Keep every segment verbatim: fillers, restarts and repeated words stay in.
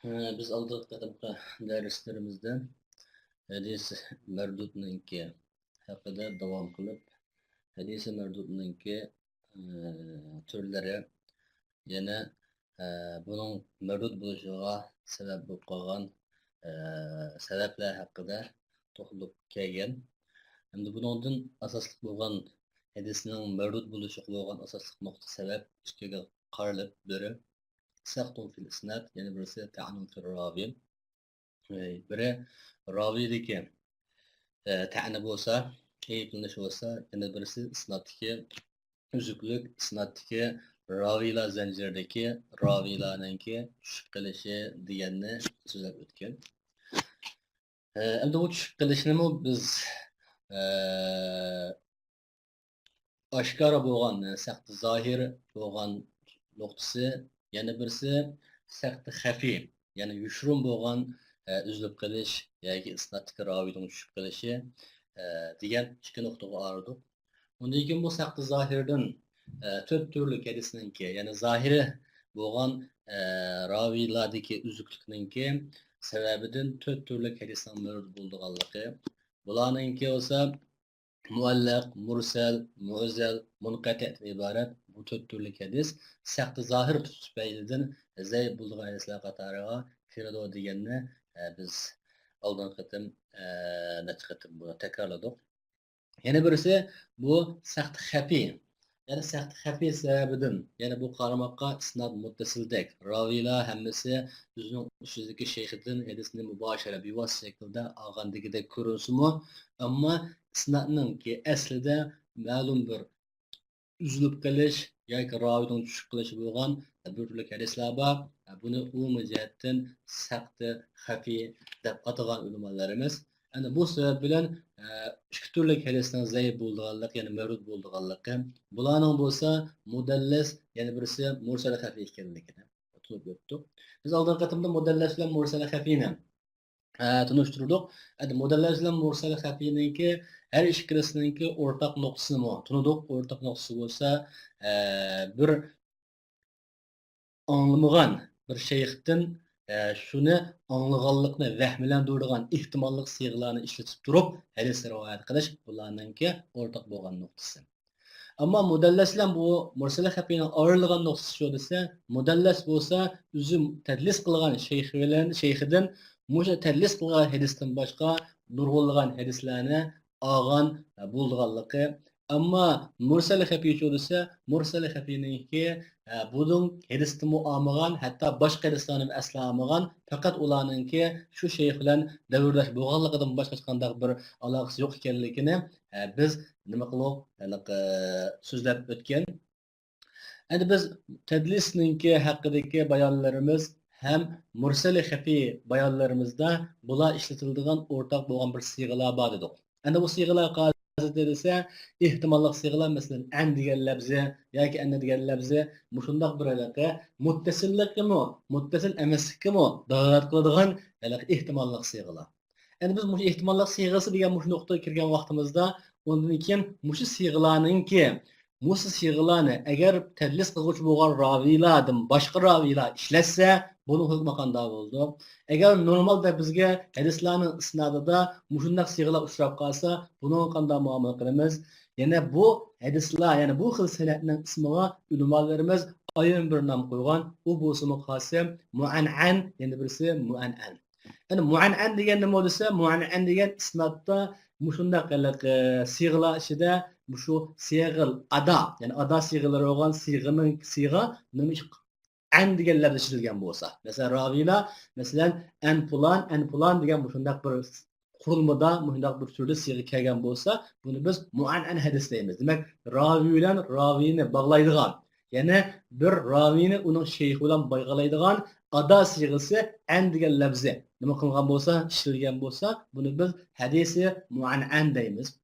بىز ئالدىنقى قېتىمقى دەرسلىرىمىزدە ھەدىس مەردۇدنىڭكى ھەققىدە داۋام قىلىپ، ھەدىس مەردۇدنىڭكى، ئە، تۈرلىرى، يەنە، ئە، بۇنىڭ مەردۇد بولۇشىغا سەۋەب بولۇپ قالغان، ئە، سەۋەبلەر ھەققىدە توختىلىپ كەلگەن. ئەمدى بۇنىڭدىن ئاساسلىق بولغان ھەدىسنىڭ مەردۇد بولۇشىغا بولغان ئاساسلىق نۇقتا سەۋەب ئىككىگە قارىلىپ، بىرى سەقتۇن فىل ئىسناد، يەنە بىرسى تەئنۇن فىل راۋى. بىرى راۋىدىكى، ئە، تەئنە بولسا، ئەيىبلىنىش بولسا، يەنە بىرسى ئىسنادتىكى ئۈزۈكلۈك، ئىسنادتىكى راۋىلار زەنجىرىدىكى راۋىلارنىڭكى چۈشۈپ قېلىشى دېگەننى سۆزلەپ ئۆتكەن. ئە، ئەمدى بۇ چۈشۈپ قېلىشنىمۇ بىز، ئە، ئاشكارا بولغان، سەقتى زاھىر بولغان نۇقتىسى، يەنە بىرسى سەقتى خەفىي، يەنى يوشۇرۇن بولغان، ئە، ئۈزۈلۈپ قېلىش ياكى ئىسنادتىكى راۋىنىڭ چۈشۈپ قېلىشى، ئە، دېگەن ئىككى نۇقتىغا ئايرىدۇق. ئۇندىن كېيىن بۇ سەقتى زاھىردىن، ئە، تۆت تۈرلۈك ھەدىسنىڭكى، يەنى زاھىرى بولغان، ئە، راۋىلاردىكى ئۈزۈكلۈكنىڭكى سەۋەبىدىن تۆت تۈرلۈك ھەدىسنىڭ مەۋجۇت بولىدىغانلىقى، بۇلارنىڭكى بولسا مۇئەللەق، مۇرسەل، مۇئەززەل، مۇنقەتىئدىن ئىبارەت بۇ تۆت تۈرلۈك ھەدىس سەقتى زاھىر تۈپەيلىدىن زەئىپ بولىدىغان ھەدىسلەر قاتارىغا كىرىدۇ دېگەننى، ئە، بىز ئالدىنقى قېتىم، ئە، نەچچە قېتىم بۇنى تەكرارلىدۇق. يەنە بىرسى بۇ سەقتى خەپىي. يەنى سەقتى خەپىي سەۋەبىدىن، يەنى بۇ قارىماققا ئىسناد مۇتتەسىلدەك، راۋىلار ھەممىسى ئۆزىنىڭ ئۈستىدىكى شەيخىدىن ھەدىسنى مۇباشىرە، بىۋاسىتە شەكىلدە ئالغاندىكىدەك كۆرۈنسىمۇ، ئەمما ئىسنادنىڭكى ئەسلىدە مەلۇم بىر ئۈزۈلۈپ قېلىش ياكى راۋىنىڭ چۈشۈپ قېلىشى بولغان بىر تۈرلۈك ھەدىسلەر بار. بۇنى ئومۇمىي جەھەتتىن سەقتى خەفىي دەپ ئاتىغان ئۆلىمالىرىمىز. ئەنە بۇ سەۋەب بىلەن، ئە، ئىككى تۈرلۈك ھەدىسنىڭ زەئىپ بولىدىغانلىقى، يەنى مەردۇد بولىدىغانلىقى، بۇلارنىڭ بولسا مۇدەللەس، يەنە بىرسى مۇرسەل خەفىي ئىكەنلىكىنى تونۇپ ئۆتتۇق. بىز ئالدىنقى قېتىمدا مۇدەللەس بىلەن مۇرسەل خەفىينى، ئە، تونۇشتۇردۇق. ئەنە مۇدەللەس بىلەن مۇرسەل خەفىينىڭكى ھەر ئىككىلىسىنىڭكى ئورتاق نۇقتىسىنىمۇ تونۇدۇق. ئورتاق نۇقتىسى بولسا، ئە، بىر ئاڭلىمىغان بىر شەيختىن، ئە، شۇنى ئاڭلىغانلىقنى ۋەھىملەندۈرىدىغان ئېھتىماللىق سىيغىلارنى ئىشلىتىپ تۇرۇپ ھەدىس رىۋايەت قىلىش بۇلارنىڭكى ئورتاق بولغان نۇقتىسى. ئەمما مۇدەللەس بىلەن بۇ مۇرسەل خەپىينىڭ ئايرىلىدىغان نۇقتىسى شۇ دېسە، مۇدەللەس بولسا ئۆزى تەدلىس قىلغان شەيخى بىلەن، شەيخىدىن مۇشۇ تەدلىس قىلغان ھەدىستىن باشقا نۇرغۇنلىغان ھەدىسلەرنى ئالغان بولىدىغانلىقى. ئەمما مۇرسەل خەپىي شۇ دېسە، مۇرسەل خەپىينىڭكى، ئە، بۇنىڭ ھەدىستىنمۇ ئالمىغان، ھەتتا باشقا ھەدىسلەرنىمۇ ئەسلا ئالمىغان، پەقەت ئۇلارنىڭكى شۇ شەيخ بىلەن دەۋرداش بولغانلىقىدىن باشقا ھېچقانداق بىر ئالاقىسى يوق ئىكەنلىكىنى، ئە، بىز نېمە قىلدۇق؟ ھېلىقى سۆزلەپ ئۆتكەن. ئەمدى بىز تەدلىسنىڭكى ھەققىدىكى بايانلىرىمىز ھەم مۇرسەل خەپىي بايانلىرىمىزدا بۇلار ئىشلىتىلىدىغان ئورتاق بولغان بىر سىيغىلار بار دېدۇق. ئەمدى بۇ سىيغىلار قايسى دېسە، ئېھتىماللىق سىيغىلار، مەسىلەن، ئەن دېگەن لەپزى ياكى ئەننە دېگەن لەپزى مۇشۇنداق بىر ھېلىقى مۇتتەسىللىققىمۇ، مۇتتەسىل ئەمەسلىككىمۇ دالالەت قىلىدىغان ھېلىقى ئېھتىماللىق سىيغىلار. ئەمدى بىز مۇشۇ ئېھتىماللىق سىيغىسى دېگەن مۇشۇ نۇقتىغا كىرگەن ۋاقتىمىزدا، ئۇندىن كېيىن مۇشۇ سىيغىلارنىڭكى، مۇشۇ سىيغىلارنى ئەگەر تەدلىس قىلغۇچى بولغان راۋىلاردىن باشقا راۋىلار ئىشلەتسە، بۇنىڭ ھۆكمى قانداق بولىدۇ؟ ئەگەر نورمالدا بىزگە ھەدىسلەرنىڭ ئىسنادىدا مۇشۇنداق سىيغىلار ئۇچراپ قالسا، بۇنىڭغا قانداق مۇئامىلە قىلىمىز؟ يەنە بۇ ھەدىسلەر، يەنى بۇ خىل سەنەدنىڭ ئىسمىغا ئۆلىمالىرىمىز ئايرىم بىر نام قويغان. ئۇ بولسىمۇ خاسىم مۇئەنئەن، يەنە بىرسى مۇئەنئەن. يەنى مۇئەنئەن دېگەن نېمە دېسە، مۇئەنئەن دېگەن ئىسنادتا مۇشۇنداق ھېلىقى سىيغىلار ئىچىدە مۇشۇ سىيغىل ئادا، يەنى ئادا سىيغىلىرى بولغان سىيغىنىڭ، سىيغا نېمە ئەن دېگەن لەپز ئىشلىتىلگەن بولسا. مەسىلەن، راۋىلار، مەسىلەن، ئەن پۇلان، ئەن پۇلان دېگەن مۇشۇنداق بىر قۇرۇلمىدا، مۇشۇنداق بىر تۈردە سىيغا كەلگەن بولسا، بۇنى بىز مۇئەنئەن ھەدىس دەيمىز. دېمەك، راۋى بىلەن راۋىنى باغلايدىغان، يەنى بىر راۋىنى ئۇنىڭ شەيخى بىلەن باغلايدىغان ئادا سىيغىسى ئەن دېگەن لەپزى نېمە قىلغان بولسا، ئىشلىتىلگەن بولسا، بۇنى بىز ھەدىسى مۇئەنئەن دەيمىز.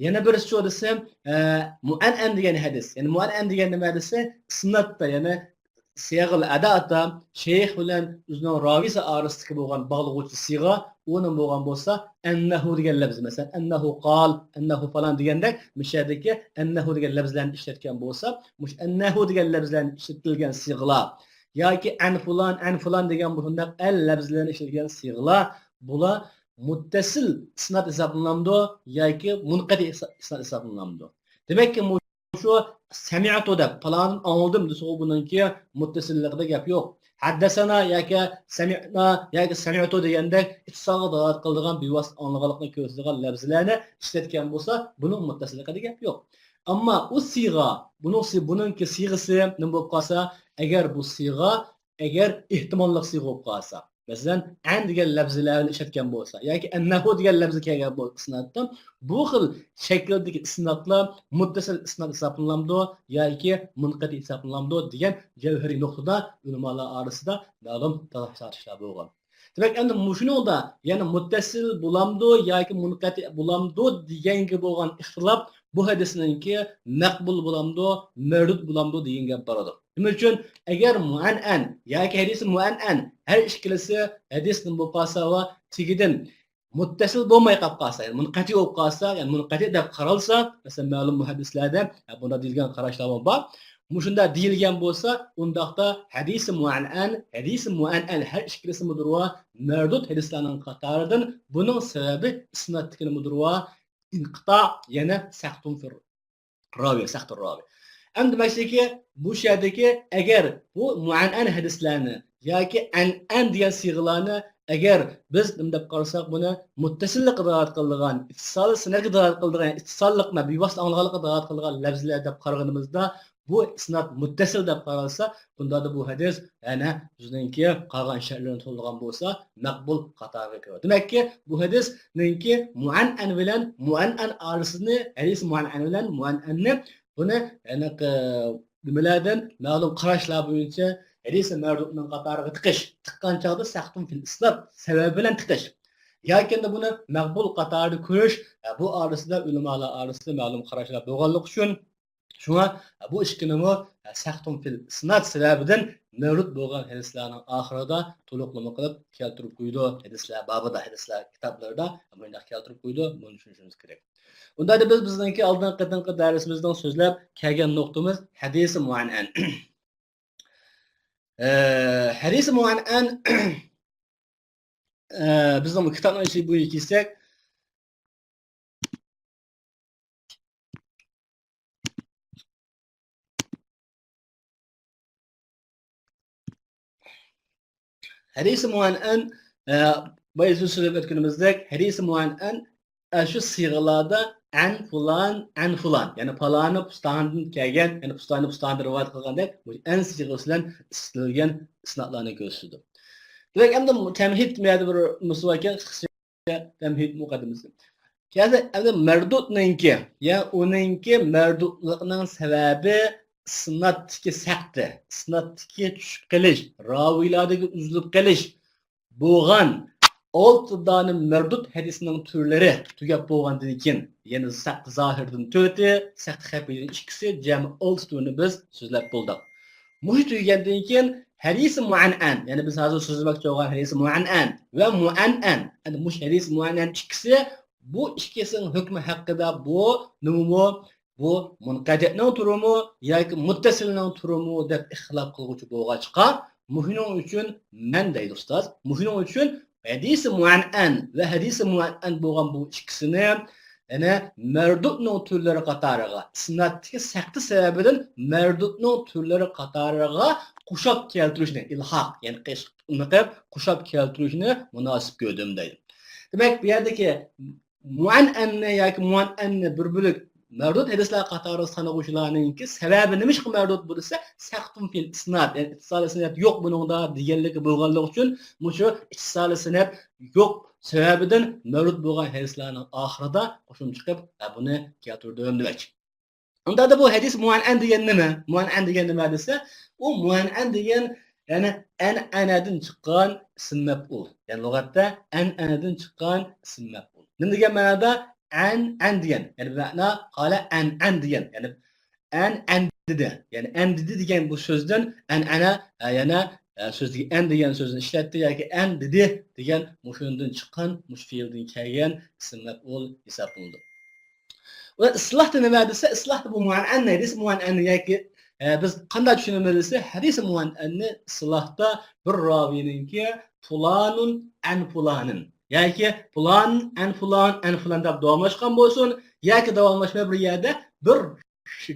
يەنە بىرسى شۇ دېسە، ئە، مۇئەنئەن دېگەن ھەدىس. يەنى مۇئەنئەن دېگەن نېمە دېسە، ئىسنادتا، يەنى سىيغىل ئەداتا، شەيخ بىلەن ئۆزىنىڭ راۋىسى ئارىسىدىكى بولغان باغلىغۇچى سىيغا، ئۇ نېمە بولغان بولسا، ئەننەھۇ دېگەن لەپز. مەسىلەن، ئەننەھۇ قال، ئەننەھۇ پالان دېگەندەك، مۇشۇ يەردىكى ئەننەھۇ دېگەن لەپزلەرنى ئىشلەتكەن بولسا، مۇشۇ ئەننەھۇ دېگەن لەپزلەرنى ئىشلىتىلگەن سىيغىلار، ياكى ئەن فۇلان، ئەن فۇلان دېگەن بۇنداق ئەن لەپزىلەرنى ئىشلىگەن سىيغىلار، بۇلار مۇتتەسىل ئىسناد ھېسابلىنامدۇ ياكى مۇنقەتىئىي ئىسناد ھېسابلىنامدۇ؟ دېمەككى، مۇشۇ سەمىئتۇ دەپ، پالانىدىن ئاڭلىدىم دېسىغۇ، بۇنىڭكى مۇتتەسىللىقىدا گەپ يوق. ھەددەسەنا ياكى سەمىئنا ياكى سەمىئتۇ دېگەندەك ئىتتىسالغا دالالەت قىلىدىغان، بىۋاسىتە ئاڭلىغانلىقنى كۆرسىتىدىغان لەپزىلەرنى ئىشلەتكەن بولسا، بۇنىڭ مۇتتەسىللىقىدا گەپ يوق. ئەمما ئۇ سىيغا، بۇنىڭ سى-، بۇنىڭكى سىيغىسى نېمە بولۇپ قالسا، ئەگەر بۇ سىيغا، ئەگەر ئېھتىماللىق سىيغا بولۇپ قالسا، مەسىلەن، ئەن دېگەن لەپزىلەرنى ئىشلەتكەن بولسا ياكى ئەننەھۇ دېگەن لەپزى كەلگەن بولسا ئىسنادتا، بۇ خىل شەكىلدىكى ئىسنادلار مۇتتەسىل ئىسناد ھېسابلىنامدۇ ياكى مۇنقەتىئىي ھېسابلىنامدۇ دېگەن جەۋھىرىي نۇقتىدا ئۆلىمالار ئارىسىدا مەلۇم تالاشلار بولغان. دېمەك، ئەمدى مۇشۇنىڭدا يەنە مۇتتەسىل بولامدۇ ياكى مۇنقەتىئ بولامدۇ دېگەنگە بولغان ئىختىلاپ، بۇ ھەدىسنىڭكى مەقبۇل بولامدۇ، مەردۇد بولامدۇ دېگەن گەپ بارىدۇ. نېمە ئۈچۈن؟ ئەگەر مۇئەنئەن ياكى ھەدىسى مۇئەنئەن ھەر ئىككىلىسى ھەدىس نېمە بولۇپ قالسا ۋە تېگىدىن مۇتتەسىل بولماي قاپ قالسا، يەنى مۇنقەتىئ بولۇپ قالسا، يەنى مۇنقەتىئ دەپ قارالسا، مەسىلەن، مەلۇم مۇھەددىسلەردە، ھە، بۇنداق دېيىلگەن قاراشلارمۇ بار. مۇشۇنداق دېيىلگەن بولسا، ئۇنداقتا ھەدىسى مۇئەنئەن، ھەدىسى مۇئەنئەن ھەر ئىككىلىسىمۇدۇر ۋە مەردۇد ھەدىسلەرنىڭ قاتارىدىن بۇنىڭ سەۋەبى ئىسنادتىكىنىمۇدۇر ۋە ئىنقىتا، يەنى سەختۇن فىر راۋى، سەختۇر راۋى. ئەمدى دېمەكچىكى، بۇ شەردىكى ئەگەر بۇ مۇئەنئەن ھەدىسلەرنى ياكى ئەنئەن دېگەن سىيغىلارنى ئەگەر بىز نېمە دەپ قارىساق، بۇنى مۇتتەسىللىققە دالالەت قىلىدىغان، ئىتتىسالى سەنەدكە دالالەت قىلىدىغان، ئىتتىساللىق، بىۋاسىتە ئاڭلىغانلىققا دالالەت قىلىدىغان لەپزىلەر دەپ قارىغىنىمىزدا، بۇ ئىسناد مۇتتەسىل دەپ قارالسا، بۇنداقتا بۇ ھەدىس يەنە ئۆزىنىڭكى قالغان شەرتلىرىنى تولىغان بولسا، مەقبۇل قاتارىغا كىرىدۇ. دېمەككى، بۇ ھەدىسنىڭكى مۇئەنئەن بىلەن مۇئەنئەن ئارىسىنى، ھەدىس مۇئەنئەن بىلەن مۇئەنئەننى بۇنى، يەنى، نېمىلەردىن مەلۇم قاراشلار بويىچە ھەدىس مەردۇدنىڭ قاتارىغا تىقىش، تىققان چاغدا سەختۇن فىل ئىسناد سەۋەبى بىلەن تىقىش. ياكى بۇنى مەقبۇل قاتارىدا كۆرۈش، بۇ ئارىسىدا ئۆلىمالار ئارىسىدا مەلۇم قاراشلار بولغانلىقى ئۈچۈن، شۇڭا بۇ ئىككىنىمۇ سەختۇن فىل ئىسناد سەۋەبىدىن مەۋرۇد بولغان ھەدىسلەرنىڭ ئاخىرىدا تولۇقلىما قىلىپ كەلتۈرۈپ قويىدۇ. ھەدىسلەر بابىدا، ھەدىسلەر كىتابلىرىدا مۇنداق كەلتۈرۈپ قويىدۇ. بۇنى چۈشىنىشىمىز كېرەك. ئۇنداقتا بىز بىزنىڭكى ئالدىنقى قېتىمقى دەرسىمىزنىڭ سۆزلەپ كەلگەن نۇقتىمىز ھەدىسى مۇئەنئەن. ئە، ھەدىسى مۇئەنئەن، ئە، بىزنىڭ بۇ كىتابنىڭ ئىچىگە بۇ يەرگە كەلسەك، ھەدىسى مۇئەنئەن، ئە، بايا سۆزلەپ ئۆتكىنىمىزدەك، ھەدىسى مۇئەنئەن ئە، شۇ سىيغىلاردا ئەن فۇلان، ئەن فۇلان، يەنى پالانى پۇستاندىن كەلگەن، يەنى پۇستانى پۇستاندىن رىۋايەت قىلغاندەك، بۇ ئەن سىيغىسى بىلەن ئىشلىتىلگەن ئىسنادلارنى كۆرسىتىدۇ. دېمەك، ئەمدى تەمھىد دېمەيدۇ بىر نۇسخا ئىكەن، قىسقىچە تەمھىد مۇقەددىمىسى. كەلسە، ئەمدى مەردۇدنىڭكى، يەنى ئۇنىڭكى مەردۇدلىقنىڭ سەۋەبى ئىسنادتىكى سەقتى، ئىسنادتىكى چۈشۈپ قېلىش، راۋىيلاردىكى ئۈزۈلۈپ قېلىش، بولغان ئالتە دانە مەردۇد ھەدىسنىڭ تۈرلىرى تۈگەپ بولغاندىن كېيىن، يەنى سەقتى زاھىردىن تۆتى، سەقتى خەپىيدىن ئىككىسى، جەمئىي ئالتە تۈرنى بىز سۆزلەپ بولدۇق. مۇشۇ تۈگىگەندىن كېيىن ھەدىسى مۇئەنئەن، يەنى بىز ھازىر سۆزلىمەكچى بولغان ھەدىسى مۇئەنئەن ۋە مۇئەنئەن، يەنى مۇشۇ ھەدىسى مۇئەنئەن ئىككىسى، بۇ ئىككىسىنىڭ ھۆكمى ھەققىدە بۇ نېمىمۇ، بۇ مۇنقەتىئنىڭ تۈرىمۇ ياكى مۇتتەسىلنىڭ تۈرىمۇ دەپ ئىختىلاپ قىلغۇچى بولغاچقا، مۇشۇنىڭ ئۈچۈن مەن دەيدۇ ئۇستاز، مۇشۇنىڭ ئۈچۈن ھەدىسى مۇئەنئەن ۋە ھەدىسى مۇئەنئەن بولغان بۇ ئىككىسىنى، يەنى مەردۇدنىڭ تۈرلىرى قاتارىغا، ئىسنادتىكى سەقتى سەۋەبىدىن مەردۇدنىڭ تۈرلىرى قاتارىغا قوشاپ كەلتۈرۈشنى، ئىلھاق، يەنى قېش-، قوشاپ كەلتۈرۈشنى مۇناسىپ كۆردۈم دەيدۇ. دېمەك، بۇ يەردىكى مۇئەنئەننى ياكى مۇئەنئەننى بىر بۆلەك مەردۇد ھەدىسلەر قاتارىغا سانىغۇچىلارنىڭكى سەۋەبى نېمىشقا مەردۇد بولسا، سەقتۇن فىل ئىسناد، يەنى ئىتتىسالى سەنەد يوق بۇنىڭدا دېگەنلىكى بولغانلىقى ئۈچۈن، مۇشۇ ئىتتىسالى سەنەد يوق سەۋەبىدىن مەردۇد بولغان ھەدىسلەرنىڭ ئاخىرىدا قوشۇمچە قىلىپ، ھە، بۇنى كەلتۈردۈم دېمەكچى. ئۇنداقتا بۇ ھەدىس مۇئەنئەن دېگەن نېمە؟ مۇئەنئەن دېگەن نېمە دېسە، ئۇ مۇئەنئەن دېگەن، يەنى ئەنئەنەدىن چىققان ئىسىم مەپئۇل. يەنى لۇغەتتە ئەنئەنەدىن چىققان ئىسىم مەپئۇل. نېمە دېگەن مەنادا؟ ئەن، ئەن دېگەن. يەنى بىمەنا قالە ئەن، ئەن دېگەن. يەنى ئەن، ئەن دېدى. يەنى ئەن دېدى دېگەن بۇ سۆزدىن ئەنئەنە، ئە، يەنە، ئە، سۆزدىكى ئەن دېگەن سۆزنى ئىشلەتتى ياكى ئەن دېدى دېگەن مۇشۇندىن چىققان، مۇشۇ فېئىلدىن كەلگەن ئىسىم مەپئۇل ھېسابلىنىدۇ. ۋە ئىسلاھتا نېمە دېسە، ئىسلاھتا بۇ مۇئەنئەن دەيدۇ، مۇئەنئەن ياكى ئە، بىز قانداق چۈشىنىمىز دېسە، ھەدىسى مۇئەنئەننى ئىستىلاھتا بىر راۋىينىڭكى پۇلانۇن ئەن پۇلانىن ياكى پۇلان ئەن پۇلان ئەن پۇلان دەپ داۋاملاشقان بولسۇن ياكى داۋاملاشماي بىر يەردە بىر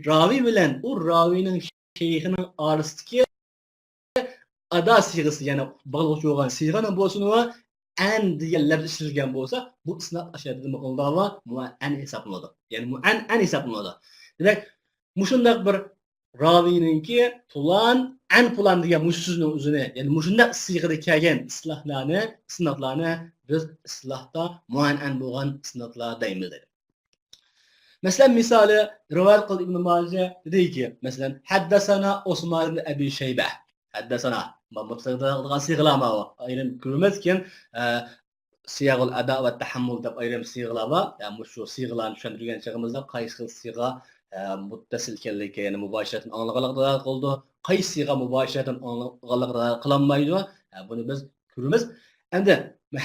راۋىي بىلەن ئۇ راۋىينىڭ شەيخىنىڭ ئارىسىدىكى ئادا سىيغىسى، يەنى باغلىغۇچى بولغان سىيغىنىڭ بولسىمۇ ئەن دېگەن لەپز ئىشلىتىلگەن بولسا، بۇ ئىسناد ئاشۇ يەردە نېمە قىلىنىدۇ؟ مۇئەنئەن ھېسابلىنىدۇ. يەنى مۇئەنئەن ھېسابلىنىدۇ. دېمەك، مۇشۇنداق بىر راۋىينىڭكى پۇلان ئەن پۇلان دېگەن مۇشۇ سۆزنىڭ ئۆزىنى، يەنى مۇشۇنداق سىيغىدا كەلگەن ئىسلاھلارنى، ئىسنادلارنى بىز ئىسلاھتا مۇئەنئەن بولغان ئىسنادلار دەيمىز دېدى. مەسىلەن، مىسالى، رىۋايەت قىلدى ئىبن ماجە، دېدىكى، مەسىلەن، ھەددەسەنا ئوسمان ئىبن ئەبى شەيبە. ھەددەسەنا. مۇتلەق سىيغىلار ئايرىم كۆرىمىز، كېيىن، ئە، سىياغۇل ئەدا ۋە تەھەممۇل دەپ ئايرىم سىيغىلار بار. يەنى مۇشۇ سىيغىلارنى چۈشەندۈرگەن چېغىمىزدا قايسى خىل سىيغا، ئە، مۇتتەسىل ئىكەنلىكى، يەنى مۇباشىرەتتىن ئاڭلىغانلىقىغا دالالەت قىلىدۇ، قايسى سىيغا مۇباشىرەتتىن ئاڭلىغانلىقىغا دالالەت قىلالمايدۇ. ئە، بۇنى بىز كۆرىمىز. ئەمدى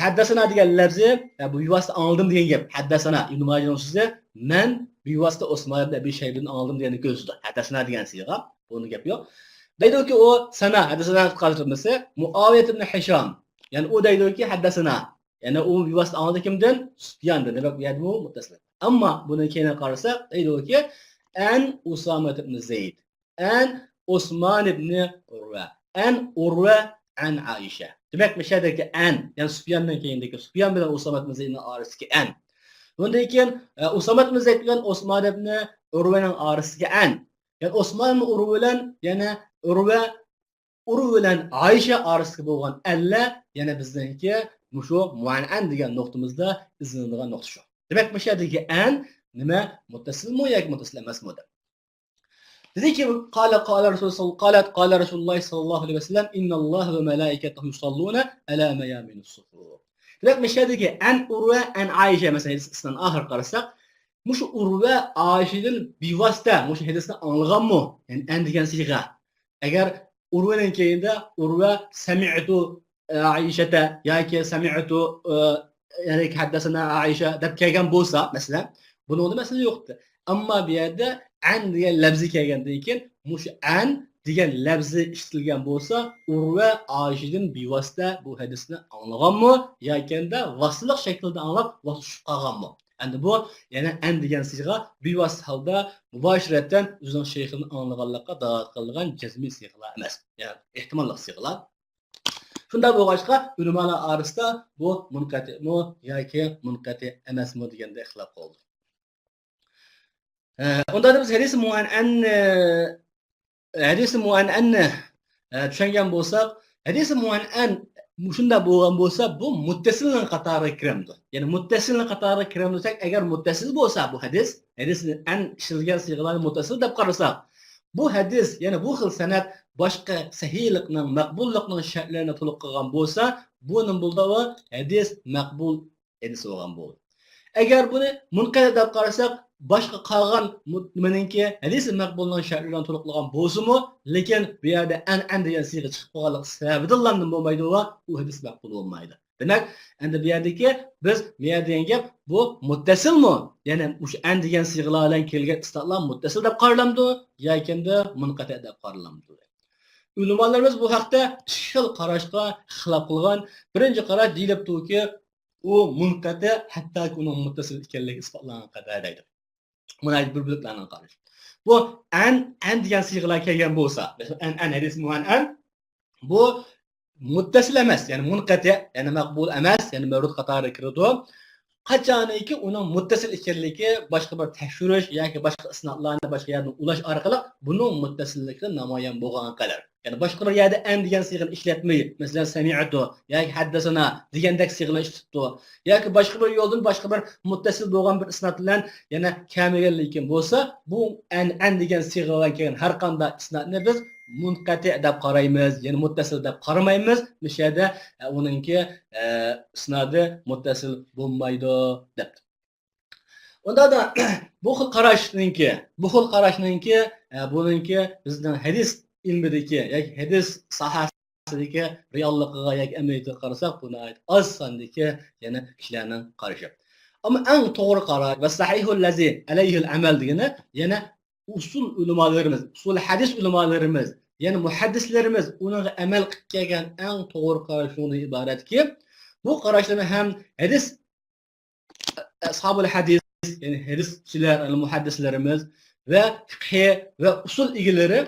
ھەددەسەنا دېگەن لەپزى، ئە، بىۋاسىتە ئاڭلىدىم دېگەن گەپ. ھەددەسەنا ئىبن ماجىنىڭ سۆزى، مەن بىۋاسىتە ئوسمان ئىبن ئەبى شەيبىدىن ئاڭلىدىم دېگەننى كۆرسىتىدۇ. ھەددەسەنا دېگەن سىيغا، بۇنىڭ گەپى يوق. دەيدۇكى، ئۇ سەنا، ھەددەسەنا قىلىپ قالدۇرمىسى، مۇئاۋىيەت ئىبن ھىشام. يەنى ئۇ دەيدۇكى، ھەددەسەنا. يەنى ئۇ بىۋاسىتە ئاڭلىدى كىمدىن؟ سۇپياندىن. دېمەك، بۇ يەردىمۇ مۇتتەسىل. ئەمما بۇنىڭ كەينىگە قارىساق، دەيدۇكى، ئەن ئۇسامە ئىبن زەيد. ئەن ئوسمان ئىبنى ئۇرۋە. ئەن ئۇرۋە ئەن ئائىشە. دېمەك، مۇشۇ يەردىكى ئەن، يەنى سۇپياندىن كېيىندىكى، سۇپيان بىلەن ئۇسامە ئىبن زەيدنىڭ ئارىسىدىكى ئەن. بۇندىن كېيىن، ئە، ئۇسامە ئىبن زەيد بىلەن ئوسمان ئىبنى ئۇرۋەنىڭ ئارىسىدىكى ئەن. يەنى ئوسمان ئىبنى ئۇرۋە بىلەن، يەنى ئۇرۋە، ئۇرۋە بىلەن ئائىشە ئارىسىدىكى بولغان ئەنلەر، يەنە بىزنىڭكى مۇشۇ مۇئەنئەن دېگەن نۇقتىمىزدا ئىزدىنىدىغان نۇقتا شۇ. دېمەك، مۇشۇ يەردىكى ئەن نېمە؟ مۇتتەسىلمۇ ياكى مۇتتەسىل ئەمەسمۇ دەپ. دېدىكى، قال، قال رسول، قالت، قال رسول الله صلى الله عليه وسلم، إن الله وملائكته يصلون على ميامين السفر. دېمەك، مۇشۇ يەردىكى ئەن ئۇرۋە، ئەن ئائىشە، مەسىلەن، ھەدىسنىڭ ئاخىرىغا قارىساق، مۇشۇ ئۇرۋە ئائىشىدىن بىۋاسىتە مۇشۇ ھەدىسنى ئاڭلىغانمۇ؟ يەنى ئەن دېگەن سىيغە. ئەگەر ئۇرۋىنىڭ كەينىدە ئۇرۋە سەمىئتۇ ئائىشەتە ياكى سەمىئتۇ، ئە، يەنى ھەددەسەنە ئائىشە دەپ كەلگەن بولسا، مەسىلەن، بۇنىڭدا مەسىلە يوقتى. ئەمما بۇ يەردە ئەن دېگەن لەپزى كەلگەندىن كېيىن، مۇشۇ ئەن دېگەن لەپزى ئىشلىتىلگەن بولسا، ئۇرۋە ئائىشىدىن بىۋاسىتە بۇ ھەدىسنى ئاڭلىغانمۇ ياكىندا ۋاسىتىلىق شەكىلدە ئاڭلاپ، ۋاسىتە چۈشۈپ قالغانمۇ؟ ئەمدى بۇ يەنە ئەن دېگەن سىيغا بىۋاسىتە ھالدا مۇباشىرەتەن ئۆزىنىڭ شەيخىدىن ئاڭلىغانلىققا دالالەت قىلىدىغان جەزمىي سىيغىلار ئەمەس. يەنى ئېھتىماللىق سىيغىلار. شۇنداق بولغاچقا، ئۆلىمالار ئارىسىدا بۇ مۇنقەتىئمۇ ياكى مۇنقەتىئ ئەمەسمۇ دېگەندە ئىختىلاپ قالدى. ئە، ئۇندا بىز ھەدىسى مۇئەنئەن، ئە، ھەدىسى مۇئەنئەننى، ئە، چۈشەنگەن بولساق، ھەدىسى مۇئەنئەن مۇشۇنداق بولغان بولسا، بۇ مۇتتەسىلنىڭ قاتارىغا كىرەمدۇ؟ يەنى مۇتتەسىلنىڭ قاتارىغا كىرەمدۇ دېسەك، ئەگەر مۇتتەسىل بولسا بۇ ھەدىس، ھەدىسنى ئەن ئىشلىگەن سىيغىلارنى مۇتتەسىل دەپ قارىساق، بۇ ھەدىس، يەنى بۇ خىل سەنەد باشقا سەھىھلىقنىڭ، مەقبۇللۇقنىڭ شەرتلىرىنى تولۇق قىلغان بولسا، بۇ نېمە بولىدۇ؟ ھەدىس مەقبۇل ھەدىس بولغان بولىدۇ. ئەگەر بۇنى مۇنقەتىئ دەپ قارىساق، باشقا قالغان مۇ-، نېمىنىڭكى ھەدىسى مەقبۇلنىڭ شەرتلىرىنى تولۇقلىغان بولسىمۇ، لېكىن بۇ يەردە ئەن، ئەن دېگەن سىيغا چىقىپ قالغانلىقى سەۋەبىدىنلا نېمە بولمايدۇ؟ ئۇ ھەدىس مەقبۇل بولمايدۇ. دېمەك، ئەمدى بۇ يەردىكى بىز، بۇ يەردە دېگەن گەپ، بۇ مۇتتەسىلمۇ؟ يەنى مۇشۇ ئەن دېگەن سىيغىلار بىلەن كەلگەن ئىسنادلار مۇتتەسىل دەپ قارىلامدۇ ياكىندا مۇنقەتىئ دەپ قارىلامدۇ؟ ئۆلىمالىرىمىز بۇ ھەقتە ئىككى خىل قاراشقا خىلاپ قىلغان. بىرىنچى قاراش دېيىلىپتۇكى، ئۇ مۇنقەتىئ، ھەتتاكى ئۇنىڭ مۇتتەسىل ئىكەنلىكى ئىسپاتلانغان قەدەر دەيدۇ. مانا بىر بۆلەكلەرنىڭ قارىشى. بۇ ئەن، ئەن دېگەن سىيغىلار كەلگەن بولسا، مەسىلەن، ئەن، ئەن ھەدىس مۇئەن ئەن، بۇ مۇتتەسىل ئەمەس، يەنى مۇنقەتىئ، يەنى مەقبۇل ئەمەس، يەنى مەۋرۇد قاتارىغا كىرىدۇ. قاچانكى ئۇنىڭ مۇتتەسىل ئىكەنلىكى باشقا بىر تەكشۈرۈش ياكى باشقا ئىسنادلارنى باشقا يەردىن ئۇلاش ئارقىلىق بۇنىڭ مۇتتەسىللىكى نامايان بولغان قەدەر. يەنى باشقا بىر يەردە ئەن دېگەن سىيغىنى ئىشلەتمەي، مەسىلەن، سەمىئتۇ ياكى ھەددەسەنا دېگەندەك سىيغىلارنى ئىشلىتىپتۇ. ياكى باشقا بىر يولدىن باشقا بىر مۇتتەسىل بولغان بىر ئىسناد بىلەن يەنە كەلمىگەنلىكىن بولسا، بۇ ئەن، ئەن دېگەن سىيغا بىلەن كەلگەن ھەر قانداق ئىسنادنى بىز مۇنقەتىئ دەپ قارايمىز، يەنى مۇتتەسىل دەپ قارىمايمىز. مۇشۇ يەردە، ئە، ئۇنىڭكى، ئە، ئىسنادى مۇتتەسىل بولمايدۇ دەپتۇ. ئۇنداقتا بۇ خىل قاراشنىڭكى، بۇ خىل قاراشنىڭكى، ئە، بۇنىڭكى بىزنىڭ ھەدىس ئىلمىدىكى ياكى ھەدىس ساھەسىدىكى رېئاللىقىغا ياكى ئەمەلىيىتىگە قارىساق، بۇ ناھايىتى ئاز ساندىكى يەنە كىشىلەرنىڭ قارىشى. ئەمما ئەڭ توغرا قاراش ۋە سەھىھۇللەزى ئەلەيھىل ئەمەل دېگىنى يەنە ئۇسۇل ئۆلىمالىرىمىز، ئۇسۇل ھەدىس ئۆلىمالىرىمىز، يەنى مۇھەددىسلىرىمىز ئۇنىڭغا ئەمەل قىلىپ كەلگەن ئەڭ توغرا قاراش شۇنىڭدىن ئىبارەتكى، بۇ قاراشلارنى ھەم ھەدىس ئەسھابۇل ھەدىس، يەنى ھەدىسچىلەر، مۇھەددىسلىرىمىز ۋە فىقھى ۋە ئۇسۇل ئىگىلىرى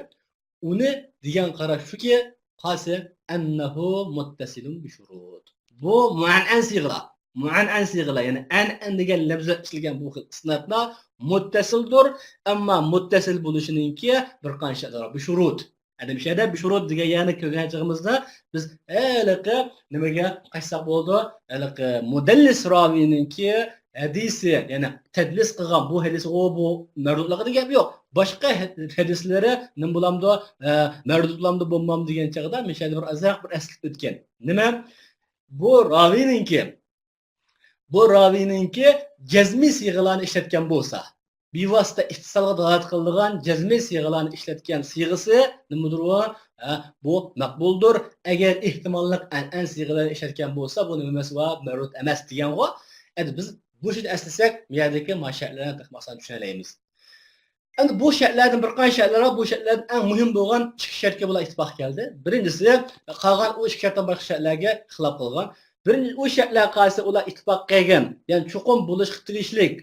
ئۇنى دېگەن قاراش شۇكى، قاسى ئەننەھۇ مۇتتەسىلۇن بىشۇرۇت. بۇ مۇئەنئەن سىيغىلار. مۇئەنئەن سىيغىلار، يەنى ئەنئەن دېگەن لەپزىدە ئىشلىگەن بۇ خىل ئىسنادلار مۇتتەسىلدۇر، ئەمما مۇتتەسىل بولۇشىنىڭكى بىر قانچە شەرتلىرى بار. بىشۇرۇت. ئەدەم شەدە بىشۇرۇت دېگەن يەرنى كۆرگەن چېغىمىزدا بىز ھېلىقى نېمىگە قايتساق بولىدۇ؟ ھېلىقى مۇدەللىس راۋىنىڭكى ھەدىسى، يەنى تەدلىس قىلغان بۇ ھەدىسىغۇ بۇ مەردۇتلۇقىدا گەپ يوق. باشقا ھە-، ھەدىسلىرى نېمە بولامدۇ، ئە، مەردۇت بولامدۇ، بولمامدۇ دېگەن چېغىدا مەن شەدە بىر ئازراق بىر ئەسلىتىپ ئۆتكەن. نېمە؟ بۇ راۋىنىڭكى بۇ راۋىنىڭكى جەزمىي سىيغىلارنى ئىشلەتكەن بولسا، بىۋاسىتە ئىتتىسالغا دالالەت قىلىدىغان جەزمىي سىيغىلارنى ئىشلەتكەن سىيغىسى نېمىدۇر ئۇ؟ ھە، بۇ مەقبۇلدۇر. ئەگەر ئېھتىماللىق ئەنئەن سىيغىلارنى ئىشلەتكەن بولسا، بۇ نېمە ئەمەس، ۋە مەردۇت ئەمەس دېگەنغۇ. ئەمدى بىز بۇ ئىشنى ئەسلىسەك، بۇ يەردىكى مانا شەرتلەرنى تېخى ئاسان چۈشىنەلەيمىز. ئەمدى بۇ شەرتلەردىن بىر قانچە شەرتلەر بار. بۇ شەرتلەردىن ئەڭ مۇھىم بولغان ئىككى شەرتكە بۇلار ئىتتىپاق كەلدى. بىرىنچىسى، قالغان ئۇ ئىككى شەرتتىن باشقا شەرتلەرگە خىلاپ قىلغان. بىرىنچى، ئۇ شەرتلەر قارىسى ئۇلار ئىتتىپاق قىلغان، يەنى چوقۇم بولۇشقا تېگىشلىك.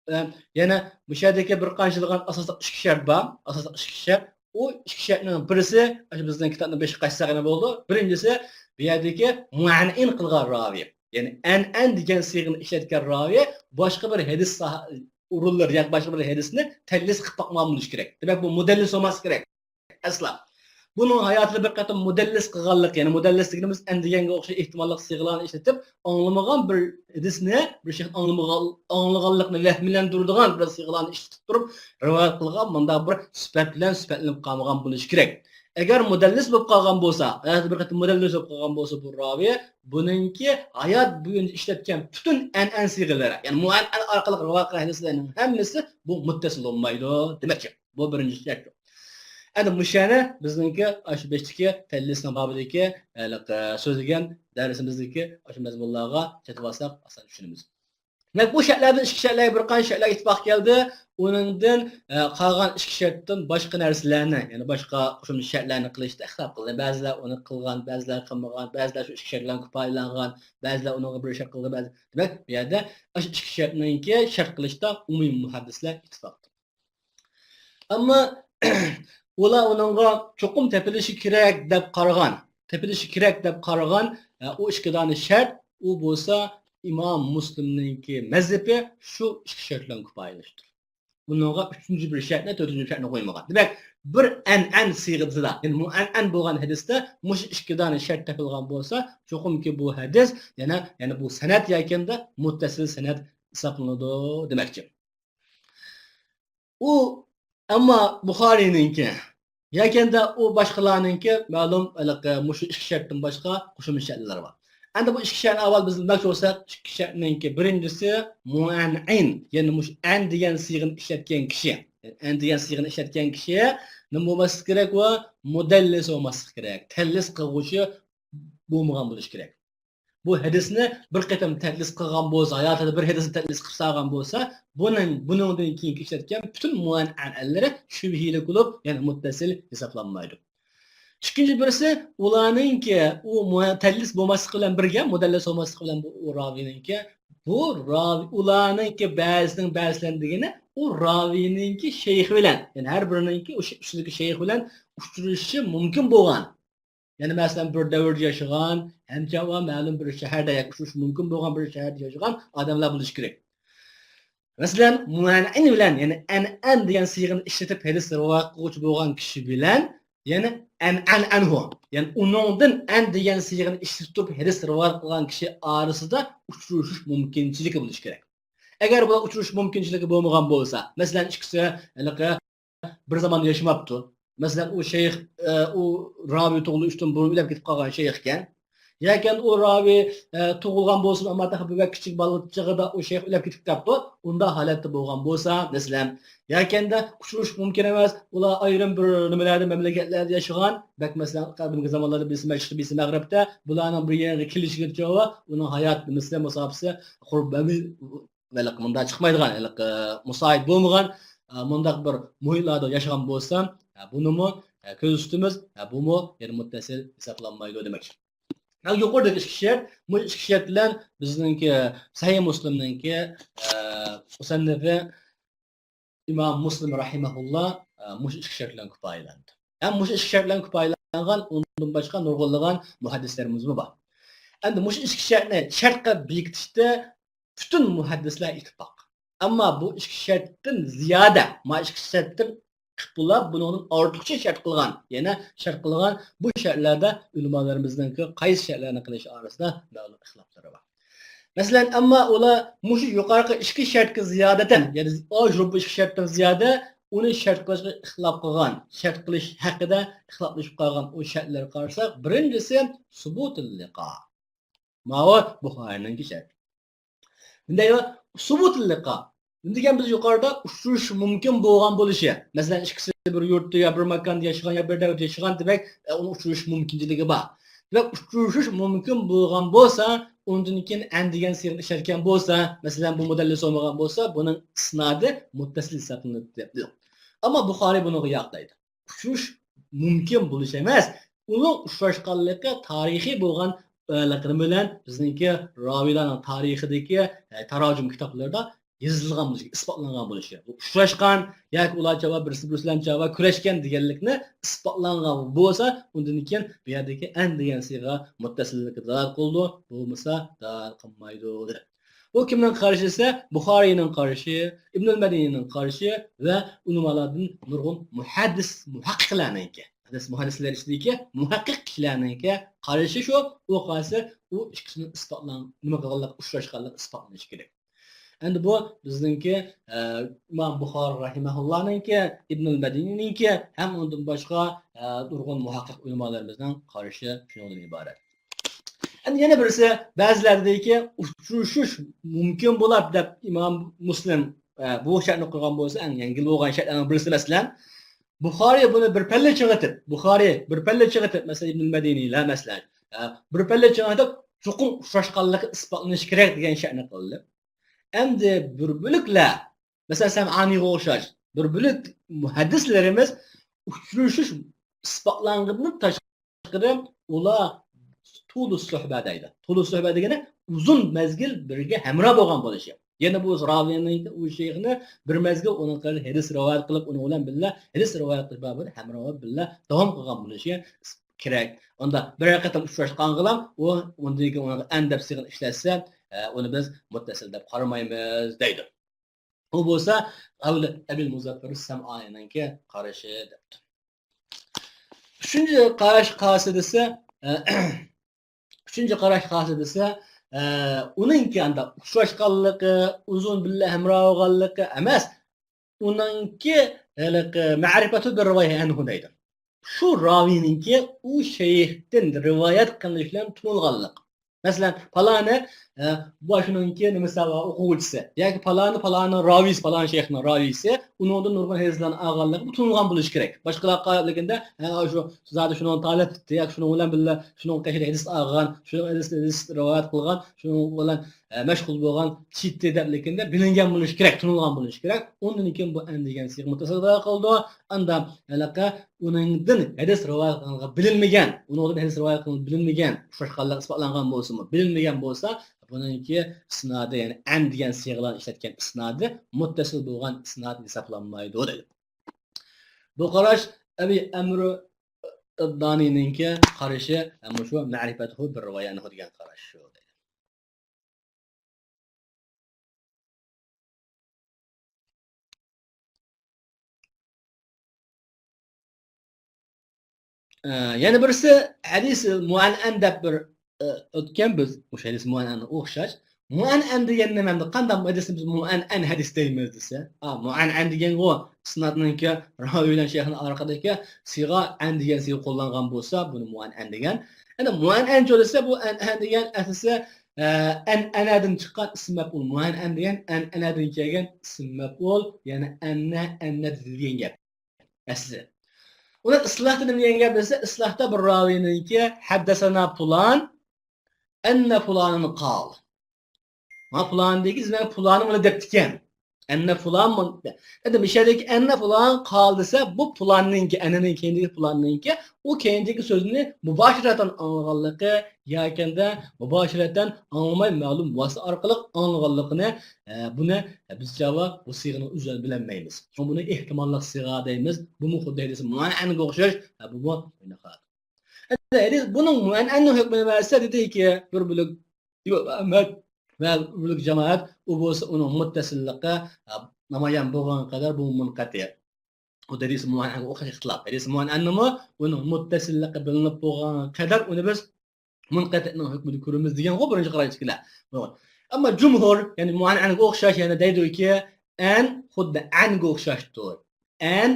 ئە، يەنە مۇشۇ يەردىكى بىر قانچىلىغان ئاساسلىق ئىككى شەرت بار. ئاساسلىق ئىككى شەرت. ئۇ ئىككى شەرتنىڭ بىرسى، ئاشۇ بىزنىڭ كىتابنى بېشىغا قايتساق يەنە بولىدۇ. بىرىنچىسى، بۇ يەردىكى مۇئەنئەن قىلغان راۋى. يەنى ئەنئەن دېگەن سىيغىنى ئىشلەتكەن راۋى باشقا بىر ھەدىس ساھ-، ئورۇنلىرى ياكى باشقا بىر ھەدىسنى تەدلىس قىلىپ باقمىغان بولۇشى كېرەك. دېمەك، بۇ مۇدەللىس بولماسلىقى كېرەك. ئەسلا. بۇنىڭ ھاياتىدا بىر قېتىم مۇدەللىس قىلغانلىقى، يەنى مۇدەللىس دېگىنىمىز ئەن دېگەنگە ئوخشاش ئېھتىماللىق سىيغىلارنى ئىشلىتىپ، ئاڭلىمىغان بىر ھەدىسنى، بىر شەيخ ئاڭلىمىغان، ئاڭلىغانلىقىنى ۋەھىملەندۈرىدىغان بىر سىيغىلارنى ئىشلىتىپ تۇرۇپ رىۋايەت قىلغان مۇنداق بىر سۈپەت بىلەن سۈپەتلىنىپ قالمىغان بولۇشى كېرەك. ئەگەر مۇدەللىس بولۇپ قالغان بولسا، ھاياتىدا بىر قېتىم مۇدەللىس بولۇپ قالغان بولسا بۇ راۋى، بۇنىڭكى ھايات بويىچە ئىشلەتكەن پۈتۈن ئەنئەن سىيغىلىرى، يەنى مۇئەنئەن ئارقىلىق رىۋايەت قىلغان ھەدىسلەرنىڭ ھەممىسى بۇ مۇتتەسىل بولمايدۇ دېمەكچى. بۇ بىرىنچى شەرت. ئەمدى مۇشۇ يەرنى بىزنىڭكى ئاشۇ بېشتىكى تەدلىسنىڭ بابىدىكى ھېلىقى سۆزلىگەن دەرسىمىزدىكى ئاشۇ مەزمۇنلارغا چېتىۋالساق ئاسان چۈشىنىمىز. دېمەك، بۇ شەرتلەردىن ئىككى شەرتلەرگە بىر قانچە شەرتلەرگە ئىتتىپاق كەلدى. ئۇنىڭدىن، ئە، قالغان ئىككى شەرتتىن باشقا نەرسىلەرنى، يەنى باشقا قوشۇمچە شەرتلەرنى قىلىشتا ئىختىلاپ قىلدى. بەزىلەر ئۇنى قىلغان، بەزىلەر قىلمىغان، بەزىلەر شۇ ئىككى شەرت بىلەن كۇپايىلانغان، بەزىلەر ئۇنىڭغا بىر شەرت قىلدى، بەزى. دېمەك، بۇ يەردە ئاشۇ ئىككى شەرتنىڭكى شەرت قىلىشتا ئومۇمىي مۇھەددىسلەر ئىتتىپاق. ئەمما ئۇلار ئۇنىڭغا چوقۇم تېپىلىشى كېرەك دەپ قارىغان، تېپىلىشى كېرەك دەپ قارىغان، ئە، ئۇ ئىككى دانە شەرت، ئۇ بولسا ئىمام مۇسلىمنىڭكى مەزھىپى شۇ ئىككى شەرت بىلەن كۇپايىلىشتۇر. بۇنىڭغا ئۈچىنچى بىر شەرتنى، تۆتىنچى بىر شەرتنى قويمىغان. دېمەك، بىر ئەنئەن سىيغىسىدا، يەنى مۇئەنئەن بولغان ھەدىستە مۇشۇ ئىككى دانە شەرت تېپىلغان بولسا، چوقۇمكى بۇ ھەدىس يەنە، يەنى بۇ سەنەد ياكىندا مۇتتەسىل سەنەد ھېسابلىنىدۇ دېمەكچى. ئۇ، ئەمما بۇخارىينىڭكى ياكەندە ئۇ باشقىلارنىڭكى مەلۇم ھېلىقى مۇشۇ ئىككى شەرتتىن باشقا قوشۇمچە شەرتلەر بار. ئەمدى بۇ ئىككى شەرتنى ئاۋۋال بىز بىلمەكچى بولساق، ئىككى شەرتنىڭكى بىرىنچىسى مۇئەنئەن، يەنى مۇشۇ ئەن دېگەن سىيغىنى ئىشلەتكەن كىشى. ئەن دېگەن سىيغىنى ئىشلەتكەن كىشى نېمە بولماسلىقى كېرەك؟ ئۇ مۇدەللىس بولماسلىقى كېرەك. تەدلىس قىلغۇچى بولمىغان بولۇشى كېرەك. بۇ ھەدىسنى بىر قېتىم تەدلىس قىلغان بولسا، ھاياتىدا بىر ھەدىسنى تەدلىس قىلىپ سالغان بولسا، بۇنىڭ، بۇنىڭدىن كېيىنكى ئىشلەتكەن پۈتۈن مۇئەنئەنلىرى شۈبھىلىك بولۇپ، يەنى مۇتتەسىل ھېسابلانمايدۇ. ئىككىنچى بىرسى، ئۇلارنىڭكى ئۇ مۇئە-، تەدلىس بولماسلىق بىلەن بىرگە، مۇدەللىس بولماسلىق بىلەن بۇ، ئۇ راۋىنىڭكى، بۇ راۋى، ئۇلارنىڭكى بەزىسىنىڭ بەزىسىلەرنىڭ دېگىنى، ئۇ راۋىنىڭكى شەيخى بىلەن، يەنى ھەر بىرىنىڭكى ئۇ ش-، ئۈستىدىكى شەيخى بىلەن ئۇچرىشىشى مۇمكىن بولغان. يەنى مەسىلەن، بىر دەۋردە ياشىغان، ھەمچە ۋە مەلۇم بىر شەھەردە ياكى ئۇچرىشىشى مۇمكىن بولغان بىر شەھەردە ياشىغان ئادەملەر بولۇشى كېرەك. مەسىلەن، مۇئەنئەن بىلەن، يەنى ئەنئەن دېگەن سىيغىنى ئىشلىتىپ ھەدىس رىۋايەت قىلغۇچى بولغان كىشى بىلەن، يەنى ئەنئەن ئەنھۇ، يەنى ئۇنىڭدىن ئەن دېگەن سىيغىنى ئىشلىتىپ تۇرۇپ ھەدىس رىۋايەت قىلغان كىشى ئارىسىدا ئۇچرىشىش مۇمكىنچىلىكى بولۇشى كېرەك. ئەگەر بۇلار ئۇچرىشىش مۇمكىنچىلىكى بولمىغان بولسا، مەسىلەن، ئىككىسى ھېلىقى بىر زامان ياشىماپتۇ. مەسىلەن، ئۇ شەيخ، ئە، ئۇ راۋى تۇغۇلۇشتىن بۇرۇن ئۆلۈپ كېتىپ قالغان شەيخكەن. ياكى ئۇ راۋى، ئە، تۇغۇلغان بولسىمۇ، ئەمما تېخى بەك كىچىك بالا چېغىدا ئۇ شەيخ ئۆلۈپ كېتىپ قاپتۇ. ئۇنداق ھالەتتە بولغان بولسا، مەسىلەن، ياكەندە ئۇچرىشىش مۇمكىن ئەمەس. ئۇلار ئايرىم بىر نېمىلەردە، مەملىكەتلەردە ياشىغان. بەك، مەسىلەن، قەدىمكى زامانلاردا بىرسى مەشرىقتە، بىرسى مەغرىبتە. بۇلارنىڭ بىر يەرگە كېلىشىگىچە ئۇنىڭ ھايات نېمىسى، مۇساپىسى، قۇرۇپ، ھېلىقى مۇنداق چىقمايدىغان، ھېلىقى مۇساھىب بولمىغان، ئە، مۇنداق بىر مۇھىتلاردا ياشىغان بولسا، ئە، بۇنىمۇ، ئە، كۆزىتىمىز، ئە، بۇمۇ يەنە مۇتتەسىل ھېسابلانمايدۇ دېمەكچى. مانا يۇقىرىدىكى ئىككى شەرت، مۇشۇ ئىككى شەرت بىلەن بىزنىڭكى سەھىھ مۇسلىمنىڭكى، ئە، مۇسەننىپى ئىمام مۇسلىم رەھىمەھۇللا، ئە، مۇشۇ ئىككى شەرت بىلەن كۇپايىلەندى. ھەم مۇشۇ ئىككى شەرت بىلەن كۇپايىلانغان ئۇندىن باشقا نۇرغۇنلىغان مۇھەددىسلىرىمىزمۇ بار. ئەمدى مۇشۇ ئىككى شەرتنى شەرت قىلىپ بېكىتىشتە پۈتۈن مۇھەددىسلەر ئىتتىپاق. ئەمما بۇ ئىككى شەرتتىن زىيادە، ما ئىككى شەرتتىن قىلىپ بولاپ، بۇنىڭدىن ئارتۇقچە شەرت قىلغان، يەنە شەرت قىلغان بۇ شەرتلەردە ئۆلىمالىرىمىزنىڭكى قايسى شەرتلەرنى قىلىشى ئارىسىدا مەلۇم ئىختىلاپلىرى بار. مەسىلەن، ئەمما ئۇلار مۇشۇ يۇقىرىقى ئىككى شەرتكە زىيادەتەن، يەنى ئاشۇرۇپ بۇ ئىككى شەرتتىن زىيادە ئۇنى شەرت قىلىشقا ئىختىلاپ قىلغان، شەرت قىلىش ھەققىدە ئىختىلاپلىشىپ قالغان ئۇ شەرتلەرگە قارىساق، بىرىنچىسى سۇبۇتۇل لىقا. ماۋۇ بۇخارىينىڭكى شەرتى. بۇنداق سۇبۇتۇل لىقا. بۇنى دېگەن بىز يۇقىرىدا ئۇچرىشىش مۇمكىن بولغان بولۇشى. مەسىلەن، ئىككىسى بىر يۇرتتا يا بىر ماكاندا ياشىغان يا بىر دەۋردە ياشىغان، دېمەك، ئۇنىڭ ئۇچرىشىش مۇمكىنچىلىكى بار. دېمەك، ئۇچرىشىش مۇمكىن بولغان بولسا، ئۇندىن كېيىن ئەن دېگەن سىيغىنى ئىشلەتكەن بولسا، مەسىلەن، بۇ مۇدەللىس بولمىغان بولسا، بۇنىڭ ئىسنادى مۇتتەسىل ھېسابلىنىدۇ دەپ. ئەمما بۇخارىي بۇنىڭغا ياق دەيدۇ. ئۇچرىشىش مۇمكىن بولۇش ئەمەس، ئۇنىڭ ئۇچراشقانلىقى تارىخىي بولغان، ئە، لىقىنى بىلەن بىزنىڭكى راۋىيلارنىڭ تارىخىدىكى، ئە، تاراجۇم كىتابلىرىدا يېزىلغان بولۇشى، ئىسپاتلانغان بولۇشى. بۇ ئۇچراشقان ياكى ئۇلارچە ۋە بىرسى بىرسى بىلەن چاۋا كۈرەشكەن دېگەنلىكنى ئىسپاتلانغان بولسا، ئۇندىن كېيىن بۇ يەردىكى ئەن دېگەن سىيغا مۇتتەسىللىككە دالالەت قىلىدۇ، بولمىسا دالالەت قىلمايدۇ، دېدى. بۇ كىمنىڭ قارىشى دېسە، بۇخارىينىڭ قارىشى، ئىبنۇل مەدىنىنىڭ قارىشى ۋە ئۆلىمالاردىن نۇرغۇن مۇھەددىس، مۇھەققىقلەرنىڭكى، ھەدىس مۇھەددىسلەر ئىچىدىكى مۇھەققىق كىشىلەرنىڭكى قارىشى شۇ. ئۇ قارىسا، ئۇ ئىككىسىنىڭ ئىسپاتلان-، نېمە قىلغانلىقى، ئۇچراشقانلىقى ئىسپاتلىنىشى كېرەك. ئەمدى بۇ بىزنىڭكى، ئە، ئىمام بۇخارى رەھىمەھۇللانىڭكى، ئىبنۇل مەدىنىنىڭكى ھەم ئۇندىن باشقا، ئە، نۇرغۇن مۇھەققىق ئۆلىمالىرىمىزنىڭ قارىشى شۇنىڭدىن ئىبارەت. ئەمدى يەنە بىرسى، بەزىلەر دەيدىكى، ئۇچرىشىش مۇمكىن بولار دەپ ئىمام مۇسلىم، ئە، بۇ شەرتنى قويغان بولسا، ئەڭ يەڭگىل بولغان شەرتلەرنىڭ بىرسى، مەسىلەن، بۇخارىي بۇنى بىر پەللە چىڭىتىپ، بۇخارىي بىر پەللە چىڭىتىپ، مەسىلەن، ئىبنۇل مەدىنىلەر، مەسىلەن، ئە، بىر پەللە چىڭىتىپ، چوقۇم ئۇچراشقانلىقى ئىسپاتلىنىشى كېرەك دېگەن شەرتنى قىلدى. ئەمدى بىر بۆلەكلەر، مەسىلەن، سەمئانىيغا ئوخشاش بىر بۆلەك مۇھەددىسلىرىمىز ئۇچرىشىش ئىسپاتلانغىنىدىن تاشقىرى، ئۇلار تۇلۇ سۆھبە دەيدۇ. تۇلۇ سۆھبە دېگىنى ئۇزۇن مەزگىل بىرگە ھەمراھ بولغان بولۇشى. يەنە بۇ راۋىنىڭ، ئۇ شەيخنى بىر مەزگىل ئۇنىڭ قېرىندىشى ھەدىس رىۋايەت قىلىپ، ئۇنىڭ بىلەن بىللە ھەدىس رىۋايەت قىلىش بابىدا ھەمراھ بولۇپ بىللە داۋام قىلغان بولۇشى كېرەك. ئۇندا بىرەر قېتىم ئۇچراشقانغىلا ئۇ ئۇندىن كېيىن ئۇنىڭغا ئەن دەپ سىيغىنى ئىشلەتسە، ئە، ئۇنى بىز مۇتتەسىل دەپ قارىمايمىز دەيدۇ. بۇ بولسا ئەبۇل، ئەبىل مۇزەففەر سەمئانىنىڭكى قارىشى دەپتۇ. ئۈچىنچى قاراش خاسى دېسە، ئە، ئۈچىنچى قاراش خاسى دېسە، ئە، ئۇنىڭكى ئاندا ئۇچراشقانلىقى، ئۇزۇن بىللە ھەمراھ بولغانلىقى ئەمەس، ئۇنىڭكى ھېلىقى مەرىپەتۇ بىر رىۋايە ئەنھۇ دەيدۇ. شۇ راۋىنىڭكى ئۇ شەيختىن رىۋايەت قىلىنىش بىلەن تونۇلغانلىقى. مەسىلەن، پالانى، ئە، بۇ شۇنىڭكى نېمىسى بار، ئوقۇغۇچىسى. ياكى پالانى، پالانىنىڭ راۋىسى، پالان شەيخنىڭ راۋىسى. ئۇنىڭدىن نۇرغۇن ھەدىسلەرنى ئالغانلىقى بۇ تونۇلغان بولۇشى كېرەك. باشقىلارغا قاراپ كېلىگەندە، ھە، شۇ زادى شۇنىڭ تالىپ ئېتىپتۇ ياكى شۇنىڭ بىلەن بىللە، شۇنىڭ قېشىدا ھەدىس ئالغان، شۇنىڭ ھەدىس، ھەدىس رىۋايەت قىلغان، شۇنىڭ بىلەن، ئە، مەشغۇل بولغان كىشى ئىدى دەپ لېكىندە بىلىنگەن بولۇشى كېرەك، تونۇلغان بولۇشى كېرەك. ئۇندىن كېيىن بۇ ئەن دېگەن سىيغا مۇتتەسىل قىلىدۇ. ئاندا ھېلىقى ئۇنىڭدىن ھەدىس رىۋايەت قىلغانلىقى بىلىنمىگەن، ئۇنىڭدىن ھەدىس رىۋايەت قىلغانلىقى بىلىنمىگەن، ئۇچراشقانلىقى ئىسپاتلانغان بولسىمۇ، بىلىنمىگەن بولسا، بۇنىڭكى ئىسنادى، يەنى ئەن دېگەن سىيغىلارنى ئىشلەتكەن ئىسنادى مۇتتەسىل بولغان ئىسناد ھېسابلانمايدۇ دەيدۇ. بۇ قاراش ئەبى ئەمر دانىنىڭكى قارىشى، مۇشۇ مەرىپەتۇ بىر رىۋايە ئەنھۇ دېگەن قاراش شۇ دەيدۇ. ئە، يەنە بىرسى ھەدىس مۇئەنئەن دەپ بىر، ئە، ئۆتكەن بىز، مۇشۇ ھەدىس مۇئەنئەنگە ئوخشاش. مۇئەنئەن دېگەن نېمە؟ ئەمدى قانداق ھەدىسنى بىز مۇئەنئەن ھەدىس دەيمىز دېسە، ئا، مۇئەنئەن دېگەنغۇ ئىسنادنىڭكى راۋى بىلەن شەيخنىڭ ئارىلىقىدىكى سىيغا ئەن دېگەن سىيغا قوللانغان بولسا، بۇنى مۇئەنئەن دېگەن. ئەنە مۇئەنئەنچۇ دېسە، بۇ ئەنئەن دېگەن ئەسلىسى، ئە، ئەنئەنەدىن چىققان ئىسىم مەپئۇل. مۇئەنئەن دېگەن ئەنئەنەدىن كەلگەن ئىسىم مەپئۇل، يەنى ئەننە، ئەننە دېگەن گەپ. ئەسلى. ئۇنىڭ ئىسلاھتا نېمە دېگەن گەپ دېسە، ئىسلاھتا بىر راۋىنىڭكى ھەددەسەنا پۇلان، ئەننە پۇلانىن قال. ما پۇلان دېگىز، مەن پۇلانى مانا دەپتىكەن. ئەننە فۇلان مۇن-، ئەمدى مۇشەدىكى ئەننە فۇلان قال دېسە، بۇ پۇلاننىڭكى، ئەننىنىڭ كەينىدىكى پۇلاننىڭكى، ئۇ كەينىدىكى سۆزنى مۇباشىرەتەن ئاڭلىغانلىقى ياكەندە مۇباشىرەتەن ئاڭلىماي مەلۇم ۋاسىتە ئارقىلىق ئاڭلىغانلىقىنى، ئە، بۇنى بىزچە بۇ سىيغىنىڭ ئۆزىدىن بىلەلمەيمىز. شۇڭا بۇنى ئېھتىماللىق سىيغا دەيمىز. بۇمۇ خۇددى ھەدىسى مۇئەنئەنگە ئوخشاش، ئە، بۇمۇ ئەننە خاتىر. ئەمدى ھەدىس بۇنىڭ مۇئەنئەننىڭ ھۆكمىنى بەرسە، دېدىكى، بىر بۆلەك ئىمام ئەھمەد ۋە بىر بۆلەك جامائەت، ئۇ بولسا ئۇنىڭ مۇتتەسىللىقى، ئە، نامايان بولغان قەدەر بۇ مۇنقەتىئ. خۇددى ھەدىسى مۇئەنئەنگە ئوخشاش ئىختىلاپ. ھەدىسى مۇئەنئەننىمۇ ئۇنىڭ مۇتتەسىللىقى بىلىنىپ بولغان قەدەر ئۇنى بىز مۇنقەتىئنىڭ ھۆكمىدە كۆرىمىز دېگەنغۇ بىرىنچى قاراشتىكىلەر. ئەمما جۇمھۇر، يەنى مۇئەنئەنگە ئوخشاش، يەنە دەيدۇكى، ئەن خۇددى ئەنگە ئوخشاشتۇر. ئەن،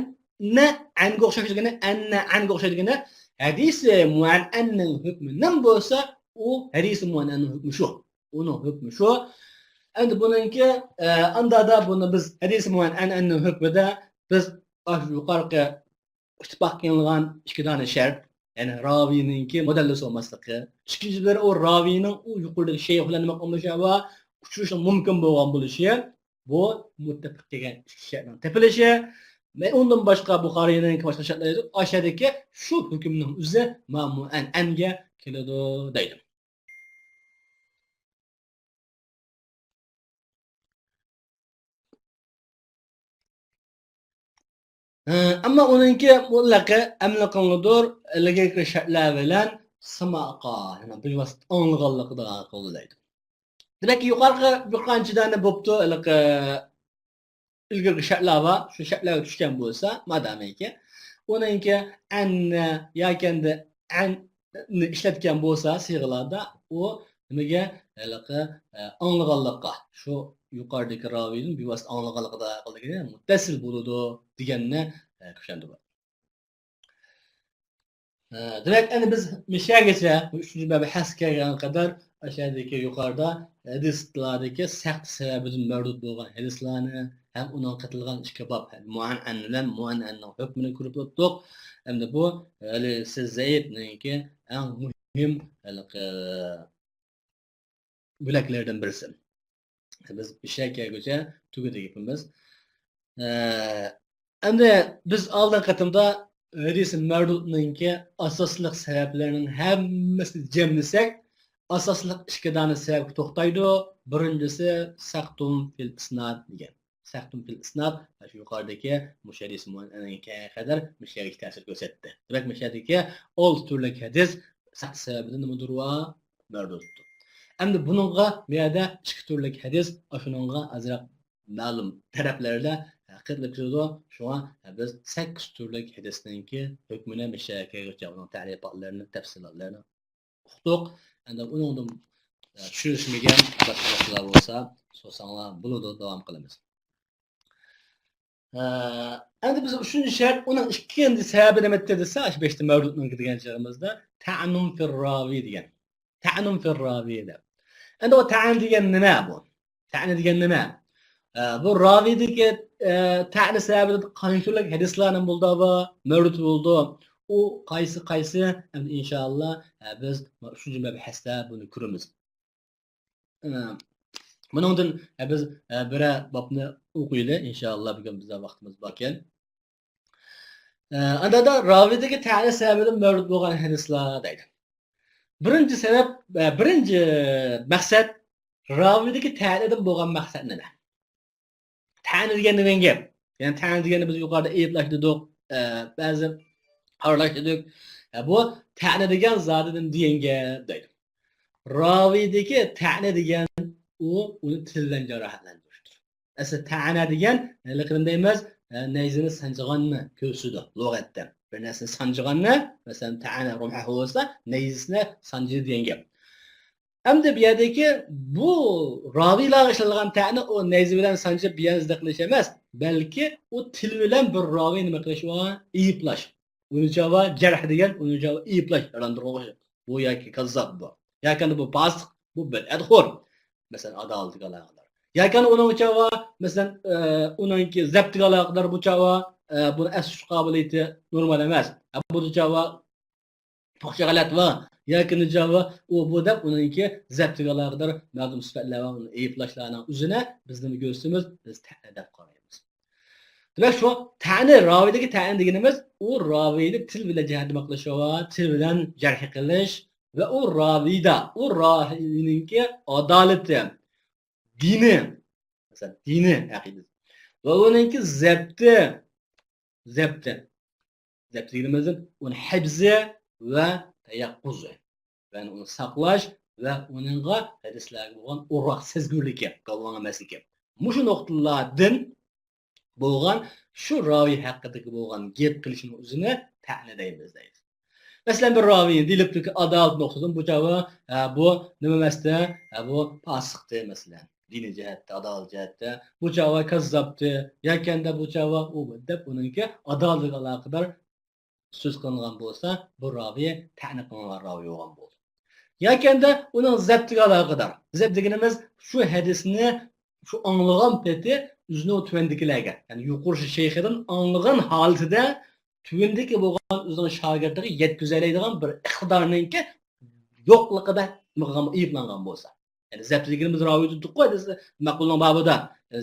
نە، ئەنگە ئوخشاش دېگىنى، ئەننە، ئەنگە ئوخشاش دېگىنى، ھەدىسى مۇئەنئەننىڭ ھۆكمى نېمە بولسا، ئۇ ھەدىسى مۇئەنئەننىڭ ھۆكمى شۇ. ئۇنىڭ ھۆكمى شۇ. ئەمدى بۇنىڭكى، ئە، ئاندادا بۇنى بىز ھەدىسى مۇئەنئەننىڭ ھۆكمىدە بىز ئاشۇ يۇقىرىقى ئىتتىپاق قىلىنغان ئىككى دانە شەرت، يەنى راۋىينىڭكى مۇدەللىس بولماسلىقى، ئىككىنچى بىر ئۇ راۋىينىڭ ئۇ يۇقىرىدىكى شەيخ بىلەن نېمە قىلمىشى ۋە ئۇچرىشىشنىڭ مۇمكىن بولغان بولۇشى، بۇ مۇتتەپىق كەلگەن ئىككى شەرتنىڭ تېپىلىشى. ۋە ئۇندىن باشقا بۇخارىينىڭكى باشقا شەرتلەر يېزىپ، ئاشۇ يەردىكى شۇ ھۆكۈمنىڭ ئۆزى مۇئەنئەنگە كېلىدۇ دەيدۇ. ئەمما ئۇنىڭكى مۇتلەقى ئەمەل قىلىنىدۇ، ئىلگىرىكى شەرتلەر بىلەن سىمائقا، يەنى بىۋاسىتە ئاڭلىغانلىقىدا قىلىنىدۇ دەيدۇ. دېمەك، يۇقىرىقى بىر قانچە دانە بوپتۇ، ھېلىقى ئىلگىرىكى شەرتلەر بار، شۇ شەرتلەرگە چۈشكەن بولسا، مادامىكى، ئۇنىڭكى ئەننى ياكەندە ئەننى ئىشلەتكەن بولسا سىيغىلاردا، ئۇ نېمىگە، ھېلىقى، ئە، ئاڭلىغانلىققا، شۇ يۇقىرىدىكى راۋىدىن بىۋاسىتە ئاڭلىغانلىقىدا قىلدىكىنى مۇتتەسىل بولىدۇ دېگەننى، ئە، كۈچەندۈرۈۋاتىدۇ. ئە، دېمەك، ئەمدى بىز مىشەگىچە بۇ ئۈچىنچى مەبھەسكە كەلگەن قەدەر ئاشۇ يەردىكى يۇقىرىدا ھەدىسلاردىكى سەقتى سەۋەبىدىن مەردۇد بولغان ھەدىسلارنى ھەم ئۇنىڭغا قېتىلغان ئىككى باب، مۇئەنئەن بىلەن مۇئەنئەننىڭ ھۆكمىنى كۆرۈپ ئۆتتۇق. ئەمدى بۇ ھەدىسى زەئىپنىڭكى ئەڭ مۇھىم ھېلىقى بۆلەكلىرىدىن بىرسى. بىز مىشەگە كەلگۈچە تۈگىدى گېپىمىز. ئە، ئەمدى بىز ئالدىنقى قېتىمدا ھەدىسى مەردۇدنىڭكى ئاساسلىق سەۋەبلىرىنىڭ ھەممىسىنى جەملىسەك، ئاساسلىق ئىككى دانە سەۋەبكە توختايدۇ. بىرىنچىسى سەقتۇن فىل ئىسناد دېگەن. سەقتۇن فىل ئىسناد، شۇ يۇقىرىدىكى مۇشۇ ھەدىس مۇئەنئەنگە كەلگەن قەدەر مۇشۇ يەرگىچە تەسىر كۆرسەتتى. دېمەك، مۇشۇ يەردىكى ئالتە تۈرلۈك ھەدىس سەقتى سەۋەبىدىن نېمىدۇر ۋە مەردۇدتۇر. ئەمدى بۇنىڭغا بۇ يەردە ئىككى تۈرلۈك ھەدىس، ئاشۇنىڭغا ئازراق مەلۇم تەرەپلەردە قېتىلىپ كېلىدۇ. شۇڭا بىز سەككىز تۈرلۈك ھەدىسنىڭكى ھۆكمىنى مۇشۇ يەرگىچە ئۇنىڭ تەرىپاتلىرىنى، تەپسىلاتلىرىنى ئۇقتۇق. ئەمدى ئۇنىڭدىن، ئە، چۈشىنىشمىگەن باشقا نەرسىلەر بولسا سورىساڭلار بولىدۇ، داۋام قىلىمىز. ئە، ئەمدى بىز ئۈچىنچى شەرت، ئۇنىڭ ئىككىنچى سەۋەبى نېمە دېسە، ئاشۇ بەشتە مەۋجۇتنىڭكى دېگەن چېغىمىزدا تەئنۇن فىر راۋى دېگەن. تەئنۇن فىر راۋى دەپ. ئەمدى ئۇ تەئن دېگەن نېمە بۇ؟ تەئنە دېگەن نېمە؟ ئە، بۇ راۋىدىكى، ئە، تەئنە سەۋەبىدىن قانچە تۈرلۈك ھەدىسلەرنىڭ بولدى بۇ؟ مەۋجۇت بولدى. ئۇ قايسى، قايسى؟ ئەمدى ئىنشائاللا، ئە، بىز ئۈچىنچى مەبھەستە بۇنى كۆرىمىز. ئە، بۇنىڭدىن، ئە، بىز، ئە، بىرەر بابنى ئوقۇيلى، ئىنشائاللا، بۈگۈن بىزدە ۋاقتىمىز باركەن. ئە، ئاندادا راۋىدىكى تەئنە سەۋەبىدىن مەۋجۇت بولغان ھەدىسلەر دەيدۇ. بىرىنچى سەۋەب، ئە، بىرىنچى مەقسەت، راۋىدىكى تەئنىدىن بولغان مەقسەت نېمە؟ تەئنە دېگەن نېمە گەپ؟ يەنى تەئنە دېگەننى بىز يۇقىرىدا ئەيىبلەش دېدۇق، ئە، بەزى ھارلاش دېدۇق. ئە، بۇ تەئنە دېگەن زادى نېمە دېگەن گەپ دەيدۇ. راۋىدىكى تەئنە دېگەن ئۇ، ئۇنى تىل بىلەن جاراھەتلەندۈرۈشتۇر. ئەسلى تەئنە دېگەن، ھېلىقى نېمە دەيمىز؟ ئە، نەيزىنى سانجىغاننى كۆرسىتىدۇ لۇغەتتە. بىر نەرسىنى سانجىغاننى، مەسىلەن، تەئنە رۇمھەھۇ بولسا، نەيزىسىنى سانجىدى دېگەن گەپ. ئەمدى بۇ يەردىكى بۇ راۋىيلارغا ئىشلىتىلگەن تەئنە ئۇ نەيزە بىلەن سانجىپ بىيەنزىدە قىلىش ئەمەس، بەلكى ئۇ تىل بىلەن بىر راۋىينى نېمە قىلىش ۋە ئەيىبلەش. ئۇنى چاۋا جەرھ دېگەن، ئۇنى چاۋا ئەيىبلەش، يالاندۇرغۇچى. بۇ ياكى كاززاب بۇ. ياكى بۇ پاسىق، بۇ بىدئەتخور. مەسىلەن، ئادالىتىگە ئالاقىدار. ياكى ئۇنىڭ چاۋا، مەسىلەن، ئە، ئۇنىڭكى زەپتىگە ئالاقىدار بۇ چاۋا، ئە، بۇنى ئەس تۇتۇش قابىلىيىتى نورمال ئەمەس. ئە، بۇ چاۋا پۇخشا غەلەت بار ياكى نىجا بار، ئۇ بۇ دەپ ئۇنىڭكى زەپتىگە ئالاقىدار مەلۇم سۈپەتلەر بار، ئۇنى ئېيىبلاشلارنىڭ ئۆزىنى بىز نېمە كۆرسىتىمىز؟ بىز تەنە دەپ قارايمىز. دېمەك، شۇ تەنە، راۋىدىكى تەنە دېگىنىمىز ئۇ راۋىنى تىل بىلەن جەھەتتە ماقتىشىۋا، تىل بىلەن جەرھ قىلىش ۋە ئۇ راۋىدا، ئۇ راۋىنىڭكى ئادالىتى، دىنى، مەسىلەن، دىنى، ئەقىدىسى ۋە ئۇنىڭكى زەپتى، زەپتى، زەپتى دېگىنىمىزدىن ئۇنى ھەپزى ۋە تەيەققۇزى، يەنى ئۇنى ساقلاش ۋە ئۇنىڭغا ھەدىسلەرگە بولغان ئورۇق سەزگۈرلۈكى، گالۋاڭ ئەمەسلىكى. مۇشۇ نۇقتىلاردىن بولغان شۇ راۋى ھەققىدىكى بولغان گەپ قىلىشنىڭ ئۆزىنى تەنە دەيمىز دەيدۇ. مەسىلەن، بىر راۋى دېيىلىپتۇكى، ئادالەت نۇقتىسىدىن بۇ چاغ، ھە، بۇ نېمە ئەمەستە، ھە، بۇ پاسىقتى، مەسىلەن، دىنىي جەھەتتە، ئادالەت جەھەتتە، بۇ چاغ كاززاپتى، ياكەندە بۇ چاغ ئۇ دەپ ئۇنىڭكى ئادالىتىگە ئالاقىدار سۆز قىلىنغان بولسا، بۇ راۋى تەنە قىلىنغان راۋى بولغان بولىدۇ. ياكەندە ئۇنىڭ زەپتىگە ئالاقىدار. زەپ دېگىنىمىز شۇ ھەدىسنى شۇ ئاڭلىغان پېتى ئۆزىنىڭ تۆۋەندىكىلەرگە، يەنى يۇقىرى شەيخىدىن ئاڭلىغان ھالىتىدە تۆۋەندىكى بولغان ئۆزىنىڭ شاگىرتىگە يەتكۈزەلەيدىغان بىر ئىقتىدارنىڭكى يوقلۇقىدا ئېيىبلانغان بولسا. يەنى زەپتى دېگىنىمىز راۋى دېدۇققۇ، ھەدىس مەقۇلنىڭ بابىدا.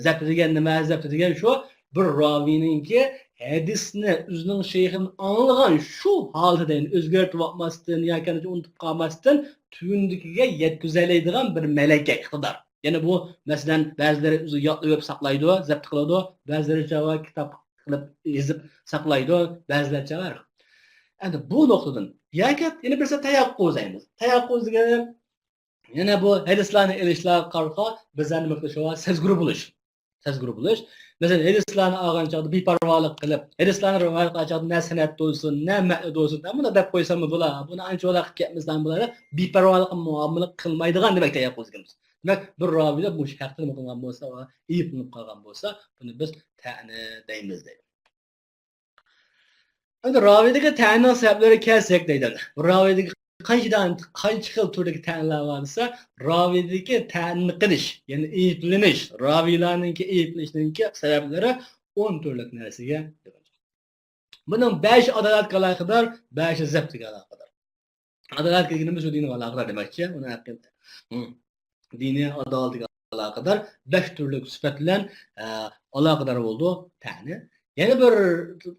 زەپتى دېگەن نېمە؟ زەپتى دېگەن شۇ بىر راۋىنىڭكى ھەدىسنى ئۆزىنىڭ شەيخىدىن ئاڭلىغان شۇ ھالىتىدە، يەنى ئۆزگەرتىۋاتماستىن ياكى ئۇنتۇپ قالماستىن تۆۋەندىكىگە يەتكۈزەلەيدىغان بىر مەلەكە، ئىقتىدار. يەنى بۇ، مەسىلەن، بەزىلىرى ئۆزى يادلىۋېلىپ ساقلايدۇ، زەپتى قىلىدۇ، بەزىلىرى چاغ كىتاب قىلىپ يېزىپ ساقلايدۇ، بەزىلەر چاغ. ئەمدى بۇ نۇقتىدىن ياكى يەنە بىرسى تەيەققۇز دەيمىز. تەيەققۇز دېگەن يەنە بۇ ھەدىسلارنى ئېلىشلارغا قارىغاندا بىزلەرنى مىقدىشىغا سەزگۈر بولۇش. سەزگۈر بولۇش. مەسىلەن، ھەدىسلارنى ئالغان چاغدا بىپەرۋالىق قىلىپ، ھەدىسلارنى رىۋايەت قىلغان چاغدا نە سەنەد بولسۇن، نە مەتن بولسۇن، مەن بۇنداق دەپ قويساممۇ بولا، بۇنى ئانچە ئۇنداق قىلىپ كەتمىسەم بولا دەپ بىپەرۋالىق مۇئامىلە قىلمايدىغان دېمەك تەيەققۇز دېگىنىمىز. دېمەك، بىر راۋىدا مۇشۇ ھەقتە نېمە قىلغان بولسا، ئەيىبلىنىپ قالغان بولسا، بۇنى بىز تەنە دەيمىز دەيدۇ. ئەمدى راۋىدىكى تەننىڭ سەۋەبلىرىگە كەلسەك دەيدۇ. بۇ راۋىدىكى قانچە دان-، قانچە خىل تۈردىكى تەنلەر بار دېسە، راۋىدىكى تەن قىلىش، يەنى ئەيىبلىنىش، راۋىلارنىڭكى ئەيىبلىنىشنىڭكى سەۋەبلىرى ئون تۈرلۈك نەرسىگە يىغىلغان. بۇنىڭ بەشى ئادالەتكە ئالاقىدار، بەشى زەپتىگە ئالاقىدار. ئادالەت دېگىنىمىز شۇ دىنغا ئالاقىدار دېمەكچى. ئۇنى ھەققىدە. دىنىي ئادالىتىگە ئالاقىدار بەش تۈرلۈك سۈپەت بىلەن، ئە، ئالاقىدار بولىدۇ تەنى. يەنە بىر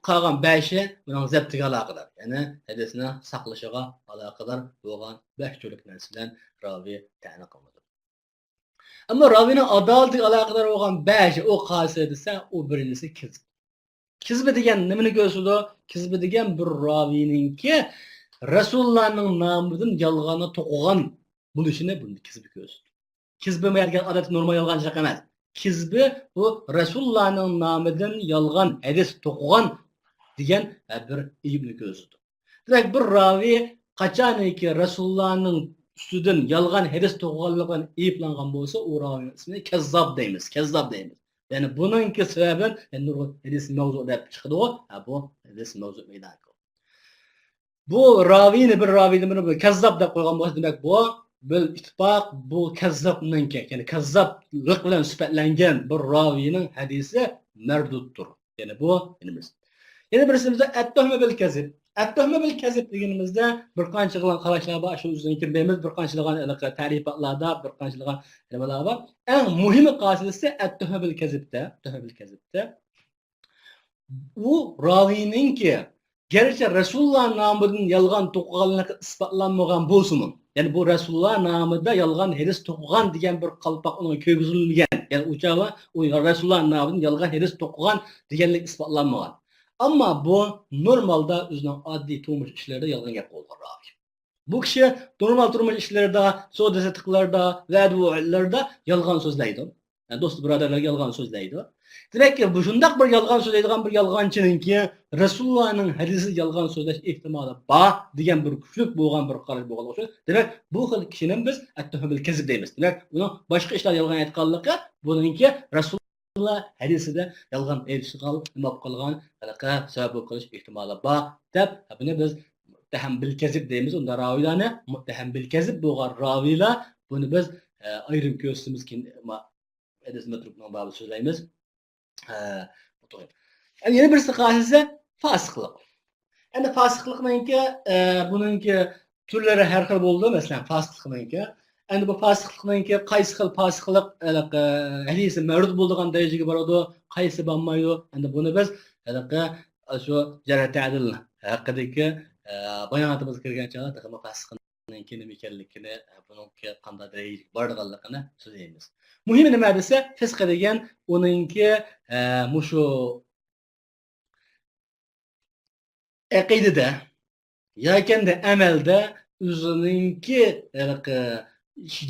قالغان بەشى بۇنىڭ زەپتىگە ئالاقىدار. يەنى ھەدىسنى ساقلىشىغا ئالاقىدار بولغان بەش تۈرلۈك نەرسە بىلەن راۋى تەنى قىلىنىدۇ. ئەمما راۋىنىڭ ئادالىتىگە ئالاقىدار بولغان بەشى ئۇ قايسى دېسە، ئۇ بىرىنچىسى كىزىب. كىزبى دېگەن نېمىنى كۆرسىتىدۇ؟ كىزبى دېگەن بىر راۋىنىڭكى رەسۇلۇللانىڭ نامىدىن يالغاننى توقۇغان بولۇشىنى بۇنى كىزبى كۆرسىتىدۇ. كىزبى دېگەن ئادەتتە نورمال يالغانچىلىق ئەمەس. كىزبى بۇ رەسۇلۇللانىڭ نامىدىن يالغان ھەدىس توقۇغان دېگەن بىر ئەيىبنى كۆرسىتىدۇ. دېمەك، بىر راۋى قاچانكى رەسۇلۇللانىڭ ئۈستىدىن يالغان ھەدىس توقۇغانلىقى بىلەن ئەيىبلانغان بولسا، ئۇ راۋىنىڭ ئىسمىنى كەززاب دەيمىز، كەززاب دەيمىز. يەنى بۇنىڭكى سەۋەبى، يەنى نۇرغۇن ھەدىس مەۋزۇ دەپ چىقىدىغۇ، ھە، بۇ ھەدىس مەۋزۇ مەيدانغا كېلىدۇ. بۇ راۋىنى، بىر راۋىنى بىر كەززاب دەپ قويغان بولسا، دېمەك، بۇ بىل ئىتتىپاق، بۇ كەززابنىڭكى، يەنى كەززابلىق بىلەن سۈپەتلەنگەن بىر راۋىنىڭ ھەدىسى مەردۇدتۇر. يەنى بۇ، يەنە بىرسى. يەنە بىرسىمىزدە ئەتتۆھمە بىل كەزىب. ئەتتۆھمە بىل كەزىب دېگىنىمىزدە بىر قانچىلىغان قاراشلار بار، شۇ ئۆزىنى كىرمەيمىز، بىر قانچىلىغان ھېلىقى تەرىپاتلاردا، بىر قانچىلىغان نېمىلەر بار. ئەڭ مۇھىمى قائىدىسى ئەتتۆھمە بىل كەزىبتە، تۆھمە بىل كەزىبتە. ئۇ راۋىنىڭكى گەرچە رەسۇلۇللا نامىدىن يالغان توقۇغانلىقى ئىسپاتلانمىغان بولسىمۇ، يەنى بۇ رەسۇلۇللا نامىدا يالغان ھەدىس توقۇغان دېگەن بىر قالپاق ئۇنىڭغا كىرگۈزۈلمىگەن، يەنى ئۇ چاغ ئۇ رەسۇلۇللا نامىدىن يالغان ھەدىس توقۇغان دېگەنلىك ئىسپاتلانمىغان. ئەمما بۇ نورمالدا ئۆزىنىڭ ئاددىي تۇرمۇش ئىشلىرىدا يالغان گەپ قىلىدىغان راۋى. بۇ كىشى نورمال تۇرمۇش ئىشلىرىدا، سودا سېتىقلىرىدا، ۋەدە ۋەئىدلىرىدا يالغان سۆزلەيدۇ. يەنى دوست بۇرادەرلەرگە يالغان سۆزلەيدۇ. دېمەك، بۇ شۇنداق بىر يالغان سۆزلەيدىغان بىر يالغانچىنىڭكى رەسۇلۇللانىڭ ھەدىسىدە يالغان سۆزلەش ئېھتىمالى بار دېگەن بىر كۈچلۈك بولغان بىر قاراش بولغانلىقى ئۈچۈن، دېمەك، بۇ خىل كىشىنى بىز ئەتتۆھمە بىل كەزىب دەيمىز. دېمەك، ئۇنىڭ باشقا ئىشلاردا يالغان ئېيتقانلىقى، بۇنىڭكى رەسۇلۇللا ھەدىسىدە يالغان ئېيتىشىغا نېمە بولۇپ قالغان، ھېلىقى سەۋەب بولۇپ قېلىش ئېھتىمالى بار دەپ، بۇنى بىز مۇتتەھەم بىل كەزىب دەيمىز. ئۇنداق راۋىلارنى مۇتتەھەم بىل كەزىب بولغان راۋىلار، بۇنى بىز، ئە، ئايرىم كۆرسىتىمىز كېيىن، ھەدىس مەترۇكنىڭ بابىدا سۆزلەيمىز. ھە، ئەمدى يەنە بىرسى قاچىلىسا پاسىقلىق. ئەمدى پاسىقلىقنىڭكى، ئە، بۇنىڭكى تۈرلىرى ھەر خىل بولىدۇ، مەسىلەن، پاسىقلىقنىڭكى. ئەمدى بۇ پاسىقلىقنىڭكى قايسى خىل پاسىقلىق، ھېلىقى، ھەدىسى مەۋجۇت بولىدىغان دەرىجىگە بارىدۇ، قايسى بارمايدۇ. ئەمدى بۇنى بىز ھېلىقى شۇ جەرھ تەدىل ھەققىدىكى، ئە، باياناتىمىزغا كىرگەن چاغدا تېخىمۇ پاسىقنىڭكى نېمە ئىكەنلىكىنى، ئە، بۇنىڭكى قانداق دەرىجىگە بارىدىغانلىقىنى سۆزلەيمىز. مۇھىمى نېمە دېسە، فىسق دېگەن ئۇنىڭكى، ئە، مۇشۇ ئەقىدىدە ياكەندە ئەمەلدە ئۆزىنىڭكى ھېلىقى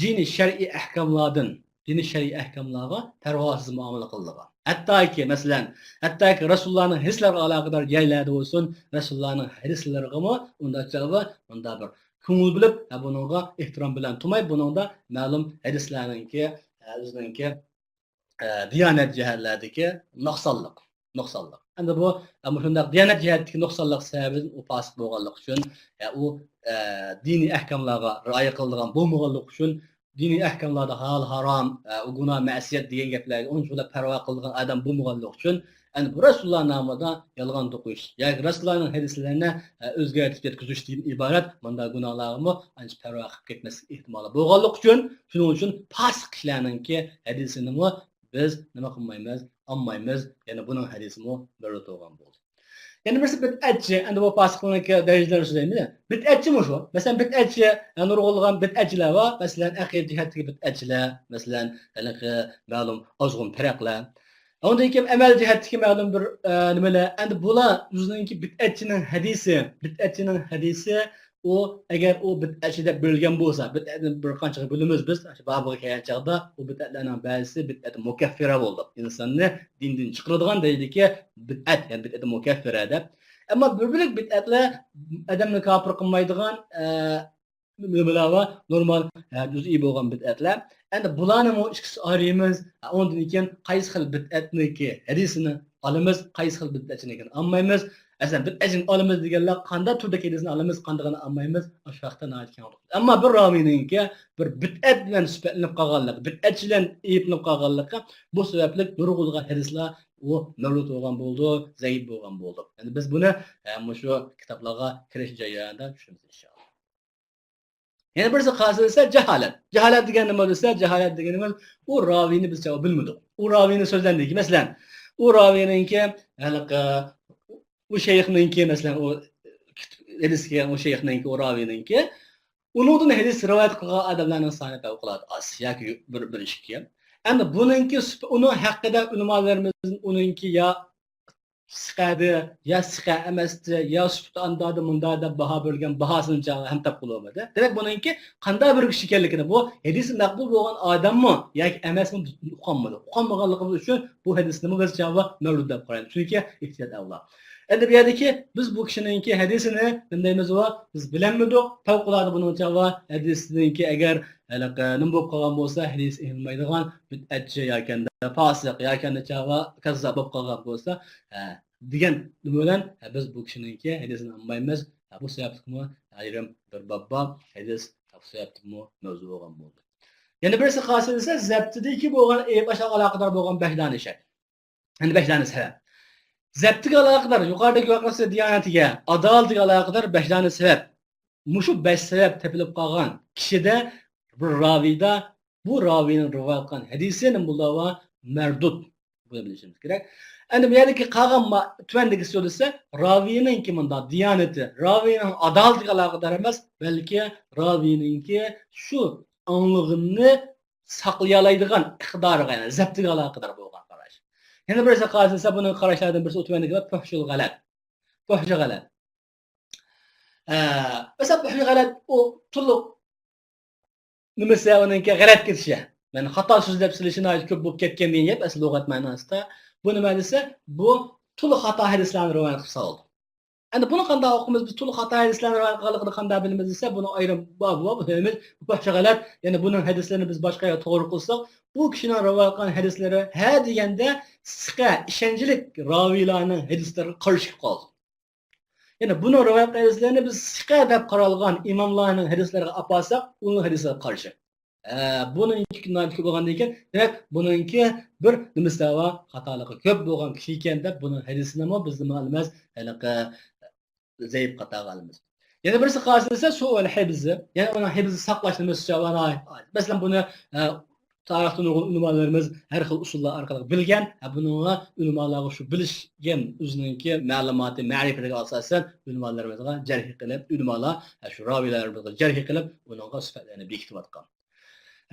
دىنىي شەرئىي ئەھكاملاردىن، دىنىي شەرئىي ئەھكاملارغا پەرۋاسىز مۇئامىلە قىلىدىغان. ھەتتاكى، مەسىلەن، ھەتتاكى رەسۇلۇللانىڭ ھەدىسلىرىگە ئالاقىدار جايلاردا بولسۇن، رەسۇلۇللانىڭ ھەدىسلىرىغىمۇ ئۇنداق چاغدا مۇنداق بىر كۆڭۈل بۆلۈپ، ھە، بۇنىڭغا ئېھتىرام بىلەن تۇرماي، بۇنىڭدا مەلۇم ھەدىسلەرنىڭكى، ئە، ئۆزىنىڭكى ئە، دىيانەت جەھەتلەردىكى نۇقسانلىق، نۇقسانلىق. ئەمدى بۇ، ئە، مۇشۇنداق دىيانەت جەھەتتىكى نۇقسانلىق سەۋەبىدىن ئۇ پاسىق بولغانلىقى ئۈچۈن، ئە، ئۇ، ئە، دىنىي ئەھكاملارغا رىئايە قىلىدىغان بولمىغانلىقى ئۈچۈن، دىنىي ئەھكاملاردا ھالال، ھارام، ئە، ئۇ گۇناھ، مەسىيەت دېگەن گەپلەرگە ئۇنچىۋالا پەرۋا قىلىدىغان ئادەم بولمىغانلىقى ئۈچۈن، ئەمدى بۇ رەسۇلۇللا نامىدا يالغان توقۇش ياكى رەسۇلۇللانىڭ ھەدىسلىرىنى، ئە، ئۆزگەرتىپ يەتكۈزۈش دېگەن ئىبارەت مۇنداق گۇناھلارغىمۇ ئانچە پەرۋا قىلىپ كەتمەسلىك ئېھتىمالى بولغانلىقى ئۈچۈن، شۇنىڭ ئۈچۈن پاسىق كىشىلەرنىڭكى ھەدىسىنىمۇ بىز نېمە قىلمايمىز، ئالمايمىز. يەنى بۇنىڭ ھەدىسىمۇ مەردۇد بولغان بولدى. يەنە بىرسى بىدئەتچى، ئەمدى بۇ پاسىقلىقنىڭكى دەرىجىلىرىنى سۆزلەيمىز. بىدئەتچى مۇشۇ. مەسىلەن، بىدئەتچى، يەنى نۇرغۇنلىغان بىدئەتچىلەر بار. مەسىلەن، ئەقىدە جەھەتتىكى بىدئەتچىلەر، مەسىلەن، ھېلىقى مەلۇم ئازغۇن پىرقىلەر. ئۇندىن كېيىن ئەمەل جەھەتتىكى مەلۇم بىر، ئە، نېمىلەر. ئەمدى بۇلار ئۆزىنىڭكى بىدئەتچىنىڭ ھەدىسى، بىدئەتچىنىڭ ھەدىسى ئۇ ئەگەر ئۇ بىدئەتچى دەپ بىلگەن بولسا، بىدئەتنى بىر قانچىغا بۆلىمىز بىز، ئاشۇ بابىغا كەلگەن چاغدا ئۇ بىدئەتلەرنىڭ بەزىسى بىدئەت مۇكەففىرە بولىدۇ. ئىنساننى دىندىن چىقىرىدىغان دەرىجىدىكى بىدئەت، يەنى بىدئەت مۇكەففىرە دەپ. ئەمما بىر بۆلەك بىدئەتلەر ئادەمنى كاپىر قىلمايدىغان، ئە، نېمىلەر بار، نورمال، ئە، جۈزئىي بولغان بىدئەتلەر. ئەمدى بۇلارنىمۇ ئىككىسىگە ئايرىيمىز. ئە، ئۇندىن كېيىن قايسى خىل بىدئەتنىڭكى ھەدىسىنى ئالىمىز، قايسى خىل بىدئەتچىنىڭكىنى ئالمايمىز. ئەسلەن بىدئەتچىنى ئالىمىز دېگەنلەر قانداق تۈردىكى ھەدىسنى ئالىمىز، قاندىقىنى ئالمايمىز، ئاشۇ ھەقتە ناھايىتى كەڭ توختىلىمىز. ئەمما بىر راۋىنىڭكى بىر بىدئەت بىلەن سۈپەتلىنىپ قالغانلىقى، بىدئەتچى بىلەن ئەيىبلىنىپ قالغانلىقى، بۇ سەۋەبلىك نۇرغۇنلىغان ھەدىسلەر ئۇ مەردۇد بولغان بولىدۇ، زەئىپ بولغان بولىدۇ. يەنى بىز بۇنى، ئە، مۇشۇ كىتابلارغا كىرىش جەريانىدا چۈشىنىمىز ئىنشائاللا. يەنە بىرسى قايسى دېسە، جاھالەت. جاھالەت دېگەن نېمە دېسە، جاھالەت دېگىنىمىز ئۇ راۋىنى بىز جاۋاب بىلمىدۇق. ئۇ راۋىنى سۆزلەندىكى، مەسىلەن، ئۇ راۋىنىڭكى، ھېلىقى، ئۇ شەيخنىڭكى، مەسىلەن، ئۇ ھەدىسكە، ئۇ شەيخنىڭكى، ئۇ راۋىنىڭكى، ئۇنىڭدىن ھەدىس رىۋايەت قىلغان ئادەملەرنىڭ سانى پەۋقۇلئاددە ئاز ياكى بىر، بىر ئىككى. ئەمدى بۇنىڭكى سۈپ-، ئۇنىڭ ھەققىدە ئۆلىمالىرىمىزدىن ئۇنىڭكى يا سىقەدى، يا سىقە ئەمەستى، يا سۈپىتى ئاندادا مۇندادا دەپ باھا بەرگەن باھاسىنى چاغ ھەم تاپقىلى بولمىدى. دېمەك، بۇنىڭكى قانداق بىر كىشى ئىكەنلىكىنى، بۇ ھەدىسى مەقبۇل بولغان ئادەممۇ ياكى ئەمەسمۇ ئۇقالمىدى. ئۇقالمىغانلىقىمىز ئۈچۈن بۇ ھەدىسنىمۇ بىز چاغ مەردۇد دەپ قارايمىز. چۈنكى ئېھتىيات ئەۋلا. ئەمدى بۇ يەردىكى بىز بۇ كىشىنىڭكى ھەدىسىنى نېمە دەيمىز، بۇ بىز بىلەلمىدۇق. پەۋقۇلئاددە بۇنىڭ چاغ ھەدىسىنىڭكى ئەگەر ھېلىقى نېمە بولۇپ قالغان بولسا، ھەدىس ئېلىنمايدىغان بىدئەتچى ياكەندە پاسىق ياكەندە چاغا كاززاب بولۇپ قالغان بولسا، ھە، دېگەن نېمە بىلەن، ھە، بىز بۇ كىشىنىڭكى ھەدىسىنى ئالمايمىز. ھە، بۇ سەۋەبلىكمۇ ئايرىم بىر باب بار، ھەدىس بۇ سەۋەبلىكمۇ مەۋزۇ بولغان بولدى. يەنە بىرسى قايسى دېسە، زەپتىدىكى بولغان ئەيىب ئاشلارغا ئالاقىدار بولغان بەش دانە شەرت. يەنە بەش دانە سەۋەب. زەپتىگە ئالاقىدار، يۇقىرىدىكى ۋەقەسى دىيانىتىگە، ئادالىتىگە ئالاقىدار بەش دانە سەۋەب. مۇشۇ بەش سەۋەب تېپىلىپ قالغان كىشىدە بىر راۋىدا بۇ راۋىنىڭ رىۋايەت قىلغان ھەدىسى نېمە بولىدۇ؟ مەردۇد. بۇنى بىلىشىمىز كېرەك. ئەمدى بۇ يەردىكى قالغان ما-، تۆۋەندىكى سۆزلىسە، راۋىنىڭكى مۇنداق دىيانىتى، راۋىنىڭ ئادالىتىگە ئالاقىدار ئەمەس، بەلكى راۋىنىڭكى شۇ ئاڭلىغىنىنى ساقلىيالايدىغان ئىقتىدارىغا، يەنى زەپتىگە ئالاقىدار بولغان قاراش. يەنە بىرسى قاراش دېسە، بۇنىڭ قاراشلاردىن بىرسى ئۇ تۆۋەندىكى بار، پۇھشۇل غەلەت. پۇھشى غەلەت. ئە، مەسىلەن، پۇھشى غەلەت ئۇ تولۇق نېمىسى ئۇنىڭكى غەلەت كېتىشى. يەنى خاتا سۆزلەپ سېلىشى ناھايىتى كۆپ بولۇپ كەتكەن دېگەن گەپ ئەسلى لۇغەت مەناسىدا. بۇ نېمە دېسە، بۇ تولۇق خاتا ھەدىسلەرنى رىۋايەت قىلىپ سالىدۇ. ئەمدى بۇنى قانداق ئۇقىمىز؟ بىز تولۇق خاتا ھەدىسلەرنى رىۋايەت قىلغانلىقىنى قانداق بىلىمىز دېسە، بۇنىڭ ئايرىم بابى بار، بۇ ھەممىمىز پۇھشى غەلەت. يەنى بۇنىڭ ھەدىسلىرىنى بىز باشقا يەرگە توغرا قىلساق، بۇ كىشىنىڭ رىۋايەت قىلغان ھەدىسلىرى ھە دېگەندە سىقە، ئىشەنچلىك راۋىيلارنىڭ ھەدىسلىرىگە قارشى كېلىپ قالىدۇ. يەنى بۇنىڭ رىۋايەت ھەدىسلىرىنى بىز سىقە دەپ قارالغان ئىماملارنىڭ ھەدىسلىرىگە ئاپارساق، ئۇنىڭ ھەدىسىگە قارشى. ئە، بۇنىڭكى ناھايىتى كۆپ بولغاندىن كېيىن، دېمەك، بۇنىڭكى بىر نېمىسى بار، خاتالىقى كۆپ بولغان كىشى ئىكەن دەپ، بۇنىڭ ھەدىسىنىمۇ بىز نېمە قىلىمىز؟ ھېلىقى زەئىپ قاتارغا ئالىمىز. يەنە بىرسى قارىسا، سوئۇل ھىفزى، يەنى ئۇنىڭ ھىفزى، ساقلاش نېمىسى ناھايىتى ئاجىز. مەسىلەن، بۇنى، ئە، تارىختىن نۇرغۇن ئۆلىمالىرىمىز ھەر خىل ئۇسۇللار ئارقىلىق بىلگەن. ھە، بۇنىڭغا ئۆلىمالارغا شۇ بىلىشكەن ئۆزىنىڭكى مەلۇماتى، مەرىپىتىگە ئاساسەن ئۆلىمالىرىمىزغا جەرھ قىلىپ، ئۆلىمالار، ھە، شۇ راۋىلىرىمىزغا جەرھ قىلىپ، ئۇنىڭغا سۈپەتلەرنى بېكىتىۋاتقان.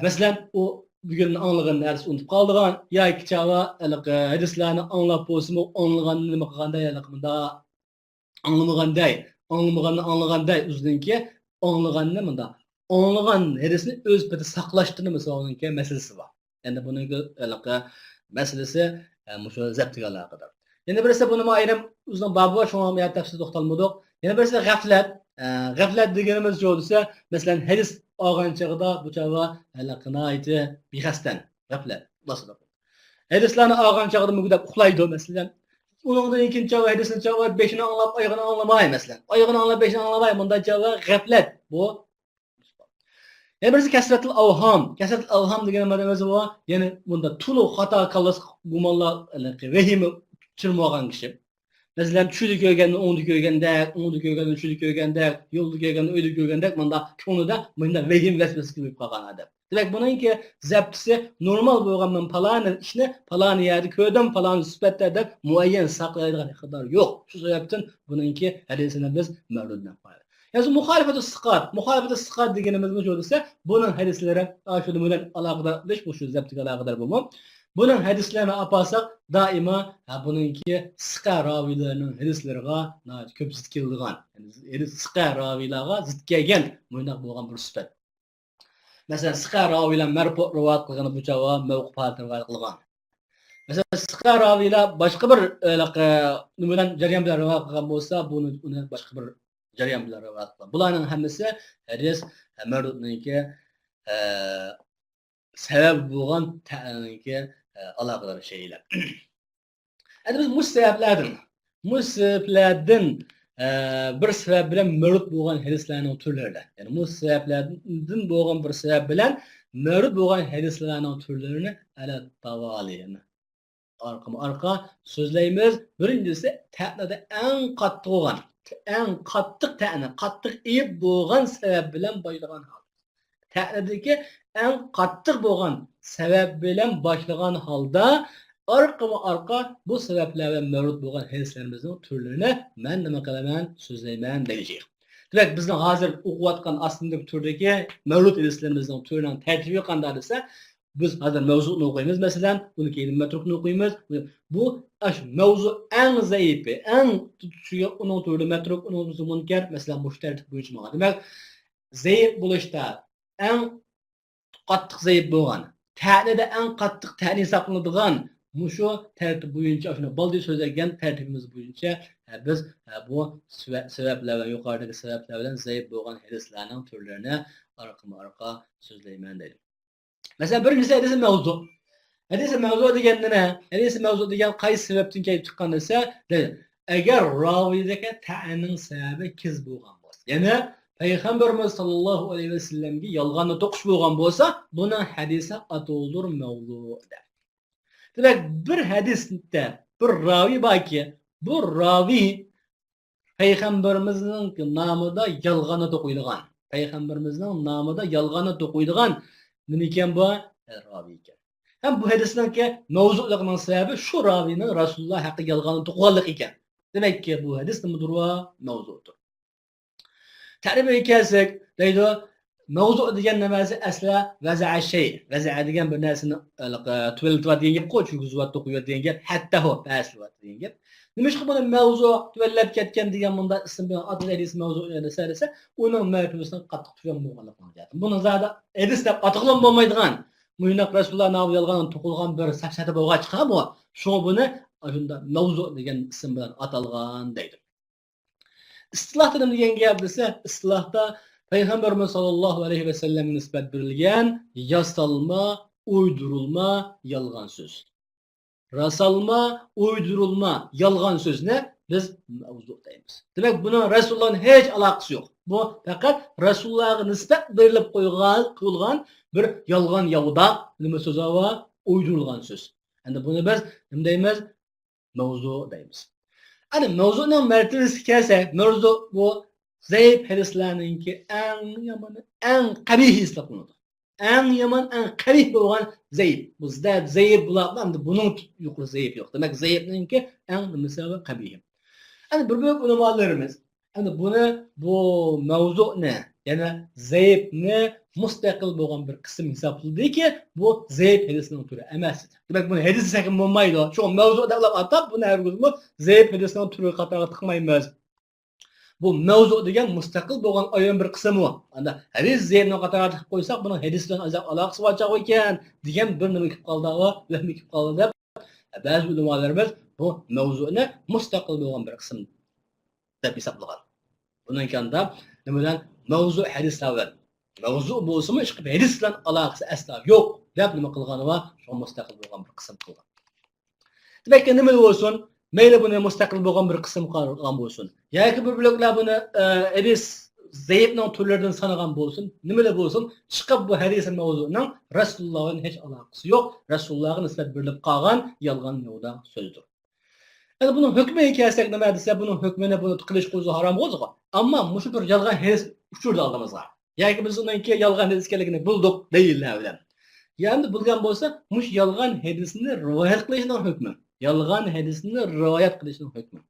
مەسىلەن، ئۇ بۈگۈن ئاڭلىغان نەرسە ئۇنتۇپ قالىدىغان ياكى چاغا ھېلىقى ھەدىسلەرنى ئاڭلاپ بولسىمۇ، ئاڭلىغاننى نېمە قىلغاندا، ھېلىقى مۇنداق ئاڭلىمىغاندەك، ئاڭلىمىغاننى ئاڭلىغاندەك، ئۆزىنىڭكى ئاڭلىغاننى مۇنداق، ئاڭلىغان ھەدىسنى ئۆز پېتى ساقلاشتىن مىسالنىڭكى مەسىلىسى بار. ئەمدى بۇنىڭكى ھېلىقى مەسىلىسى، ئە، مۇشۇ زەپتىگە ئالاقىدار. يەنە بىرسى بۇنىمۇ ئايرىم ئۆزىنىڭ بابى بار، شۇڭا يا تەپسىلىي توختالمىدۇق. يەنە بىرسى غەفلەت. ئە، غەفلەت دېگىنىمىز شۇ دېسە، مەسىلەن، ھەدىس ئالغان چېغىدا بۇ چاغدا ھېلىقى ناھايىتى بىخەستەن، غەپلەت. ھەدىسلەرنى ئالغان چاغدا مۇگدەپ ئۇخلايدۇ، مەسىلەن. ئۇنىڭدىن كېيىن چاغدا ھەدىسنى چاغدا بېشىنى ئاڭلاپ، ئايىغىنى ئاڭلىماي، مەسىلەن. ئايىغىنى ئاڭلاپ، بېشىنى ئاڭلىماي، مۇنداق چاغدا غەپلەت. بۇ يەنە بىرسى كەسرەتۇل ئەۋھام. كەسرەتۇل ئەۋھام دېگەن نېمە دېمەكچى بۇ؟ يەنى بۇندا تولۇق خاتا، كاللىسى گۇمانلار، ۋەھىمى چىرمىغان كىشى. مەسىلەن، چۈشىدە كۆرگەننى ئوڭدا كۆرگەندەك، ئوڭدا كۆرگەننى چۈشىدە كۆرگەندەك، يولدا كۆرگەننى ئۆيدە كۆرگەندەك، مۇنداق كۆڭلىدە مۇنداق ۋەھىم ۋەسۋەسىگە كۆمۈپ قالغان ئادەم. دېمەك، بۇنىڭكى زەپتىسى نورمال بولغان، مەن پالانى ئىشنى پالانى يەردە كۆردۈم، پالانى سۈپەتتە دەپ مۇئەييەن ساقلايدىغان ئىقتىدار يوق. شۇ سەۋەبتىن بۇنىڭكى ھەدىسىنى بىز مەردۇد دەپ قويىمىز. يەنى مۇخالىفەتۇ سىقات. مۇخالىفەتۇ سىقات دېگىنىمىز مۇشۇ دېسە، بۇنىڭ ھەدىسلىرى، ئا، شۇنىڭ بىلەن ئالاقىدار، مۇشۇ زەپتىگە ئالاقىدار بۇمۇ. بۇنىڭ ھەدىسلىرىنى ئاپارساق، دائىما، ھە، بۇنىڭكى سىقە راۋىيلىرىنىڭ ھەدىسلىرىغا ناھايىتى كۆپ زىت كېلىدىغان، يەنى سىقە راۋىيلارغا زىت كەلگەن مۇنداق بولغان بىر سۈپەت. مەسىلەن، سىقە راۋىيلار مەرپۇ رىۋايەت قىلغىنى بۇ چاغدا مەۋقۇپ ھالەتتە رىۋايەت قىلغان. مەسىلەن، سىقە راۋىيلار باشقا بىر، ئە، نېمە بىلەن، جەريان بىلەن رىۋايەت قىلغان بولسا، بۇنى، ئۇنى باشقا بىر جەريان بىلەن رىۋايەت قىلغان. بۇلارنىڭ ھەممىسى ھەدىس، ئە، مەردۇدنىڭكى، ئە، سەۋەبى بولغان تەنكى، ئە، ئالاقىدار شەيئىلەر. ئەمدى بىز مۇشۇ سەۋەبلەردىن، مۇشۇ سەۋەبلەردىن، ئە، بىر سەۋەب بىلەن مەردۇد بولغان ھەدىسلەرنىڭ تۈرلىرىدە، يەنى مۇشۇ سەۋەبلەردىن بولغان بىر سەۋەب بىلەن مەردۇد بولغان ھەدىسلەرنىڭ تۈرلىرىنى ئەلە تاۋالى، يەنى ئارقىمۇ ئارقا سۆزلەيمىز. بىرىنچىسى، تەنىدە ئەڭ قاتتىق بولغان، ئەڭ قاتتىق تەنى، قاتتىق ئەيىب بولغان سەۋەب بىلەن باشلىغان ھال. تەنىدىكى ئەڭ قاتتىق بولغان سەۋەب بىلەن باشلىغان ھالدا ئارقىمۇ ئارقا بۇ سەۋەبلەر بىلەن مەۋجۇت بولغان ھەدىسلىرىمىزنىڭ تۈرلىرىنى مەن نېمە قىلىمەن؟ سۆزلەيمەن دېگەن شەيخ. دېمەك، بىزنىڭ ھازىر ئوقۇۋاتقان ئاستىمىزدىكى تۈردىكى مەۋجۇت ھەدىسلىرىمىزنىڭ تۈرىنىڭ تەرتىپى قانداق دېسە، بىز ھازىر مەۋزۇنى ئوقۇيمىز، مەسىلەن، ئۇنىڭ كېيىن مەترۇكنى ئوقۇيمىز. بۇ ئاشۇ مەۋزۇ ئەڭ زەئىپى، ئەڭ، ئۇنىڭ تۈرىدە مەترۇك، ئۇنىڭ تۈرىدە مۇنكەر، مەسىلەن، مۇشۇ تەرتىپ بويىچە ماڭغان. دېمەك، زەئىپ بولۇشتا ئەڭ قاتتىق زەئىپ بولغان، تەنىدە ئەڭ قاتتىق تەنى ھېسابلىنىدىغان مۇشۇ تەرتىپ بويىچە، ئاشۇ بالدى سۆزلەنگەن تەرتىپىمىز بويىچە، ئە، بىز، ئە، بۇ سۈۋە-، سەۋەبلەر بىلەن، يۇقىرىدىكى سەۋەبلەر بىلەن زەئىپ بولغان ھەدىسلەرنىڭ تۈرلىرىنى ئارقىمۇ ئارقا سۆزلەيمەن دەيدۇ. مەسىلەن، بىرىنچىسى ھەدىسى مەۋزۇ. ھەدىسى مەۋزۇ دېگەن نېمە؟ ھەدىسى مەۋزۇ دېگەن قايسى سەۋەبتىن كېلىپ چىققان دېسە، دەيدۇ، ئەگەر راۋىدىكى تەنىنىڭ سەۋەبى كىز بولغان بولسا، يەنى پەيغەمبىرىمىز ساللاللاھۇ ئەلەيھى ۋەسەللەمگە يالغاننى توقۇش بولغان بولسا، بۇنىڭ ھەدىسى ئاتىلىدۇ مەۋزۇ دەپ. دېمەك، بىر ھەدىستە بىر راۋى باركى، بۇ راۋى پەيغەمبىرىمىزنىڭ نامىدا يالغاننى توقۇيدىغان، پەيغەمبىرىمىزنىڭ نامىدا يالغاننى توقۇيدىغان نېمىكەن بۇ؟ راۋى ئىكەن. ھەم بۇ ھەدىسنىڭكى مەۋزۇلۇقىنىڭ سەۋەبى شۇ راۋىنىڭ رەسۇلۇللا ھەققىدە يالغاننى توقۇغانلىقى ئىكەن. دېمەككى، بۇ ھەدىس نېمىدۇر؟ مەۋزۇدۇر. تەرىپىگە كەلسەك، دەيدۇ، مەۋزۇ دېگەن نېمىسى ئەسلى ۋەزەئە شەي. ۋەزەئە دېگەن بىر نەرسىنى، ئە، تۆۋەنلىتىۋەت دېگەن گەپقۇ، چۈرگۈزۈۋەت، توقۇيۋەت دېگەن گەپ، ھەتتەھۇ، پەسلىۋەت دېگەن گەپ. نېمىشقا بۇنى مەۋزۇ، تۆۋەنلەپ كەتكەن دېگەن مۇنداق ئىسىم بىلەن ئاتىدى ھەدىس مەۋزۇ دېسە، دېسە، ئۇنىڭ مەرتىۋىسىنىڭ قاتتىق تۆۋەن بولغانلىقىنىڭ جەھەتتىن. بۇنىڭ زادى ھەدىس دەپ ئاتىغىلىمۇ بولمايدىغان، مۇشۇنداق رەسۇلۇللا نامىدا يالغان توقۇلغان بىر سەپسەتە بولغاچقا، بۇ، شۇڭا بۇنى ئاشۇنداق مەۋزۇ دېگەن ئىسىم بىلەن ئاتالغان دەيدۇ. ئىستىلاھتا نېمە دېگەن گەپ دېسە، ئىستىلاھتا پەيغەمبىرىمىز ساللاللاھۇ ئەلەيھى ۋەسەللەمگە نىسبەت بېرىلگەن ياسالما، ئويدۇرۇلما، يالغان سۆز. راسالما، ئويدۇرۇلما، يالغان سۆزنى بىز مەۋزۇ دەيمىز. دېمەك، بۇنىڭ رەسۇلۇللانىڭ ھېچ ئالاقىسى يوق. بۇ پەقەت رەسۇلۇللاغا نىسبەت بېرىلىپ قويغان، قويۇلغان بىر يالغان ياۋىداق، نېمە سۆز ئۇ؟ ئويدۇرۇلغان سۆز. ئەمدى بۇنى بىز نېمە دەيمىز؟ مەۋزۇ دەيمىز. ئەنە مەۋزۇنىڭ مەرتىۋىسىگە كەلسەك، مەۋزۇ بۇ زەئىپ ھەدىسلەرنىڭكى ئەڭ يامىنى، ئەڭ قەبىھ ھېسابلىنىدۇ. ئەڭ يامان، ئەڭ قەبىھ بولغان زەئىپ. بۇ زە-، زەئىپ بۇلار، ئەمدى بۇنىڭ يۇقىرى زەئىپ يوق. دېمەك، زەئىپنىڭكى ئەڭ نېمىسى ۋە قەبىھى. ئەنە بىر بۆلەك ئۆلىمالىرىمىز، ئەنە بۇنى، بۇ مەۋزۇنى، يەنى زەئىپنى مۇستەقىل بولغان بىر قىسىم ھېسابلىدىكى، بۇ زەئىپ ھەدىسنىڭ تۈرى ئەمەس. دېمەك، بۇنى ھەدىس دېسەك بولمايدۇ. شۇڭا مەۋزۇ دەپ ئاتاپ، بۇنى ھەرگىزمۇ زەئىپ ھەدىسنىڭ تۈرى قاتارىغا تىقمايمىز. بۇ مەۋزۇ دېگەن مۇستەقىل بولغان ئايرىم بىر قىسىم ئۇ. ئەنە ھەدىس زەئىپنىڭ قاتارىغا تىقىپ قويساق، بۇنىڭ ھەدىس بىلەن ئازراق ئالاقىسى بار چاغ ئىكەن، دېگەن بىر نېمە كېلىپ قالدى، ۋەھمى كېلىپ قالدى دەپ، بەزى ئۆلىمالىرىمىز بۇ مەۋزۇنى مۇستەقىل بولغان بىر قىسىم دەپ ھېسابلىغان. بۇنىڭ كەينىدە نېمە بىلەن؟ مەۋزۇ ھەدىسلەر بىلەن. مەۋزۇ بولسىمۇ، ئىشقىلىپ ھەدىس بىلەن ئالاقىسى ئەسلا يوق دەپ نېمە قىلغان ۋە شۇڭا مۇستەقىل بولغان بىر قىسىم قىلغان. دېمەك، نېمە بولسۇن، مەيلى بۇنى مۇستەقىل بولغان بىر قىسىم قىلغان بولسۇن، ياكى بىر بۆلەكلەر بۇنى، ئە، ھەدىس زەئىپنىڭ تۈرلىرىدىن سانىغان بولسۇن، نېمىلا بولسۇن، ئىشقىلىپ بۇ ھەدىس مەۋزۇنىڭ رەسۇلۇللا بىلەن ھېچ ئالاقىسى يوق، رەسۇلۇللاغا نىسبەت بېرىلىپ قالغان يالغان مۇۋدا سۆزدۇر. ئەنە بۇنىڭ ھۆكمىگە كەلسەك نېمە دېسە، بۇنىڭ ھۆكمىنى بۇنى قىلىش قىلسا ھارام بولىدىغۇ. ئەمما مۇشۇ بىر يالغان ھەدىس ئۇچۇردى ئالدىمىزغا. ياكى بىز ئۇنىڭكى يالغان ھەدىس ئىكەنلىكىنى بىلدۇق دەلىللەر بىلەن. يا ئەمدى بىلگەن بولسا، مۇشۇ يالغان ھەدىسنى رىۋايەت قىلىشنىڭ ھۆكمى. يالغان ھەدىسنى رىۋايەت قىلىشنىڭ ھۆكمى.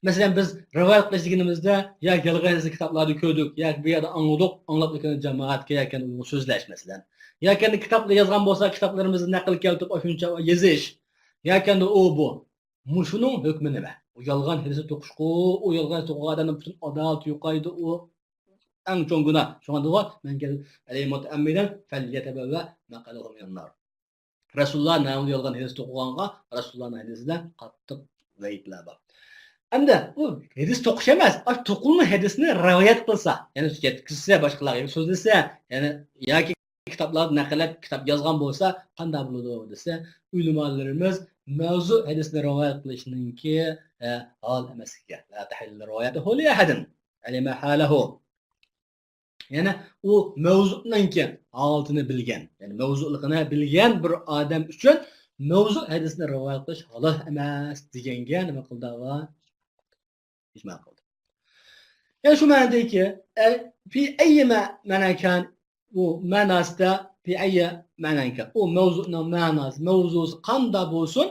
مەسىلەن، بىز رىۋايەت قىلىش دېگىنىمىزدە، يا يالغان ھەدىسنى كىتابلاردا كۆردۇق، ياكى بىر يەردە ئاڭلىدۇق، ئاڭلاپ لېكىن جامائەتكە ياكى ئۇنى سۆزلەش، مەسىلەن. ياكى كىتابتا يازغان بولسا، كىتابلىرىمىزنى نەقىل كەلتۈرۈپ، ئاشۇنچە يېزىش. ياكى ئۇ بۇ. مۇشۇنىڭ ھۆكمى نېمە؟ ئۇ يالغان ھەدىسنى توقۇشقۇ، ئۇ يالغان ھەدىسنى توقۇغان ئادەمنىڭ پۈتۈن ئادالىتى يوقايدۇ، ئۇ ئەڭ چوڭ گۇناھ. شۇڭا دېدىغۇ، مەن كان ئەلەيھى مۇتەئەممىدەن فەليەتەبەۋۋە مەقئەدەھۇ مىنەننار. رەسۇلۇللا نامىدا يالغان ھەدىس توقۇغانغا رەسۇلۇللانىڭ ھەدىسىدە قاتتىق ۋەئىدلەر بار. ئەمدى بۇ ھەدىس توقۇش ئەمەس، ئاشۇ توقۇلما ھەدىسنى رىۋايەت قىلسا، يەنى يەتكۈزسە باشقىلارغا، سۆزلىسە، يەنى ياكى كىتابلاردا نەقىل قىلىپ، كىتاب يازغان بولسا، قانداق بولىدۇ دېسە، ئۆلىمالىرىمىز مەۋزۇ ھەدىسنى رىۋايەت قىلىشنىڭكى، ئە، ھالال ئەمەسلىكىگە، لا تەھىللۇ رىۋايەتۇھۇ لىئەھەدىن ئەلىمە ھالەھۇ. يەنى ئۇ مەۋزۇنىڭكى ھالىتىنى بىلگەن، يەنى مەۋزۇلۇقىنى بىلگەن بىر ئادەم ئۈچۈن مەۋزۇ ھەدىسنى رىۋايەت قىلىش ھالال ئەمەس دېگەنگە نېمە قىلدى؟ ئىجما قىلدى. يەنى شۇ مەنىدىكى، ئەي، في أي ما-، معنى كان، ئۇ مەناسىدا، في أي معنى كان، ئۇ مەۋزۇنىڭ مەناسى، مەۋزۇسى قانداق بولسۇن،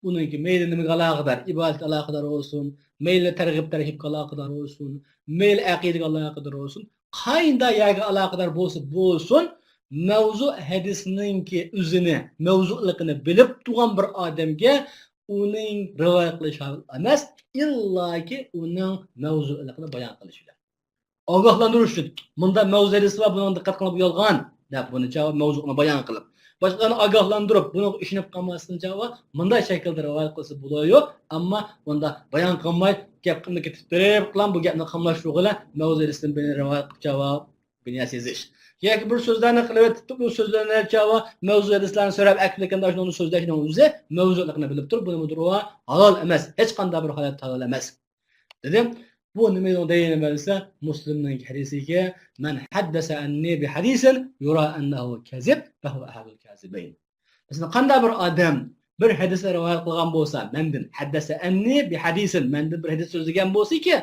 ئۇنىڭكى مەيلى نېمىگە ئالاقىدار، ئىبادەتكە ئالاقىدار بولسۇن، مەيلى تەرغىب تەرھىبكە ئالاقىدار بولسۇن، مەيلى ئەقىدىگە ئالاقىدار بولسۇن، قايدا يەرگە ئالاقىدار بولسا بولسۇن، مەۋزۇ ھەدىسنىڭكى ئۆزىنى، مەۋزۇلۇقىنى بىلىپ تۇرغان بىر ئادەمگە ئۇنىڭ رىۋايەت قىلىش ھالال ئەمەس، ئىللاكى ئۇنىڭ مەۋزۇلۇقىنى بايان قىلىش بىلەن. ئاگاھلاندۇرۇش ئۈچۈن، مۇنداق مەۋزۇ ھەدىس بار، بۇنىڭغا دىققەت قىلىڭ، بۇ يالغان، دەپ بۇنى جاۋاب مەۋزۇنى بايان قىلىپ، باشقىلارنى ئاگاھلاندۇرۇپ، بۇنىڭغا ئىشىنىپ قالماستىن جاۋاب مۇنداق شەكىلدە رىۋايەت قىلسا بولىدۇ، ئەمما بۇنداق بايان قىلماي، گەپنى كېتىپ بېرىپ قىلام، بۇ گەپنى قاملاشتۇرغىلى، مەۋزۇ ھەدىستىن بىرنى رىۋايەت قىلىپ جاۋاب بىنياس يېزىش. ياكى بىر سۆزلەرنى قىلىۋېتىپ، بۇ سۆزلەرنى جاۋاب مەۋزۇ ھەدىسلەرنى سۆرەپ ئەكىپ كەلگەندە شۇنىڭ سۆزلەشنىڭ ئۆزى مەۋزۇلۇقىنى بىلىپ تۇرۇپ، بۇنى مۇدۇرۇ ھالال ئەمەس، ھېچقانداق بىر ھالەتتە ھالال ئەمەس. دېدىم. بۇ نېمىنىڭ دەلىلى دېسە، مۇسلىمنىڭ ھەدىسىگە، مەن ھەددەسە ئەننى بىھەدىسىن يۇرا ئەننەھۇ كەزىب فەھۇۋە ئەھەدۇل كازىبەين. مەسىلەن، قانداق بىر ئادەم بىر ھەدىسنى رىۋايەت قىلغان بولسا، مەندىن، ھەددەسە ئەننى بىھەدىسىن، مەندىن بىر ھەدىس سۆزلىگەن بولسىكى،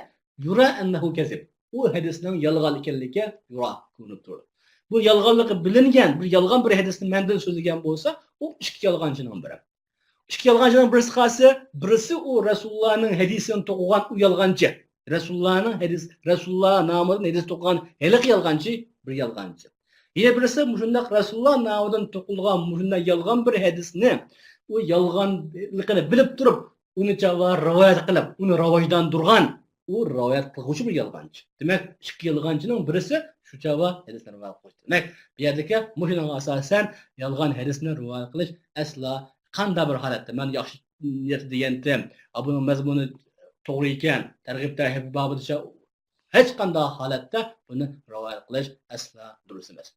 يۇرا ئەننەھۇ كەزىب، ئۇ ھەدىسنىڭ يالغان ئىكەنلىكى يۇرا، كۆرۈنۈپ تۇرىدۇ. بۇ يالغانلىقى بىلىنگەن، بىر يالغان بىر ھەدىسنى مەندىن سۆزلىگەن بولسا، ئۇ ئىككى يالغانچىنىڭ بىرى. ئىككى يالغانچىنىڭ بىرسى قايسى؟ بىرسى ئۇ رەسۇلۇللانىڭ ھەدىسىنى توقۇغان ئۇ يالغانچى. رەسۇلۇللانىڭ ھەدىس، رەسۇلۇللا نامىدىن ھەدىس توقۇغان ھېلىقى يالغانچى، بىر يالغانچى. يەنە بىرسى مۇشۇنداق رەسۇلۇللا نامىدىن توقۇلغان مۇشۇنداق يالغان بىر ھەدىسنى، ئۇ يالغانلىقىنى بىلىپ تۇرۇپ، ئۇنى چاغا رىۋايەت قىلىپ، ئۇنى راۋاجلاندۇرغان، ئۇ رىۋايەت قىلغۇچى بىر يالغانچى. دېمەك، ئىككى يالغانچىنىڭ بىرسى شۇ چاغا ھەدىسنى رىۋايەت قىلغۇچى. دېمەك، بۇ يەردىكى مۇشۇنىڭغا ئاساسەن يالغان ھەدىسنى رىۋايەت قىلىش ئەسلا قانداق بىر ھالەتتە، مەن ياخشى نىيەتتە دېگەنتىم، ئا، بۇنىڭ مەزمۇنى توغرا ئىكەن، تەرغىب تەرھىب بابىدا ھېچقانداق ھالەتتە بۇنى رىۋايەت قىلىش ئەسلا دۇرۇس ئەمەس.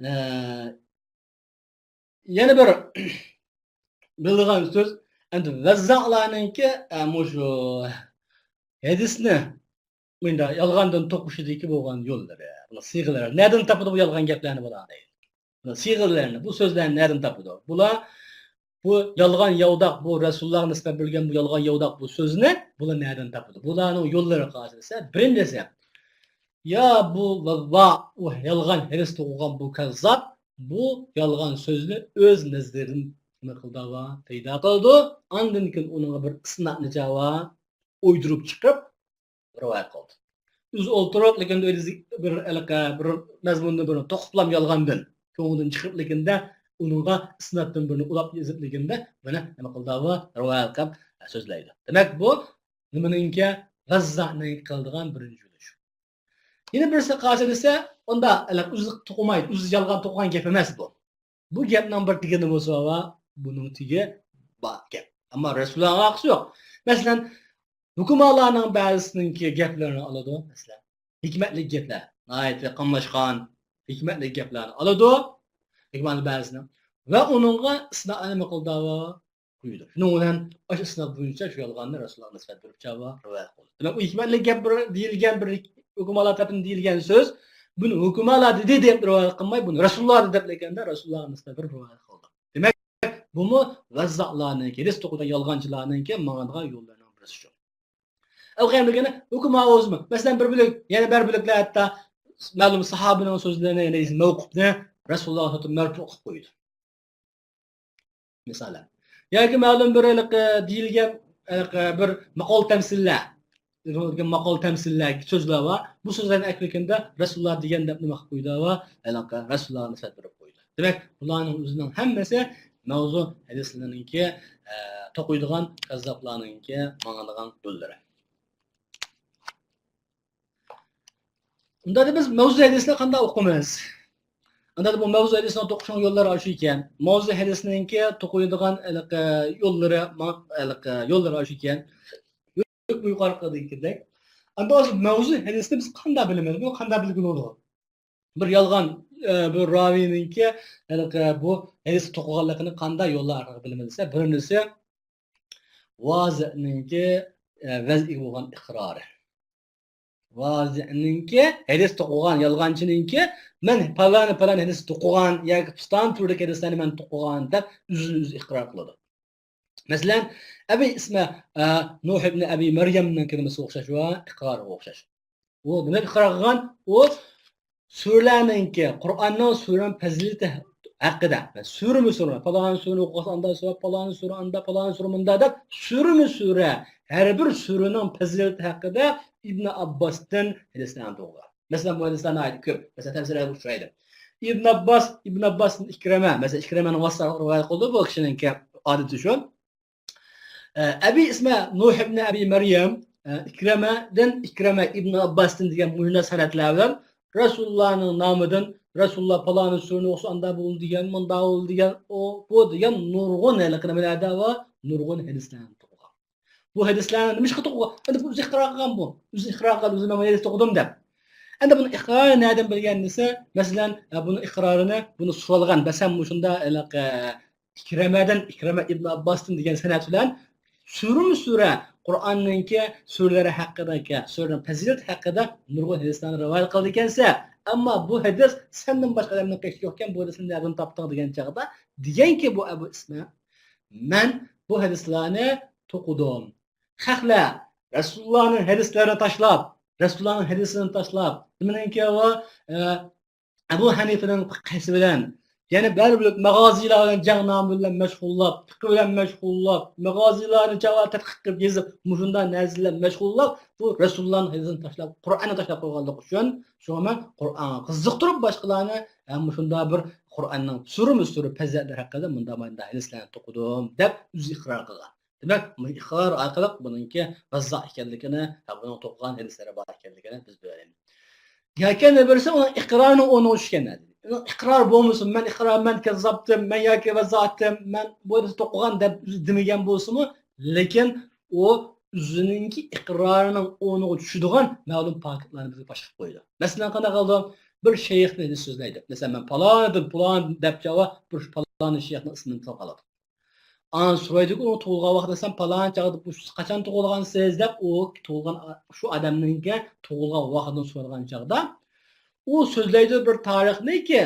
ئە، يەنە بىر بىلىدىغان سۆز، ئەمدى ۋەززائلارنىڭكى، ئە، مۇشۇ ھەدىسنى مۇنداق يالغاندىن توقۇشىدىكى بولغان يوللىرى. بۇنىڭ سىيغىلىرى. نەدىن تاپىدۇ بۇ يالغان گەپلەرنى بۇلار دەيدۇ. بۇنىڭ سىيغىلىرىنى، بۇ سۆزلەرنى نەدىن تاپىدۇ؟ بۇلار بۇ يالغان ياۋىداق، بۇ رەسۇلۇللاغا نىسبەت بېرىلگەن بۇ يالغان ياۋىداق بۇ سۆزنى بۇلار نەدىن تاپىدۇ؟ بۇلارنىڭ يوللىرى قايسى دېسە، بىرىنچىسى، يا بۇ ۋا، ۋا، ئۇ يالغان ھەدىس توقۇغان بۇ كەززاپ بۇ يالغان سۆزنى ئۆز نەزىرىدىن نېمە قىلدى ۋا، پەيدا قىلىدۇ. ئاندىن كېيىن ئۇنىڭغا بىر ئىسنادنى چاۋا ئويدۇرۇپ چىقىپ رىۋايەت قىلدى. ئۆزى ئولتۇرۇپ، لېكىن ئۆزى بىر ھېلىقى بىر مەزمۇننى بىر توقۇپلام يالغاندىن، كۆڭلىدىن چىقىرىپ، لېكىندە ئۇنىڭغا ئىسنادتىن بىرنى ئۇلاپ يېزىپ، لېكىندە مانا نېمە قىلدى ۋا، رىۋايەت قىلىپ سۆزلەيدۇ. دېمەك، بۇ نېمىنىڭكى؟ ۋەززانىڭ قىلىدىغان بىرىنچى يولى شۇ. يەنە بىرسى قاچان دېسە، ئۇندا ئۆزى توقۇمايدۇ، ئۆزى يالغان توقۇغان گەپ ئەمەس بۇ. بۇ گەپنىڭ بىر تېگىنى بولسا ۋا، بۇنىڭ تېگى بار گەپ. ئەمما رەسۇلۇللاغا ئالاقىسى يوق. مەسىلەن، ھۆكۈمالارنىڭ بەزىسىنىڭكى گەپلىرىنى ئالىدۇ، مەسىلەن. ھېكمەتلىك گەپلەر، ناھايىتى قاملاشقان ھېكمەتلىك گەپلەرنى ئالىدۇ، ھۆكۈمالار بەزىسىنىڭ. ۋە ئۇنىڭغا ئىسنادنى نېمە قىلىدۇ ۋا، قويىدۇ. شۇنىڭ بىلەن ئاشۇ ئىسناد بويىچە شۇ يالغاننى رەسۇلۇللاغا نىسبەت بېرىپ چاۋا رىۋايەت قىلدى. دېمەك، ئۇ ھېكمەتلىك گەپ بىر دېيىلگەن، بىر ھۆكۈمالار تەرىپىدىن دېيىلگەن سۆز، بۇنى ھۆكۈمالار دېدى دەپ رىۋايەت قىلماي، بۇنى رەسۇلۇللا دېدى دەپ، لېكىندە رەسۇلۇللاغا نىسبەت بېرىپ رىۋايەت قىلدى. دېمەك، بۇمۇ ۋەززالارنىڭكى، ھەدىس توقۇيدىغان يالغانچىلارنىڭكى ماڭىدىغان يوللىرىنىڭ بىرسى شۇ. ئەۋ قەيەردىكىنى ھۆكۈما بولسىمۇ، مەسىلەن، بىر بۆلەك، يەنە بىر بۆلەكلەر ھەتتا مەلۇم ساھابىنىڭ سۆزلىرىنى، يەنى مەۋقۇپنى رەسۇلۇللاغا مەرپۇ قىلىپ قويىدۇ. مىسالەن. ياكى مەلۇم بىر ھېلىقى دېيىلگەن، ھېلىقى بىر ماقال تەمسىللەر، ماقال تەمسىللەر، سۆزلەر بار. بۇ سۆزلەرنى ئەكىرگەندە رەسۇلۇللا دېگەن دەپ نېمە قىلىپ قويىدۇ ۋە ھېلىقى رەسۇلۇللاغا نىسبەت بېرىپ قويىدۇ. دېمەك، بۇلارنىڭ ئۆزىنىڭ ھەممىسى مەۋزۇ ھەدىسلەرنىڭكى، ئە، توقۇيدىغان كاززاپلارنىڭكى ماڭىدىغان يوللىرى. ئۇندا بىز مەۋزۇ ھەدىسنى قانداق ئوقۇيمىز؟ ئۇندا بۇ مەۋزۇ ھەدىسنىڭ توقۇشنىڭ يوللىرى ئاشۇ ئىكەن. مەۋزۇ ھەدىسنىڭكى توقۇيدىغان ھېلىقى يوللىرى، ما-، ھېلىقى يوللىرى ئاشۇ ئىكەن. يۇقىرىقىدەك. ئەمدى مەۋزۇ ھەدىسنى بىز قانداق بىلىمىز؟ بۇنى قانداق بىلگىلى بولىدۇ؟ بىر يالغان، ئە، بىر راۋىنىڭكى، ھېلىقى بۇ ھەدىس توقۇغانلىقىنى قانداق يوللار ئارقىلىق بىلىمىز دېسە، بىرىنچىسى ۋازىنىڭكى، ئە، ۋەزىگە بولغان ئىقرارى. ۋازىنىڭكى ھەدىس توقۇغان، يالغانچىنىڭكى، مەن پالان، پالان ھەدىس توقۇغان ياكى پۇستان تۈردىكى ھەدىسلەرنى مەن توقۇغان دەپ ئۆزىنى ئۆزى ئىقرار قىلىدۇ. مەسىلەن، ئەبى ئىسمە، ئە، نۇھ ئىبنى ئەبى مەريەمنىڭكى نېمىسىگە ئوخشاش ۋە ئىقرارىغا ئوخشاش. ئۇ نېمە ئىقرار قىلغان؟ ئۇ سۈرىلەرنىڭكى، قۇرئاننىڭ سۈرىنىڭ پەزىلىتى ھەققىدە، سۈرىمۇ سۈرە، پالان سۈرىنى ئوقۇسا ئاندا ساۋاب، پالان سۈرە ئاندا، پالان سۈرە مۇندا دەپ، سۈرىمۇ سۈرە، ھەر بىر سۈرىنىڭ پەزىلىتى ھەققىدە ئىبنى ئابباستىن ھەدىسلەرنى توقۇغان. مەسىلەن، بۇ ھەدىسلەر ناھايىتى كۆپ. مەسىلەن، تەپسىرلەردە ئۇچرايدۇ. ئىبن ئابباس، ئىبن ئابباستىن ئىكرىمە، مەسىلەن، ئىكرىمەنىڭ ۋاسىتە ئارقىلىق رىۋايەت قىلدى، بۇ كىشىنىڭكى ئادىتى شۇ. ئە، ئەبى ئىسمە نۇھ ئىبنى ئەبى مەريەم، ئە، ئىكرىمەدىن، ئىكرىمە ئىبن ئابباستىن دېگەن مۇشۇنداق سەنەدلەر بىلەن رەسۇلۇللانىڭ نامىدىن، رەسۇلۇللا پالانى سۈرىنى ئوقۇسا ئاندا بولىدۇ دېگەن، مۇندا بولىدۇ دېگەن، ئۇ، بۇ دېگەن نۇرغۇن ھېلىقى نېمىلەردە بار، نۇرغۇن ھەدىسلەرنى توقۇغان. بۇ ھەدىسلەرنى نېمىشقا توقۇغان؟ ئەمدى بۇ ئۆزى ئىقرار قىلغان بۇ. ئۆزى ئىقرار قىلغان، ئۆزى مەن ھەدىس توقۇدۇم دەپ. ئەمدى بۇنىڭ ئىقرارى نەدىن بىلگەن دېسە، مەسىلەن، ئە، بۇنىڭ ئىقرارىنى، بۇنى سورالغان، مەسىلەن، مۇشۇنداق، ھېلىقى، ئىكرىمەدىن، ئىكرىمە ئىبن ئابباستىن دېگەن سەنەد بىلەن سۈرىمۇ سۈرە قۇرئاننىڭكى سۈرىلىرى ھەققىدە، سۈرىنىڭ پەزىلىتى ھەققىدە نۇرغۇن ھەدىسلەرنى رىۋايەت قىلىدىكەنسەن. ئەمما بۇ ھەدىس سەندىن باشقا ئادەمنىڭ قېشىدا يوقكەن، بۇ ھەدىسنى نەدىن تاپتىڭ دېگەن چاغدا، دېگەنكى بۇ ئەبۇ ئىسمە، مەن بۇ ھەدىسلەرنى توقۇدۇم. خەقلەر رەسۇلۇللانىڭ ھەدىسلىرىنى تاشلاپ، رەسۇلۇللانىڭ ھەدىسىنى تاشلاپ، نېمىنىڭكى ئۇ، ئە، ئەبۇ ھەنىفىنىڭ پىقھىسى بىلەن، يەنە بەزى بىر ماغازىيلار بىلەن جەڭ نامى بىلەن مەشغۇللاپ، پىقھى بىلەن مەشغۇللاپ، ماغازىيلارنى جاۋاب تەتقىق قىلىپ يېزىپ، مۇشۇنداق نەرسە بىلەن مەشغۇللاپ، بۇ رەسۇلۇللانىڭ ھەدىسىنى تاشلاپ، قۇرئاننى تاشلاپ قويغانلىقى ئۈچۈن، شۇڭا مەن قۇرئانغا قىزىقتۇرۇپ باشقىلارنى، ھە، مۇشۇنداق بىر قۇرئاننىڭ سۈرىمۇ سۈرە پەزىلەتلىرى ھەققىدە مۇنداق، مۇنداق ھەدىسلەرنى توقۇدۇم دەپ ئۆزى ئىقرار قىلغان. دېمەك، بۇ ئىقرار ئارقىلىق بۇنىڭكى ۋەززا ئىكەنلىكىنى ۋە بۇنىڭ توقۇغان ھەدىسلىرى بار ئىكەنلىكىنى بىز بىلەلەيمىز. ياكى يەنە بىرسى ئۇنىڭ ئىقرارىنىڭ ئورنىغا چۈشكەن. ئۇنىڭ ئىقرار بولمىسۇن، مەن ئىقرار، مەن كەززاپتىم، مەن ياكى ۋەززاتتىم، مەن بۇ ھەدىسنى توقۇغان دەپ ئۆزى دېمىگەن بولسىمۇ، لېكىن ئۇ ئۆزىنىڭكى ئىقرارىنىڭ ئورنىغا چۈشىدىغان مەلۇم پاكىتلارنى بىزگە پاش قىلىپ قويىدۇ. مەسىلەن، قانداق قىلىدۇ؟ بىر شەيخنى سۆزلەيدۇ. مەسىلەن، مەن پالانىدىن پالان دەپ جاۋاب بىر پالان شەيخنىڭ ئىسمىنى تىلغا ئالىدۇ. ئاندىن سورايدۇكى، ئۇنىڭ تۇغۇلغان ۋاقتى دېسەم، پالان چاغدا، بۇ قاچان تۇغۇلغانسىز دەپ، ئۇ تۇغۇلغان، شۇ ئادەمنىڭكى تۇغۇلغان ۋاقتىنى سورىغان چاغدا، ئۇ سۆزلەيدۇ بىر تارىخنىكى،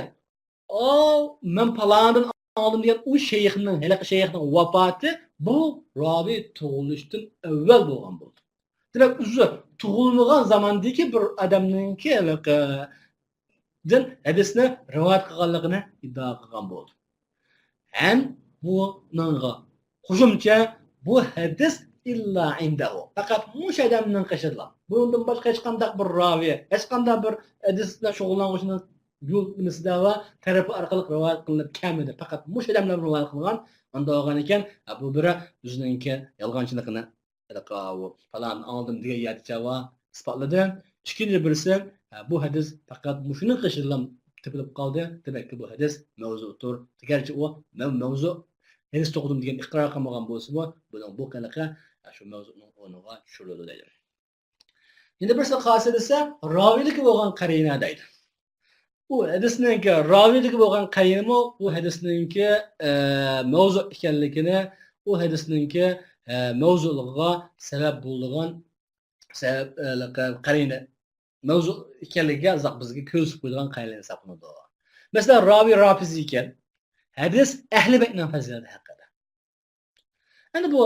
ئاۋۇ مەن پالانىدىن ئاڭلىدىم دېگەن ئۇ شەيخنىڭ، ھېلىقى شەيخنىڭ ۋاپاتى بۇ راۋى تۇغۇلۇشتىن ئەۋۋەل بولغان بولىدۇ. دېمەك، ئۆزى تۇغۇلمىغان زاماندىكى بىر ئادەمنىڭكى ھېلىقىدىن ھەدىسنى رىۋايەت قىلغانلىقىنى ئىددىئا قىلغان بولىدۇ. ھەم بۇنىڭغا قوشۇمچە، بۇ ھەدىس ئىللا ئىندەھۇ، پەقەت مۇشۇ ئادەمنىڭ قېشىدىلا. بۇنىڭدىن باشقا ھېچقانداق بىر راۋى، ھېچقانداق بىر ھەدىس بىلەن شۇغۇللانغۇچىنىڭ يول نېمىسىدە ۋە تەرىپى ئارقىلىق رىۋايەت قىلىنىپ كەلمىدى. پەقەت مۇشۇ ئادەملەر رىۋايەت قىلغان. ئانداق بولغان ئىكەن، بۇ بىرى ئۆزىنىڭكى يالغانچىلىقىنى ھېلىقى ئاۋۇ پالان ئاڭلىدىم دېگەن يەردىچە ۋە ئىسپاتلىدى. ئىككىنچى بىرسى، ھە، بۇ ھەدىس پەقەت مۇشۇنىڭ قېشىدىلا تېپىلىپ قالدى. دېمەككى، بۇ ھەدىس مەۋزۇتۇر. گەرچە ئۇ مەن مەۋزۇ ھەدىس توقۇدۇم دېگەن ئىقرار قىلمىغان بولسىمۇ، بۇنىڭ بۇ قېلىقى، ھە، شۇ مەۋزۇنىڭ ئورنىغا چۈشۈرۈلىدۇ دەيدۇ. يەنە بىرسى قايسى دېسە، راۋىيلىكى بولغان قەرىنە دەيدۇ. ئۇ ھەدىسنىڭكى راۋىيلىكى بولغان قەرىنىمۇ ئۇ ھەدىسنىڭكى، ئە، مەۋزۇ ئىكەنلىكىنى، ئۇ ھەدىسنىڭكى، ئە، مەۋزۇلۇقىغا سەۋەب بولىدىغان سەۋەب، ئە، قەرىنە، مەۋزۇ ئىكەنلىكىگە ئازراق بىزگە كۆرسىتىپ قويىدىغان قەرىنە ھېسابلىنىدۇ. مەسىلەن، راۋىي رافىزىي ئىكەن، ھەدىس ئەھلى بەيتنىڭ پەزىلىتى ھەققىدە. ئەمدى بۇ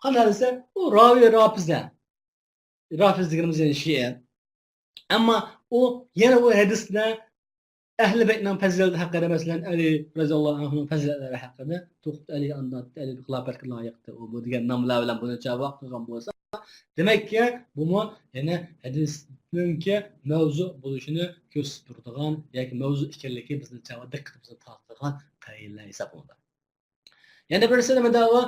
قانداق دېسە، ئۇ راۋىي رافىزە. رافىز دېگىنىمىز يەنە شىئە. ئەمما ئۇ يەنە ئۇ ھەدىستە ئەھلى بەيتنىڭ پەزىلىتى ھەققىدە، مەسىلەن، ئەلى رازىياللاھۇ ئەنھۇنىڭ پەزىلەتلىرى ھەققىدە، توختى ئەلى ئانداق، ئەلى خىلاپەتكە لايىقتى، ئۇ بۇ دېگەن ناملار بىلەن بۇنى چاۋاق قىلغان بولسا، دېمەككى، بۇمۇ يەنە ھەدىسنىڭكى مەۋزۇ بولۇشىنى كۆرسىتىپ تۇرىدىغان ياكى مەۋزۇ ئىكەنلىكى بىزنى چاۋا دىققىتىمىزنى تارتىدىغان قەرىنىلەر ھېسابلىنىدۇ. يەنە بىرسى نېمە دەۋا؟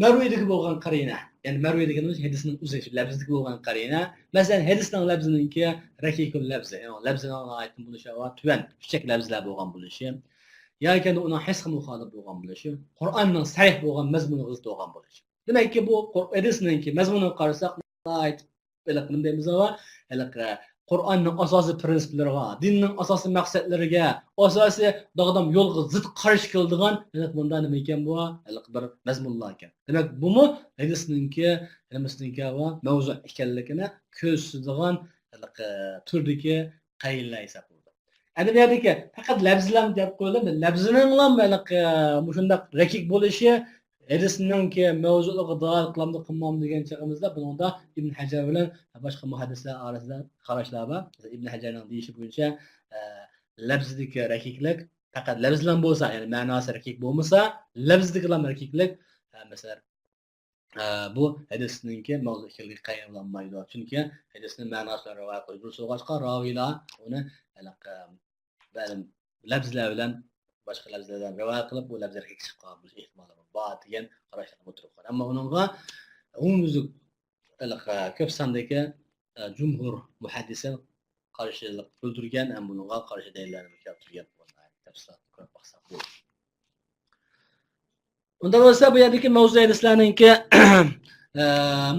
مەرۋىيدىكى بولغان قەرىنە. يەنى مەرۋىي دېگىنىمىز ھەدىسنىڭ ئۆزى، لەپزىدىكى بولغان قەرىنە. مەسىلەن، ھەدىسنىڭ لەپزىنىڭكى رەكىكۇل لەپزى، يەنى لەپزىنىڭ ناھايىتى بولۇشى ۋە تۆۋەن، پۈچەك لەپزىلەر بولغان بولۇشى. ياكى ئۇنىڭ ھەدىسكە مۇخالىپ بولغان بولۇشى. قۇرئاننىڭ سەرىھ بولغان مەزمۇنىغا زىت بولغان بولۇشى. دېمەككى، بۇ قۇر-، ھەدىسنىڭكى مەزمۇنىغا قارىساق، ناھايىتى ھېلىقى نېمە دەيمىز ئاۋا؟ ھېلىقى قۇرئاننىڭ ئاساسىي پىرىنسىپلىرىغا، دىننىڭ ئاساسىي مەقسەتلىرىگە، ئاساسىي داغدام يولغا زىت قارشى كېلىدىغان ھېلىقى بۇنداق نېمە ئىكەن بۇ؟ ھېلىقى بىر مەزمۇنلار ئىكەن. دېمەك، بۇمۇ ھەدىسنىڭكى، نېمىسىنىڭكى بۇ مەۋزۇ ئىكەنلىكىنى كۆرسىتىدىغان ھېلىقى تۈردىكى قەرىنىلەر ھېسابلىنىدۇ. ئەمدى بۇ يەردىكى پەقەت لەپزىلەرنى دەپ قويۇلدى. لەپزىنىڭلام ھېلىقى مۇشۇنداق رەكىك بولۇشى، ھەدىسنىڭكى مەۋزۇلۇقىغا دالالەت قىلامدۇ قىلمامدۇ دېگەن چېغىمىزدا، بۇنىڭدا ئىبن ھەجەر بىلەن باشقا مۇھەددىسلەر ئارىسىدا قاراشلار بار. مەسىلەن، ئىبن ھەجەرنىڭ دېيىشى بويىچە، ئە، لەپزىدىكى رەكىكلىك پەقەت لەپزىلەن بولسا، يەنى مەناسى رەكىك بولمىسا، لەپزىدىكىلا رەكىكلىك، ئە، مەسىلەن، ئە، بۇ ھەدىسنىڭكى مەۋزۇ ئىكەنلىكى قەيىنلانمايدۇ. چۈنكى ھەدىسنى مەناسى بىلەن رىۋايەت قىلىش دۇرۇس بولغاچقا، راۋىيلار ئۇنى ھېلىقى مەلۇم لەپزىلەر بىلەن، باشقا لەپزىلەر بىلەن رىۋايەت قىلىپ، بۇ لەپزىلەرگە چىقىپ قالغان بولۇش ئېھتىمالى بار دېگەن قاراشلاردا ئولتۇرۇپ قالغان. ئەمما ئۇنىڭغا ئومۇميۈزلۈك ھېلىقى كۆپ ساندىكى، ئە، جۇمھۇر مۇھەددىسى قارشىلىق بىلدۈرگەن ھەم بۇنىڭغا قارشى دەلىللەرنى كەلتۈرگەن. تەپسىلاتنى كۆرۈپ باقساق بولىدۇ. ئۇنداق بولسا، بۇ يەردىكى مەۋزۇ ھەدىسلەرنىڭكى، ئە،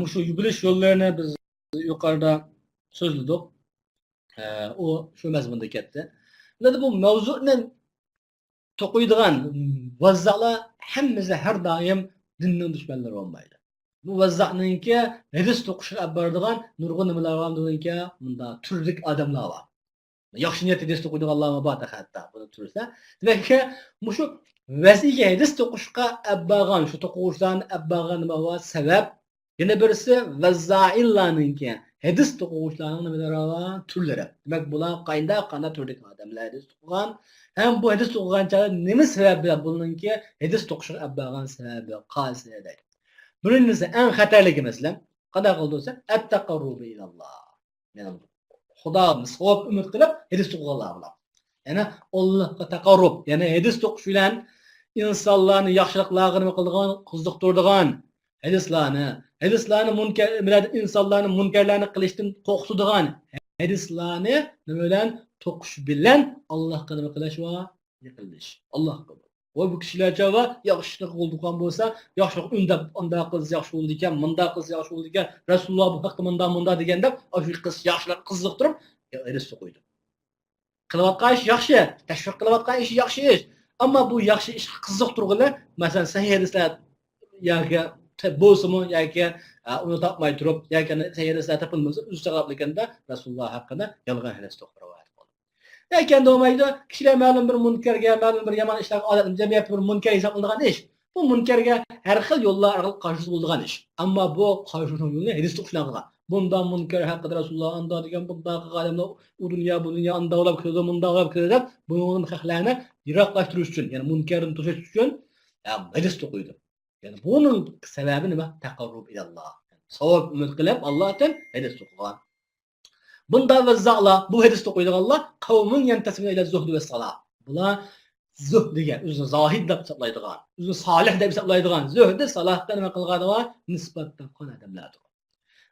مۇشۇ يۈرۈلۈش يوللىرىنى بىز يۇقىرىدا سۆزلىدۇق. ئە، ئۇ شۇ مەزمۇندا كەتتى. ئەمدى بۇ مەۋزۇنى توقۇيدىغان ۋەززالار ھەممىسى ھەر دائىم دىننىڭ دۈشمەنلىرى بولمايدۇ. بۇ ۋەززانىڭكى ھەدىس توقۇشقا ئەپ بارىدىغان نۇرغۇن نېمىلەر بار، بۇنىڭكى مۇنداق تۈرلۈك ئادەملەر بار. ياخشى نىيەتتە ھەدىس توقۇيدىغانلارمۇ بار تېخى ھەتتا بۇنى تۈرسە. دېمەككى، مۇشۇ ۋەزىگە ھەدىس توقۇشقا ئەپ بارغان، شۇ توقۇغۇچىلارنى ئەپ بارغان نېمە بار؟ سەۋەب. يەنە بىرسى ۋەززائىللارنىڭكى ھەدىس توقۇغۇچىلارنىڭ نېمىلىرى بار؟ تۈرلىرى. دېمەك، بۇلار قاينداق، قانداق تۈردىكى ئادەملەر ھەدىس توقۇغان ھەم بۇ ھەدىس توقۇغان چاغدا نېمە سەۋەب بىلەن بۇنىڭكى ھەدىس توقۇشقا ئەپ بارغان سەۋەبى قايسى دەيدۇ. بىرىنچىسى، ئەڭ خەتەرلىكى مەسىلەن، قانداق قىلىدۇ دېسە، ئەت-تەقەررۇبى ئىلەللا. يەنى خۇدانى ساۋاب ئۈمىد قىلىپ ھەدىس توقۇغانلار بۇلار. يەنى ئاللاھقا تەقەررۇب، يەنى ھەدىس توقۇش بىلەن ئىنسانلارنى ياخشىلىقلارغا نېمە قىلىدىغان، قىزىقتۇرىدىغان ھەدىسلارنى، ھەدىسلارنى مۇنكەر، ئىنسانلارنى مۇنكەرلەرنى قىلىشتىن قورقۇتىدىغان ھەدىسلارنى نېمە بىلەن؟ توقۇش بىلەن ئاللاھقا نېمە قىلىش ۋە يېقىنلىشىش. ئاللاھقا. ۋە بۇ كىشىلەرچە ۋە ياخشى ئىشنى قىلىدىغان بولسا، ياخشىلىق ئۈندەپ، ئانداق قىلسا ياخشى بولىدىكەن، مۇنداق قىلسا ياخشى بولىدىكەن، رەسۇلۇللا بۇ ھەقتە مۇنداق، مۇنداق دېگەندەپ، ئاشۇ قىز ياخشىلىق قىزىقتۇرۇپ، ھەدىس توقۇيدۇ. قىلىۋاتقان ئىش ياخشى، تەشۋىق قىلىۋاتقان ئىش ياخشى ئىش. ئەمما بۇ ياخشى ئىشقا قىزىقتۇرغىلى، مەسىلەن، سەھىھ ھەدىسلەر ياكى بولسىمۇ، ياكى، ئە، ئۇنى تاپماي تۇرۇپ، ياكى سەھىھ ھەدىسلەر تېپىلمىسا، ئۆزى سەۋەبلىكەندە رەسۇلۇللا ھەققىدە يالغان ھەدىس توقۇپ رىۋايەت قىلدى. ئەكەندە بولمايدۇ. كىشىلەر مەلۇم بىر مۇنكەرگە، مەلۇم بىر يامان ئىشلارغا ئادەتلىنىپ، جەمئىيەتتە بىر مۇنكەر ھېسابلىنىدىغان ئىش. بۇ مۇنكەرگە ھەر خىل يوللار ئارقىلىق قارشى بولىدىغان ئىش. ئەمما بۇ قارشى تۇرۇشنىڭ يولىنى ھەدىستە ئۇچراپ قالغان. بۇنداق مۇنكەر ھەققىدە رەسۇلۇللا ئانداق دېگەن، بۇنداق قىلغان ئادەملەر ئۇ دۇنيا، بۇ دۇنيا ئانداق بولاپ كېتىدۇ، مۇنداق بولاپ كېتىدۇ دەپ، بۇنىڭدىن خەقلەرنى يىراقلاشتۇرۇش ئۈچۈن، يەنى مۇنكەردىن توسۇش ئۈچۈن، يا، ھەدىس توقۇيدۇ. يەنى بۇنىڭ سەۋەبى نېمە؟ تەقەررۇب ئىلەللا. ساۋاب ئۈمىد قىلىپ، ئاللادىن ھەدىس توقۇغان. بۇندا ۋەززائلار، بۇ ھەدىس توقۇيدىغانلار، قەۋمۇن يەنتەسىبۇنە ئىلە زۇھدى ۋە سالاھ. بۇلار زۇھدىگە، ئۆزىنى زاھىد دەپ ھېسابلايدىغان، ئۆزىنى سالىھ دەپ ھېسابلايدىغان، زۇھدى، سالاھقا نېمە قىلغانلار؟ نىسبەت تاپقان ئادەملەردۇر.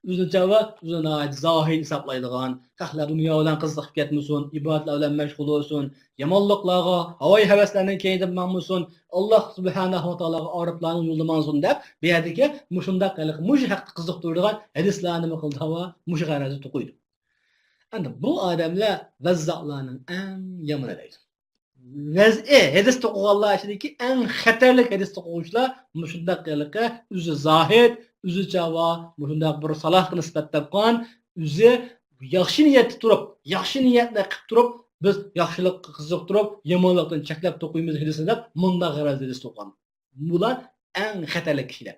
ئۆزىنى چاۋا، ئۆزىنى ناھايىتى زاھىد ھېسابلايدىغان، خەقلەر دۇنيا بىلەن قىزىقىپ كەتمىسۇن، ئىبادەتلەر بىلەن مەشغۇل بولسۇن، يامانلىقلارغا، ھاۋايى ھەۋەسلەرنىڭ كەينىدە ماڭمىسۇن، ئاللا سۇبھانەھۇ ۋە تائالاغا ئارىپلارنىڭ يولىدا ماڭسۇن دەپ، بۇ يەردىكى مۇشۇنداق ھېلىقى مۇشۇ ھەقتە قىزىقتۇرىدىغان ھەدىسلەرنى نېمە قىلىدۇ؟ ھاۋا، مۇشۇ غەرەزدە توقۇيدۇ. ئەمدى بۇ ئادەملەر ۋەززائلارنىڭ ئەڭ يامىنى دەيدۇ. ۋەزئى، ھەدىس توقۇغانلار ئىچىدىكى ئەڭ خەتەرلىك ھەدىس توقۇغۇچىلار مۇشۇنداق ھېلىقى ئۆزى زاھىد، ئۆزى چاۋا، مۇشۇنداق بىر سالاھقا نىسبەت تاپقان، ئۆزى ياخشى نىيەتتە تۇرۇپ، ياخشى نىيەتنى قىلىپ تۇرۇپ، بىز ياخشىلىققا قىزىقتۇرۇپ، يامانلىقتىن چەكلەپ توقۇيمىز ھەدىسنى دەپ، مۇنداق غەرەزدە ھەدىس توقۇغان. بۇلار ئەڭ خەتەرلىك كىشىلەر.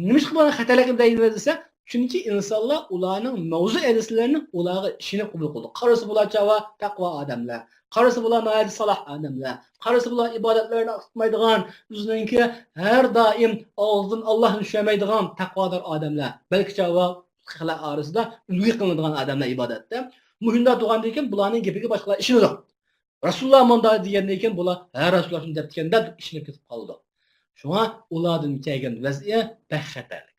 نېمىشقا بۇلارنى خەتەرلىك دەيمىز دېسە، چۈنكى ئىنسانلار ئۇلارنىڭ مەۋزۇ ھەدىسلىرىنى ئۇلارغا ئىشىنىپ قوبۇل قىلىدۇ. قارىسا بۇلار چاۋا تەقۋا ئادەملەر. قارىسا بۇلار ناھايىتى سالاھ ئادەملەر. قارىسا بۇلار ئىبادەتلەرنى ئۇنتۇمايدىغان، ئۆزىنىڭكى ھەر دائىم ئاغزىدىن ئاللاھنى چۈشۈرمەيدىغان تەقۋادار ئادەملەر. بەلكى چاۋا خەلق ئارىسىدا ئۈلگە قىلىنىدىغان ئادەملەر ئىبادەتتە. مۇشۇنداق تۇرغاندىن كېيىن بۇلارنىڭ گېپىگە باشقىلار ئىشىنىدۇ. رەسۇلۇللا مۇنداق دېگەندىن كېيىن بۇلار، ھە، رەسۇلۇللا شۇنداق دەپتىكەن دەپ ئىشىنىپ كېتىپ قالىدۇ. شۇڭا ئۇلاردىن كەلگەن ۋەزىيەت بەك خەتەرلىك.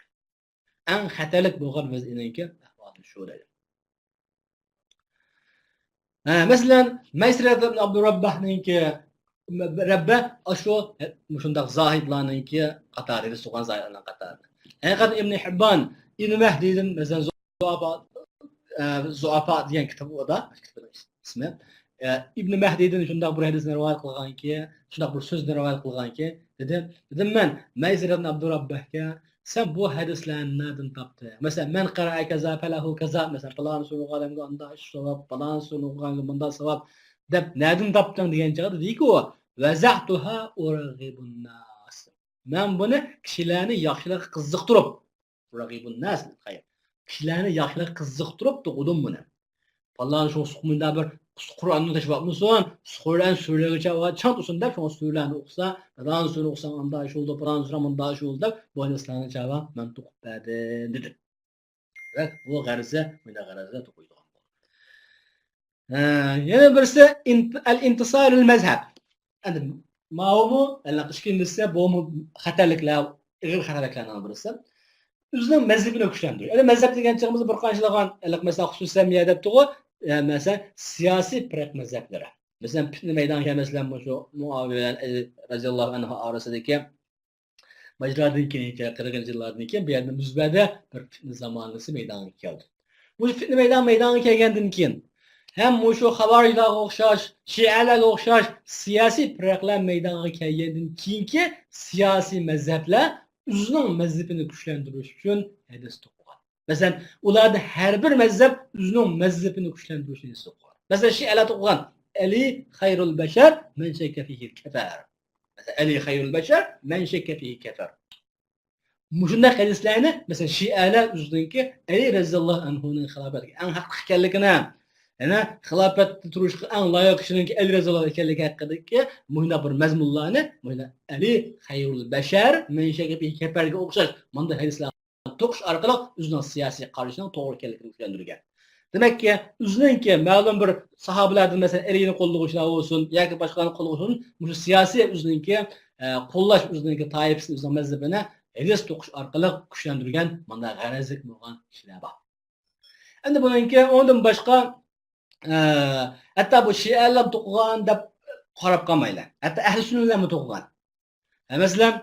ئەڭ خەتەرلىك بولغان ۋەزىيەتنىڭكى ئەھۋالى شۇ دەيدۇ. ھە، مەسىلەن، مەيسىرەت ئىبن ئابدۇرەبباھنىڭكى، رەببە، ئاشۇ مۇشۇنداق زاھىدلارنىڭكى قاتارىدا، سۇغان زاھىدلارنىڭ قاتارىدا. ھەقىقەتەن ئىبن ھىببان، ئىبن مەھدىدىن، مەسىلەن، زۇئافا، ئە، زۇئافا دېگەن كىتابىدا، كىتابنىڭ ئىسمى. ئە، ئىبن مەھدىدىن شۇنداق بىر ھەدىسنى رىۋايەت قىلغانكى، شۇنداق بىر سۆزنى رىۋايەت قىلغانكى، دېدى، دېدىم مەن مەيسىر ئىبن ئابدۇرەببەھكە، سەن بۇ ھەدىسلەرنى نەدىن تاپتىڭ؟ مەسىلەن، مەن قەرەئە كەزا پەلەھۇ كەزا، مەسىلەن، پالان سۈرە ئوقۇغان ئادەمگە ئانداق ثاۋاب، پالان سۈرە ئوقۇغانغا مۇنداق ثاۋاب دەپ نەدىن تاپتىڭ دېگەن چاغدا دېدىكى ئۇ، ۋەزەئتۇھا ئۇرغىبۇن ناس. مەن بۇنى كىشىلەرنى ياخشىلىققا قىزىقتۇرۇپ، رەغىبۇن ناس، كىشىلەرنى ياخشىلىققا قىزىقتۇرۇپ توقۇدۇم بۇنى. پالان شۇ مۇنداق بىر قۇرئاننى تاشلاپ ئاتمىسۇن، قۇرئان سۈرىلەرگە چاڭ تۇرسۇن دەپ، شۇڭا سۈرىلەرنى ئوقۇسا، پالان سۈرە ئوقۇساڭ ئانداق ئىش بولىدۇ، پالان سۈرە مۇنداق ئىش بولىدۇ دەپ، بۇ ھەدىسلەرنى چاغا مەن توقۇپ بەردىم دېدى. دېمەك، بۇ غەرزە، مۇنداق غەرزە توقۇيدىغان بولدى. ھە، يەنە بىرسى ئىنت-، ئەل ئىنتىسارۇل مەزھەب. ئەمدى ماۋۇمۇ، ئىككىنچىسى، بۇمۇ خەتەرلىكلەر، ئېغىر خەتەرلىكلەرنىڭ بىرسى. ئۆزىنىڭ مەزھىپىنى كۈچلەندۈرۈش. ئەمدى مەزھەپ دېگەن چېغىمىزدا بىر قانچىلىغان، ئەللىق مەسىلەن، خۇسۇسەن يەر دەپتىغۇ، ئە، مەسىلەن، سىياسىي پىرقە مەزھەپلىرى. مەسىلەن، پىتنە مەيدانغا كەلگەن، مەسىلەن، مۇشۇ مۇئاۋىيە بىلەن ئەلى رەزىياللاھۇ ئەنھۇ ئارىسىدىكى ماجىرادىن كېيىن، قىرىقىنچى يىللاردىن كېيىن بۇ يەردە مۇزبەدە بىر پىتنە زامانىسى مەيدانغا كەلدى. بۇ پىتنە مەيدان، مەيدانغا كەلگەندىن كېيىن ھەم مۇشۇ خاۋارىجلارغا ئوخشاش، شىئەلەرگە ئوخشاش سىياسىي پىرقىلەر مەيدانغا كەلگەندىن كېيىنكى سىياسىي مەزھەپلەر ئۆزىنىڭ مەزھىپىنى كۈچلەندۈرۈش ئۈچۈن ھەدىس توقۇغان. مەسىلەن، ئۇلاردا ھەر بىر مەزھەپ ئۆزىنىڭ مەزھىپىنى كۈچلەندۈرۈش ئۈچۈن ھەدىس توقۇغان. مەسىلەن، شىئەلەر توقۇغان، ئەلى خەيرۇل بەشەر، مەن شەككە فىھى كەفەر. مەسىلەن، ئەلى خەيرۇل بەشەر، مەن شەككە فىھى كەفەر. مۇشۇنداق ھەدىسلەرنى، مەسىلەن، شىئەلەر ئۆزىنىڭكى ئەلى رەزىياللاھۇ ئەنھۇنىڭ خىلاپەتكە ئەڭ ھەقلىق ئىكەنلىكىنى، يەنە خىلاپەتتە تۇرۇشقا ئەڭ لايىق كىشىنىڭكى ئەلى رەزىياللاھۇ ئىكەنلىكى ھەققىدىكى مۇشۇنداق بىر مەزمۇنلارنى، مۇشۇنداق ئەلى خەيرۇل بەشەر، مەن شەككە فىھى كەفەرگە ئوخشاش مۇنداق ھەدىسلەر توقۇش ئارقىلىق ئۆزىنىڭ سىياسىي قارىشىنىڭ توغرا ئىكەنلىكىنى چۈشەندۈرگەن. دېمەككى، ئۆزىنىڭكى مەلۇم بىر ساھابىلەردىن، مەسىلەن، ئەلىنى قوللىغۇچىلار بولسۇن ياكى باشقىلارنى قوللىغۇچىلار بولسۇن، مۇشۇ سىياسىي ئۆزىنىڭكى، ئە، قوللاش، ئۆزىنىڭكى تائىپىسىنى، ئۆزىنىڭ مەزھىپىنى ھەدىس توقۇش ئارقىلىق كۈچلەندۈرگەن مۇنداق غەرەزلىك بولغان كىشىلەر بار. ئەمدى بۇنىڭكى ئۇنىڭدىن باشقا، ئە، ھەتتا بۇ شىئەلەر توقۇغان دەپ قاراپ قالمايلى. ھەتتا ئەھلى سۈننىلەرمۇ توقۇغان. ھە، مەسىلەن،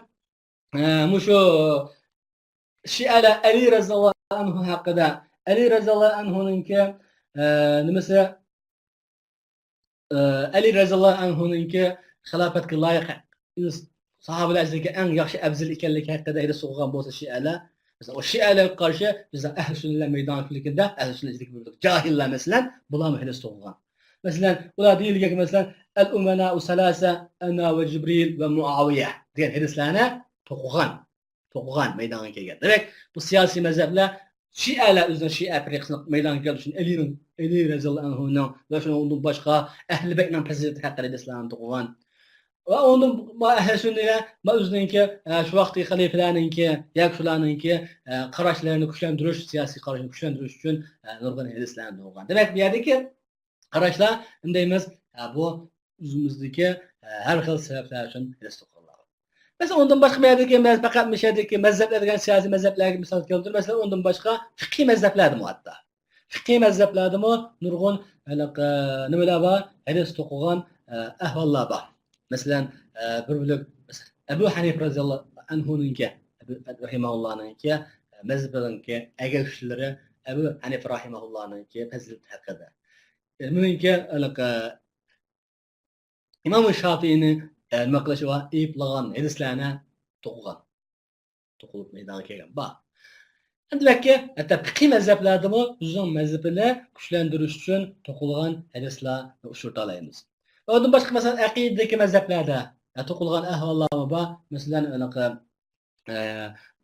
ئە، مۇشۇ شىئەلەر ئەلى رەزىياللاھۇ ئەنھۇ ھەققىدە، ئەلى رەزىياللاھۇ ئەنھۇنىڭكى، ئە، نېمىسى، ئە، ئەلى رەزىياللاھۇ ئەنھۇنىڭكى خىلاپەتكە لايىق، ساھابىلەر ئىچىدىكى ئەڭ ياخشى، ئەۋزەل ئىكەنلىكى ھەققىدە ھەدىس توقۇغان بولسا شىئەلەر، مەسىلەن، ئۇ شىئەلەرگە قارشى بىزنىڭ ئەھلى سۈننىلەر مەيدانغا كەلگەندە، ئەھلى سۈننە ئىچىدىكى بىر جاھىللار، مەسىلەن، بۇلارمۇ ھەدىس توقۇغان. مەسىلەن، ئۇلار دېيىلگەنكى، مەسىلەن، ئەل ئۇمەنائۇ سەلاسە، ئەنا ۋە جىبرىل ۋە مۇئاۋىيە دېگەن ھەدىسلەرنى توقۇغان، توقۇغان مەيدانغا كەلگەن. دېمەك، بۇ سىياسىي مەزھەپلەر شىئەلەر ئۆزىنىڭ شىئە پىرقىسىنى مەيدانغا كەلتۈرۈش ئۈچۈن ئەلىنىڭ، ئەلى رەزىياللاھۇ ئەنھۇنىڭ ۋە شۇنىڭدىن باشقا ئەھلى بەيتنىڭ پەزىلىتى ھەققىدە ھەدىسلەرنى توقۇغان. ۋە ئۇنىڭدىن ما-، ئەھلى سۈننىلەر ما ئۆزىنىڭكى، ئە، شۇ ۋاقىتتىكى خەلىپىلەرنىڭكى ياكى شۇلارنىڭكى، ئە، قاراشلىرىنى كۈچلەندۈرۈش، سىياسىي قاراشنى كۈچلەندۈرۈش ئۈچۈن، ئە، نۇرغۇن ھەدىسلەرنى توقۇغان. دېمەك، بۇ يەردىكى قاراشلار، نېمە دەيمىز، ئە، بۇ ئۆزىمىزدىكى، ئە، ھەر خىل سەۋەبلەر ئۈچۈن ھەدىس توقۇغانلار. مەسىلەن، ئۇنىڭدىن باشقا بۇ يەردىكى مەز-، پەقەت مۇشۇ يەردىكى مەزھەپلەر دېگەن سىياسىي مەزھەپلەرگە مىسال كەلتۈرۈپ، مەسىلەن، ئۇنىڭدىن باشقا فىقھىي مەزھەپلەردىمۇ ھەتتا. فىقھىي مەزھەپلەردىمۇ نۇرغۇن، ھېلىقى، نېمىلەر بار، ھەدىس توقۇغان، ئە، ئەھۋاللار بار. مەسىلەن، ئە، بىر بۆلەك، مەسىلەن، ئەبۇ ھەنىفە رەزىياللاھۇ ئەنھۇنىڭكى، ئەبۇ، رەھىمەھۇللاھنىڭكى، ئە، مەزھىپىنىڭكى ئەگەشكۈچىلىرى ئەبۇ ھەنىفە رەھىمەھۇللاھنىڭكى پەزىلىتى ھەققىدە. ئىمام شافىئىنى، ئە، نېمە قىلىشى بار؟ ئەيىبلىغان ھەدىسلەرنى توقۇغان. توقۇلۇپ مەيدانغا كەلگەن بار. ئەمدى بەلكى ھەتتا پىقھىي مەزھەپلەردىمۇ ئۆزىنىڭ مەزھىپىنى كۈچلەندۈرۈش ئۈچۈن توقۇلغان ھەدىسلەرنى ئۇچرىتالايمىز. ئۇنىڭدىن باشقا، مەسىلەن، ئەقىدىدىكى مەزھەپلەردە، ئە، توقۇلغان ئەھۋاللارمۇ بار. مەسىلەن، ھېلىقى ئە،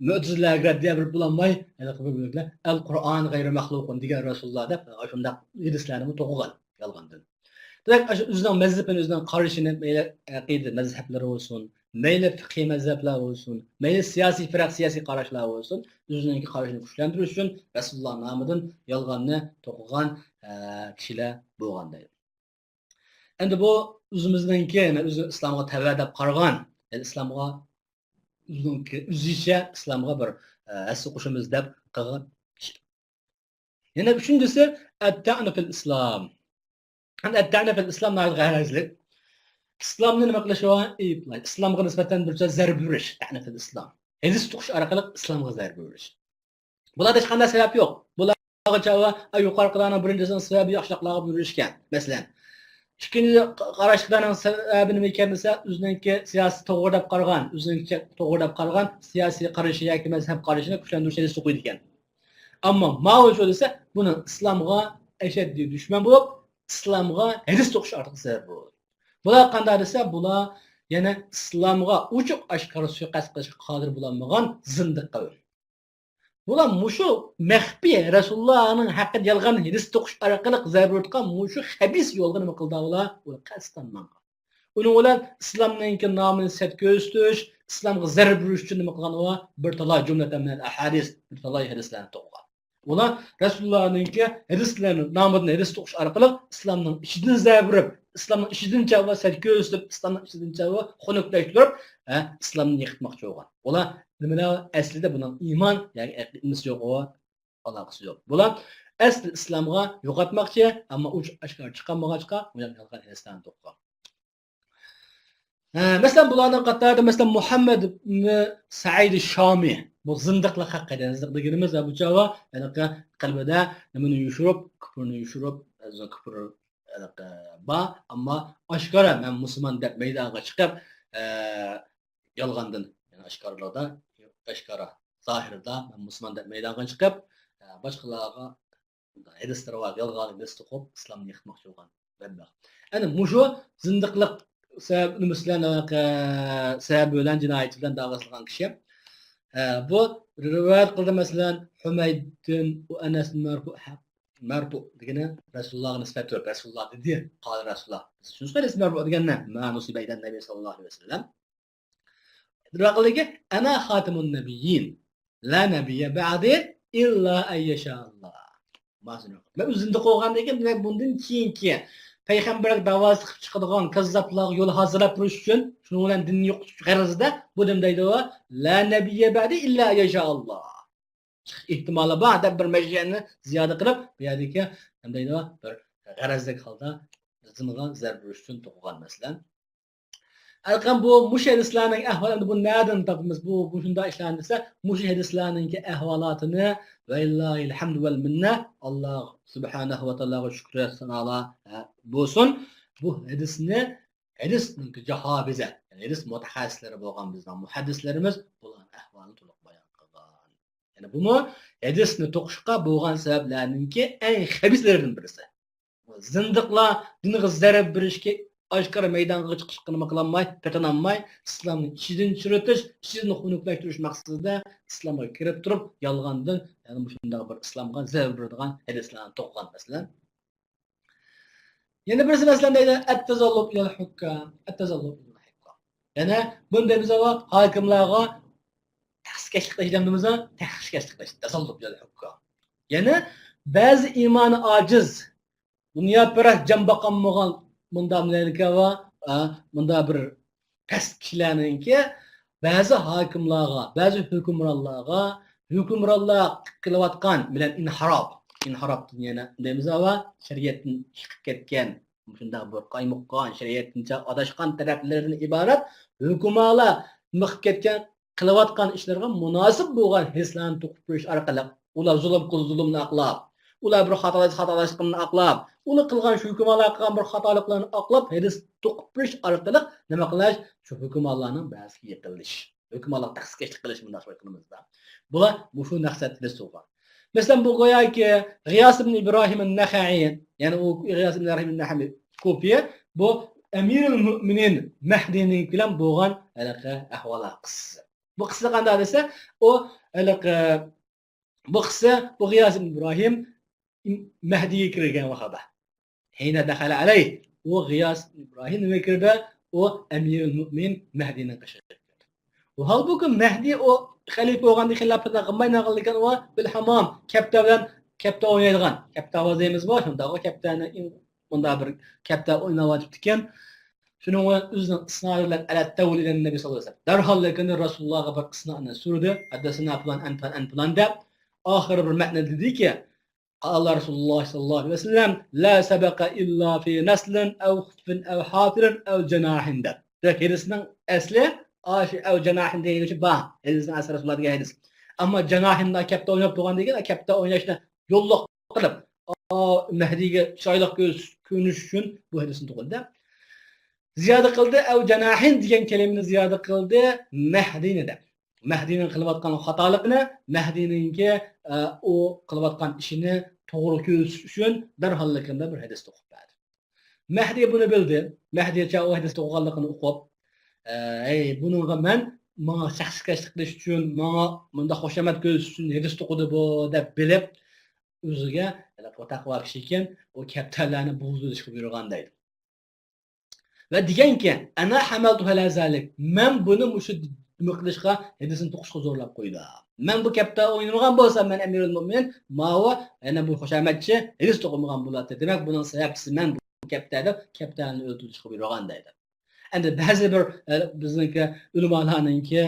مۆتىزىلەگە رەددىيە بېرىپ بولالماي، ھېلىقى بىر بۆلەكلەر، «ئەل قۇرئان غەيرى مەخلۇقۇن» دېگەن رەسۇلۇللا دەپ، شۇنداق ھەدىسلەرنىمۇ توقۇغان يالغاندىن. دېمەك، ئاشۇ ئۆزىنىڭ مەزھىپىنى، ئۆزىنىڭ قارىشىنى، مەيلى ئەقىدە مەزھەپلىرى بولسۇن، مەيلى پىقھىي مەزھەپلەر بولسۇن، مەيلى سىياسىي پىرق، سىياسىي قاراشلار بولسۇن، ئۆزىنىڭكى قارىشىنى كۈچلەندۈرۈش ئۈچۈن رەسۇلۇللا نامىدىن يالغاننى توقۇغان، ئە، كىشىلەر بولغان دەيدۇ. ئەمدى بۇ ئۆزىمىزنىڭكى، يەنى ئۆزى ئىسلامغا تەۋە دەپ قارىغان، يەنى ئىسلامغا ئۆزىنىڭكى، ئۆزىچە ئىسلامغا بىر، ئە، ھەسسە قوشىمىز دەپ قىلغان ئىش. يەنە ئۈچىنچىسى، ئەت-تەئنۇ فىل ئىسلام. ئەمدى ئەت-تەئنۇ فىل ئىسلام ناھايىتى غەرەزلىك. ئىسلامنى نېمە قىلىش؟ ئەيىبلەش. ئىسلامغا نىسبەتەن بىرچە زەربە بېرىش. تەئنۇ فىل ئىسلام. ھەدىس توقۇش ئارقىلىق ئىسلامغا زەربە بېرىش. بۇلاردا ھېچقانداق سەۋەب يوق. بۇلارغىچە ۋە يۇقىرىقىلارنىڭ بىرىنچىسىنىڭ سەۋەبى ياشلىقلارغا بۆلۈشكەن. مەسىلەن، ئىككىنچى قاراشلىقلارنىڭ سەۋەبى نېمە ئىكەن دېسە، ئۆزىنىڭكى سىياسىي توغرا دەپ قارىغان، ئۆزىنىڭكى توغرا دەپ قارىغان سىياسىي قارىشى ياكى مەزھەپ قارىشىنى كۈچلەندۈرۈش ھەدىس توقۇيدىكەن. ئەمما ماۋۇ شۇ دېسە، بۇنىڭ ئىسلامغا ئەشەددىي دۈشمەن بولۇپ، ئىسلامغا ھەدىس توقۇش ئارقىلىق زەربە بولىدۇ. بۇلار قانداق دېسە، بۇلار يەنە ئىسلامغا ئوچۇق ئاشكارا سۇيىقەست قىلىشقا قادىر بولالمىغان زىندىق قەۋم. بۇلار مۇشۇ مەخپىي رەسۇلۇللانىڭ ھەققىدە يالغان ھەدىس توقۇش ئارقىلىق زەربە ئۇرۇتقان مۇشۇ خەبىس يولغا نېمە قىلدى ئۇلار؟ ئۇلار قەستەن ماڭغان. ئۇنىڭ بىلەن ئىسلامنىڭكى نامىنى سەت كۆرسىتىش، ئىسلامغا زەربە ئۇرۇش ئۈچۈن نېمە قىلغان ئۇلار؟ بىر تالاي جۈملەتەن مىنەل ئەھادىس، بىر تالاي ھەدىسلەرنى توقۇغان. ئۇلار رەسۇلۇللانىڭكى ھەدىسلىرىنى، نامىدىن ھەدىس توقۇش ئارقىلىق ئىسلامنىڭ ئىچىدىن زەربە ئۇرۇپ، ئىسلامنىڭ ئىچىدىن چاۋا سەت كۆرسىتىپ، ئىسلامنىڭ ئىچىدىن چاۋا خۇنۈكلەشتۈرۈپ، ھە، ئىسلامنى يىقىتماقچى بولغان. ئۇلار نېمىلەر ئەسلىدە بۇنىڭ ئىمان ياكى ئەقىدىسى يوق، ئالاقىسى يوق. بۇلار ئەسلى ئىسلامغا يوقاتماقچى، ئەمما ئۇچ ئاشكارا چىقالمىغاچقا، بۇ يالغان ھەدىسلەرنى توقۇغان. ھە، مەسىلەن، بۇلارنىڭ قاتارىدا، مەسىلەن، مۇھەممەد ئىبنى سەئىد شامى. بۇ زىندىقلىق ھەققىدە، زىندىق دېگىنىمىز، بۇ چاغ ھېلىقى قەلبىدە نېمىنى يوشۇرۇپ، كۇپرنى يوشۇرۇپ، كۇپر ھېلىقى بار، ئەمما ئاشكارا مەن مۇسۇلمان دەپ مەيدانغا چىقىپ، ئە، يالغاندىن، يەنى ئاشكارىلىقتا، ئاشكارا، زاھىردا مەن مۇسۇلمان دەپ مەيدانغا چىقىپ، ئە، باشقىلارغا ھەدىسلىرى بار، يالغان ھەدىس توقۇپ، ئىسلامنى يىقىتماقچى بولغان بەتبەخت. ئەنە مۇشۇ زىندىقلىق سەۋەب، نېمىسى بىلەن، ئە، سەۋەبى بىلەن، جىنايىتى بىلەن دەۋاسىلغان كىشى. ئە، بۇ رىۋايەت قىلدى، مەسىلەن، ھۇمەيدتىن، ئۇ ئەنەس مەرفۇ، ھە، مەرفۇ دېگىنى رەسۇلۇللاغا نىسبەت بېرىپ، رەسۇلۇللا دېدى، قال رەسۇلۇللا. بىز چۈشىنىش قىلىمىز مەرفۇ دېگەننى، ما نۇسىبە ئىلەن نەبىي ساللاللاھۇ ئەلەيھى ۋەسەللەم. ئەنە خاتىمۇن نەبىييىن، لا نەبىييە بەئدى ئىللا ئەن يەشائاللا. مەن ئۆزۈمدە قويغاندىن كېيىن، دېمەك، بۇندىن كېيىنكى پەيغەمبەرگە دەۋاسى قىلىپ چىقىدىغان كاززاپلارغا يول ھازىرلاپ تۇرۇش ئۈچۈن، شۇنىڭ بىلەن دىننى يوقىتىش غەرىزىدە بۇ نېمە دەيدۇ؟ لا نەبىييە بەئدى ئىللا ئەن يەشائاللا. چىقىش ئېھتىمالى بار دەپ بىر مەشئەلنى زىيادە قىلىپ، بۇ يەردىكى نېمە دەيدۇ؟ بىر غەرەزلىك ھالدا زىنغا زەربە ئۇرۇش ئۈچۈن توقۇغان، مەسىلەن. ئەلقەم بۇ، مۇشۇ ھەدىسلەرنىڭ ئەھۋالى، ئەمدى بۇ نەدىن تاپىمىز؟ بۇ، بۇ شۇنداق ئىشلارنى دېسە، مۇشۇ ھەدىسلەرنىڭكى ئەھۋالاتىنى ۋەلىللاھىل ھەمدۇ ۋەل مىننە، ئاللا سۇبھانەھۇ ۋە تائالاغا شۈكرى سانالار، ھە، بولسۇن. بۇ ھەدىسنى ھەدىسنىڭكى جاھابىزە، يەنى ھەدىس مۇتەخەسسىسلىرى بولغان بىزنىڭ مۇھەددىسلىرىمىز بۇلارنىڭ ئەھۋالىنى تولۇق بايان قىلغان. يەنى بۇمۇ ھەدىسنى توقۇشقا بولغان سەۋەبلەرنىڭكى ئەڭ خەبىسلىرىدىن بىرسى. زىندىقلار دىنغا زەربە بېرىشكە ئاشكارا مەيدانغا چىقىشقا نېمە قىلالماي، پېتىنالماي، ئىسلامنى ئىچىدىن چىرىتىش، ئىچىدىن خۇنۈكلەشتۈرۈش مەقسىتىدە ئىسلامغا كىرىپ تۇرۇپ، يالغاندىن، يەنى مۇشۇنداق بىر ئىسلامغا زەربە بېرىدىغان ھەدىسلەرنى توقۇغان، مەسىلەن. يەنە بىرسى، مەسىلەن، دەيدۇ، ئەتتەزاللۇپ ئىلەل ھۇككام، ئەتتەزاللۇپ ئىلەل ھۇككام. يەنى بۇنى دەيمىز، ھاكىملارغا تەخسىكەشلىك قىلىش دەيمىز، تەخسىكەشلىك قىلىش، تەزاللۇپ ئىلەل ھۇككام. يەنى بەزى ئىمانى ئاجىز، دۇنياپەرەس، جان باقالمىغان مۇنداق مەلىكە ۋە، ئە، مۇنداق بىر پەس كىشىلەرنىڭكى بەزى ھاكىملارغا، بەزى ھۆكۈمرانلارغا، ھۆكۈمرانلار قىلىۋاتقان بىلەن ئىنھىراپ، ئىنھىراپ دېگەن دەيمىز ۋە شەرىئەتتىن چىقىپ كەتكەن، مۇشۇنداق بىر قايمۇققان، شەرىئەتتىن ئاداشقان تەرەپلىرىدىن ئىبارەت ھۆكۈمرانلار نېمە قىلىپ كەتكەن، قىلىۋاتقان ئىشلىرىغا مۇناسىپ بولغان ھەدىسلەرنى توقۇپ بېرىش ئارقىلىق، ئۇلار زۇلۇم قىلسا زۇلۇمنى ئاقلاپ، ئۇلار بىر خاتالاشسا خاتالاشقىنىنى ئاقلاپ، ئۇلار قىلغان، شۇ ھۆكۈمرانلار قىلغان بىر خاتالىقلارنى ئاقلاپ، ھەدىس توقۇپ بېرىش ئارقىلىق نېمە قىلىش؟ شۇ ھۆكۈمرانلارنىڭ بەزىسىگە يېقىنلىشىش. ھۆكۈمرانلارغا تەخسىكەشلىك قىلىش مۇنداق قىلىمىزدا. بۇلار مۇشۇ مەقسەتتە ھەدىس توقۇغان. مەسىلەن، بۇ گوياكى غىياس ئىبن ئىبراھىم نەخەئى، يەنى ئۇ غىياس ئىبن ئىبراھىم نەخەئى كوپىيە، بۇ ئەمىرۇل مۆمىنىن مەھدىنىڭكى بىلەن بولغان ھېلىقى ئەھۋالات قىسسىسى. بۇ قىسسە قانداق دېسە، ئۇ ھېلىقى، بۇ قىسسە، بۇ غىياس ئىبراھىم مەھدىگە كىرگەن ۋاقىدا. ھىينە دەخەلە ئەلەي. ئۇ غىياس ئىبراھىم نېمە كىردى؟ ئۇ ئەمىرۇل مۆمىنىن مەھدىنىڭ قېشىغا كىردى. ۋە ھالبۇكى مەھدى ئۇ خەلىپە بولغاندىن كېيىن خىلاپەتنى قىلماي نېمە قىلىدىكەن؟ ئۇ بىلھامام كەپتە بىلەن كەپتە ئوينايدىغان. كەپتە ئاۋاز دەيمىزغۇ، شۇنداقغۇ كەپتەنى، مۇنداق بىر كەپتە ئويناۋاتىپتىكەن. شۇنىڭ بىلەن ئۆزىنىڭ ئىسنادى بىلەن ئەلەت تەۋۋىل ئىلەن نەبى ساللاللاھۇ ئەلەيھى ۋەسەللەم. دەرھاللا كەندى رەسۇلۇللاغا بىر ئىسنادنى سۈردى. ھەددەسەنا پۇلان ئەن پۇلان ئەن پۇلان دەپ، ئاخىرى بىر مەتنى دېدىكى، قال رەسۇلۇللاھ ساللاللاھۇ ئەلەيھى ۋەسەللەم، لا سەبەقە ئىللا فى نەسلىن ئەۋ خۇتفىن ئەۋ ھافىرىن ئەۋ جاناھىن دەپ. دېمەك، ھەدىسنىڭ ئەسلى ئاشۇ ئەۋ جاناھىن دېگەن بار. ھەدىسنىڭ ئەسلى رەسۇلۇللاھ دېگەن ھەدىس. ئەمما جاناھىن، كەپتە ئويناپ تۇرغان دېگەن، كەپتە ئويناشنى يوللۇق قىلىپ، ئا، مەھدىيگە چىرايلىق كۆز-، كۆرۈنۈش ئۈچۈن بۇ ھەدىسنى توقۇدى. زىيادە قىلدى، ئەۋ جاناھىن دېگەن كەلىمىنى زىيادە قىلدى، مەھدىنى دەپ. مەھدىنىڭ قىلىۋاتقان خاتالىقىنى، مەھدىنىڭكى، ئە، ئۇ قىلىۋاتقان ئىشىنى توغرا كۆرسىتىش ئۈچۈن دەرھاللا كەندى بىر ھەدىس توقۇپ بەردى. مەھدى بۇنى بىلدى. مەھدى چاغ ئۇ ھەدىس توقۇغانلىقىنى ئۇقۇپ، ئە، ھەي، بۇنىڭغا مەن ماڭا شەخسكەشلىك قىلىش ئۈچۈن، ماڭا مۇنداق خۇشامەت كۆرسىتىش ئۈچۈن ھەدىس توقۇدى بۇ دەپ بىلىپ، ئۆزىگە، ھېلىقى تەقۋا كىشى ئىكەن، ئۇ كەپتەرلەرنى بوغۇزلىۋېتىشقا بۇيرۇغان دەيدۇ. ۋە دېگەنكى، ئەنا ھەمەلتۇ ئەلە زالىك، مەن بۇنى مۇشۇ نېمە قىلىشقا، ھەدىسنى توقۇشقا زورلاپ قويدۇم. مەن بۇ كەپتەر ئوينىمىغان بولسام، مەن ئەمىرۇل مۆمىنىن، ماۋۇ يەنە بۇ خۇشامەتچى ھەدىس توقۇمىغان بولاتتى. دېمەك، بۇنىڭ سەۋەبچىسى مەن، بۇ كەپتەر دەپ، كەپتەرنى ئۆلتۈرۈشكە بۇيرۇغان دەيدۇ. ئەمدى بەزى بىر، ئە، بىزنىڭكى ئۆلىمالارنىڭكى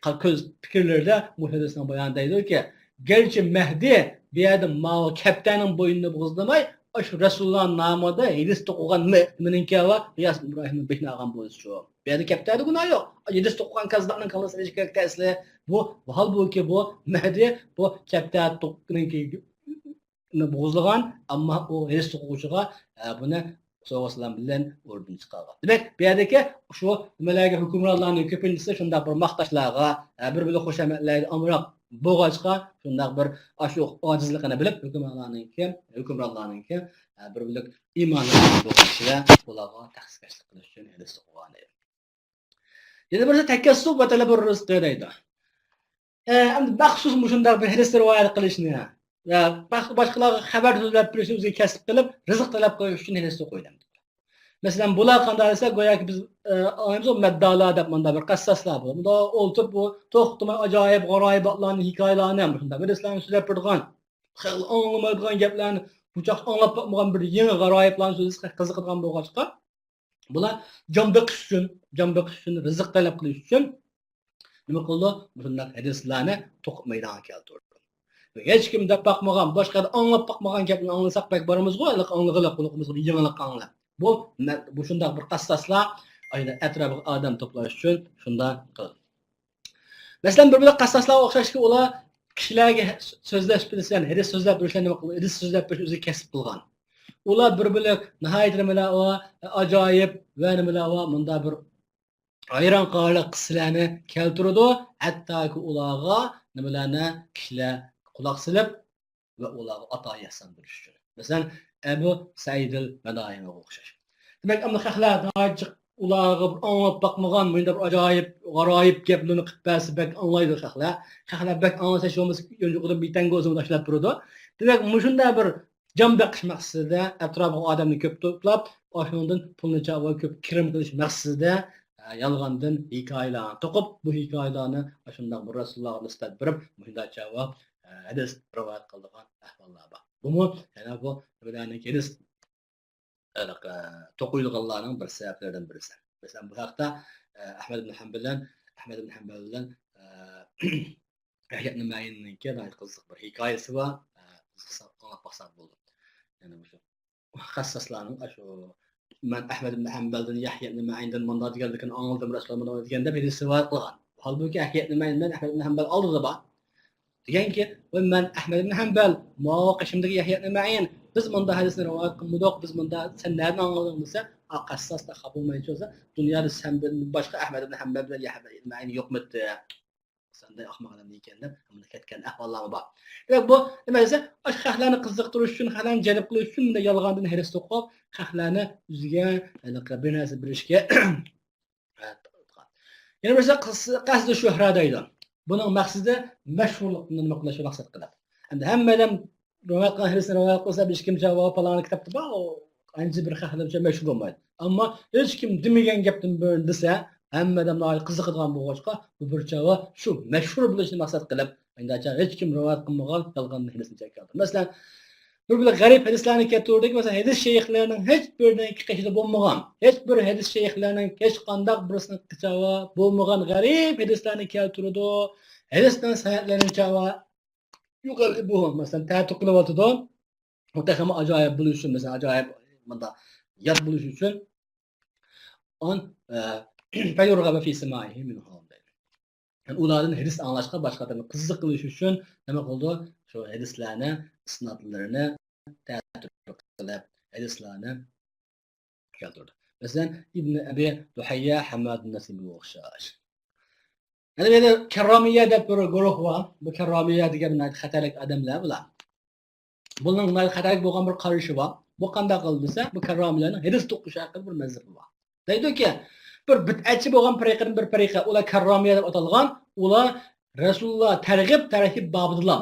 قا-، كۆز پىكىرلىرىدە بۇ ھەدىسنىڭ بايانىدا دەيدۇكى، گەرچە مەھدى بۇ يەردە ماۋۇ كەپتەرنىڭ بوينىنى بوغۇزلىماي، ئاشۇ رەسۇلۇللا نامىدا ھەدىس توقۇغان مە-، نېمىنىڭكى ۋە غىياس ئىبراھىمنىڭ بېشىنى ئالغان بولسىچۇ. بۇ يەردە كەپتەردە گۇناھ يوق. ھەدىس توقۇغان كاززاپنىڭ كاللىسىنى ئېلىشكە كەلسىلە. بۇ، ھالبۇكى بۇ مەھدى بۇ كەپتەر توق-، نىڭكى بوغۇزلىغان، ئەمما ئۇ ھەدىس توقۇغۇچىغا، ئە، بۇنى سوۋغا سالام بىلەن ئوردىن چىقارغان. دېمەك، بۇ يەردىكى شۇ نېمىلەرگە ھۆكۈمرانلارنىڭ كۆپىنچىسى شۇنداق بىر ماختاشلارغا، ئە، بىر بىلەن خۇشامەتلەرگە ئامراق بولغاچقا، شۇنداق بىر ئاشۇ ئاجىزلىقىنى بىلىپ، ھۆكۈمرانلارنىڭكى، ھۆكۈمرانلارنىڭكى، ئە، بىر بىلەك ئىمانى بولغان كىشىلەر بۇلارغا تەخسىكەشلىك قىلىش ئۈچۈن ھەدىس توقۇغان ئىدى. يەنە بىرسى تەكەسسۇب ۋە تەلەبۇر رىزقى دەيدۇ. ئە، ئەمدى مەخسۇس مۇشۇنداق بىر ھەدىس رىۋايەت قىلىشنى ۋە باشقا، باشقىلارغا خەۋەر سۆزلەپ بېرىشنى ئۆزىگە كەسىپ قىلىپ، رىزىق تەلەپ قىلىش ئۈچۈن ھەدىس توقۇيدۇ. مەسىلەن، بۇلار قانداق دېسە، گوياكى بىز، ئە، ئاڭلايمىزغۇ، مەددالار دەپ مۇنداق بىر قەسساسلار بولىدۇ. مۇنداق ئولتۇرۇپ، بۇ توختىماي ئاجايىپ غارايىباتلارنى، ھېكايىلەرنى، مۇشۇنداق بىر رەسلەرنى سۆزلەپ بېرىدىغان، خېلى ئاڭلىمايدىغان گەپلەرنى، بۇ چاغقا ئاڭلاپ باقمىغان بىر يېڭى غارايىپلارنى سۆزلىسە قىزىقىدىغان بولغاچقا، بۇلار جان بېقىش ئۈچۈن، جان بېقىش ئۈچۈن، رىزىق تەلەپ قىلىش ئۈچۈن نېمە قىلىدۇ؟ مۇشۇنداق ھەدىسلەرنى توقۇپ مەيدانغا كەلتۈرىدۇ. ھېچكىم دەپ باقمىغان، باشقا يەردە ئاڭلاپ باقمىغان گەپنى ئاڭلىساق بەك بارىمىزغۇ، ھېلىقى ئاڭلىغىلى قۇلىقىمىزغا بىر يېڭىلىق ئاڭلاپ. بۇ، بۇ شۇنداق بىر قەسساسلار ئەتراپىغا ئادەم توپلاش ئۈچۈن شۇنداق قىلىدۇ. مەسىلەن، بىر بىلەك قەسساسلارغا ئوخشاشكى، ئۇلار كىشىلەرگە سۆزلەش بىلسەن، ھەدىس سۆزلەپ بېرىشلەر نېمە قىلىدۇ؟ ھەدىس سۆزلەپ بېرىش ئۆزىگە كەسىپ قىلغان. ئۇلار بىر بىلەك ناھايىتى نېمىلەر ئاجايىپ ۋە نېمىلەر مۇنداق بىر ھەيران قالارلىق قىسسىلەرنى كەلتۈرىدۇ. ھەتتاكى ئۇلارغا نېمىلەرنى كىشىلەر قۇلاق سېلىپ، ۋە ئۇلارغا ئاتا يەھسان بېرىش ئۈچۈن. مەسىلەن، ئەبۇ سەئىدىل مەدانىغا ئوخشاش. دېمەك، ئەمما خەقلەر ناھايىتى ئۇلارغا بىر ئاڭلاپ باقمىغان، مۇنداق بىر ئاجايىپ، غارايىپ گەپلىرىنى قىلىپ بەرسە بەك ئاڭلايدۇ خەقلەر. خەقلەر بەك ئاڭلىسا، ھېچ بولمىسا يونجۇقىدىن بىتەڭگە بولسىمۇ تاشلاپ تۇرىدۇ. دېمەك، مۇشۇنداق بىر جان بېقىش مەقسىتىدە ئەتراپىغا ئادەمنى كۆپ توپلاپ، ئاشۇنىڭدىن پۇلنى چاۋا كۆپ كىرىم قىلىش مەقسىتىدە، ئە، يالغاندىن ھېكايىلەرنى توقۇپ، بۇ ھېكايىلەرنى ئاشۇنداق بىر رەسۇلۇللاغا نىسبەت بېرىپ، مۇشۇنداق چاۋا، ئە، ھەدىس رىۋايەت قىلىدىغان ئەھۋاللار بار. بۇمۇ يەنە بۇ بىلەرنىڭ ھەدىس، ئە، توقۇيدىغانلارنىڭ بىر سەۋەبلىرىدىن بىرسى. مەسىلەن، بۇ ھەقتە، ئە، ئەھمەد ئىبن ھەمبەل بىلەن، ئەھمەد ئىبن ھەمبەل بىلەن، ئە، يەھيا ئىبن مەئىننىڭكى ناھايىتى قىزىق بىر ھېكايىسى بار. ئە، قىزىقسا ئاڭلاپ باقساق بولىدۇ. يەنە مۇشۇ خەسساسلارنىڭ ئاشۇ، مەن ئەھمەد ئىبن ھەمبەلدىن، يەھيا ئىبن مەئىندىن مۇنداق دېگەنلىكىنى ئاڭلىدىم، رەسۇلۇللا مۇنداق دېگەن دەپ ھەدىس رىۋايەت قىلغان. ھالبۇكى، يەھيا ئىبن مەئىن بىلەن ئەھمەد ئىبن ھەمبەل ئالدىدا بار. دېگەنكى، ۋاي، مەن ئەھمەد ئىبن ھەمبەل، ماۋۇ قېشىمدىكى يەھيا ئىبن مەئىن، بىز مۇنداق ھەدىسنى رىۋايەت قىلمىدۇق، بىز مۇنداق، سەن نەدىن ئاڭلىدىڭ دېسە، ئا، قەسساس خاپا بولمايچۇ دېسە، دۇنيادا سەندىن باشقا ئەھمەد ئىبن ھەمبەل بىلەن يەھيا ئىبن مەئىن يوقمىدى؟ سەندەك ئەخمەق ئادەم نېمىكەن دەپ، مۇنداق كەتكەن ئەھۋاللارمۇ بار. دېمەك، بۇ نېمە دېسە، ئاشۇ خەقلەرنى قىزىقتۇرۇش ئۈچۈن، خەقلەرنى جەلپ قىلىش ئۈچۈن مۇنداق يالغاندىن ھەدىس توقۇپ، خەقلەرنى ئۆزىگە ھېلىقى بىر نەرسە بېرىشكە. يەنە بىرسى قەس-، قەسدى شۆھرە دەيدۇ. بۇنىڭ مەقسىتى مەشھۇرلۇقنى نېمە قىلىشنى مەقسەت قىلىپ. ئەمدى ھەممە ئادەم رىۋايەت قىلغان ھەدىسنى رىۋايەت قىلسا، ھېچكىم جاۋابى پالان كىتابتا بار، ئۇ ئانچە بىر خەقلەرچە مەشھۇر بولمايدۇ. ئەمما ھېچكىم دېمىگەن گەپتىن بىرنى دېسە، ھەممە ئادەم ناھايىتى قىزىقىدىغان بولغاچقا، بۇ بىر چاغ شۇ مەشھۇر بولۇشنى مەقسەت قىلىپ، ئەمدىچە ھېچكىم رىۋايەت قىلمىغان يالغان ھەدىسنى كەلتۈردى. مەسىلەن، بىر بىلەن غەرىب ھەدىسلەرنى كەلتۈردۇق. مەسىلەن، ھەدىس شەيخلەرنىڭ ھېچ بىرىنىڭكى قېشىدا بولمىغان، ھېچ بىر ھەدىس شەيخلەرنىڭ ھېچقانداق بىرسىنىڭ قېشىدا بولمىغان غەرىب ھەدىسلەرنى كەلتۈرىدۇ. ھەدىسنىڭ سەنەدلىرىنى چاۋا يۇقىرى بۇ، مەسىلەن، تەتۈر قىلىۋاتىدۇ. ئۇ تېخىمۇ ئاجايىپ بولۇش ئۈچۈن، مەسىلەن، ئاجايىپ مۇنداق يات بولۇش ئۈچۈن، ئان، ئە، فيرغب في سماعه منهم دەيدۇ. يەنى ئۇلاردىن ھەدىس ئاڭلاشقا باشقا ئادەمنى قىزىق قىلىش ئۈچۈن نېمە قىلىدۇ؟ شۇ ھەدىسلەرنى، ئىسنادلىرىنى تەتۈر قىلىپ، ھەدىسلەرنى كەلتۈردى. مەسىلەن، ئىبن ئەبى دۇھەييە، ھەممادۇن نەسىمىگە ئوخشاش. يەنە بىر كەررامىيە دەپ بىر گۇرۇھ بار. بۇ كەررامىيە دېگەن ناھايىتى خەتەرلىك ئادەملەر بۇلار. بۇنىڭ ناھايىتى خەتەرلىك بولغان بىر قارىشى بار. بۇ قانداق قىلدى دېسە، بۇ كەررامىيەنىڭ ھەدىس توقۇش ھەققىدە بىر مەزھىپى بار. دەيدۇكى، بىر بىدئەتچى بولغان پىرقىدىن بىر پىرقە، ئۇلار كەررامىيە دەپ ئاتالغان، ئۇلار رەسۇلۇللا تەرغىب تەرھىب بابىدىلا،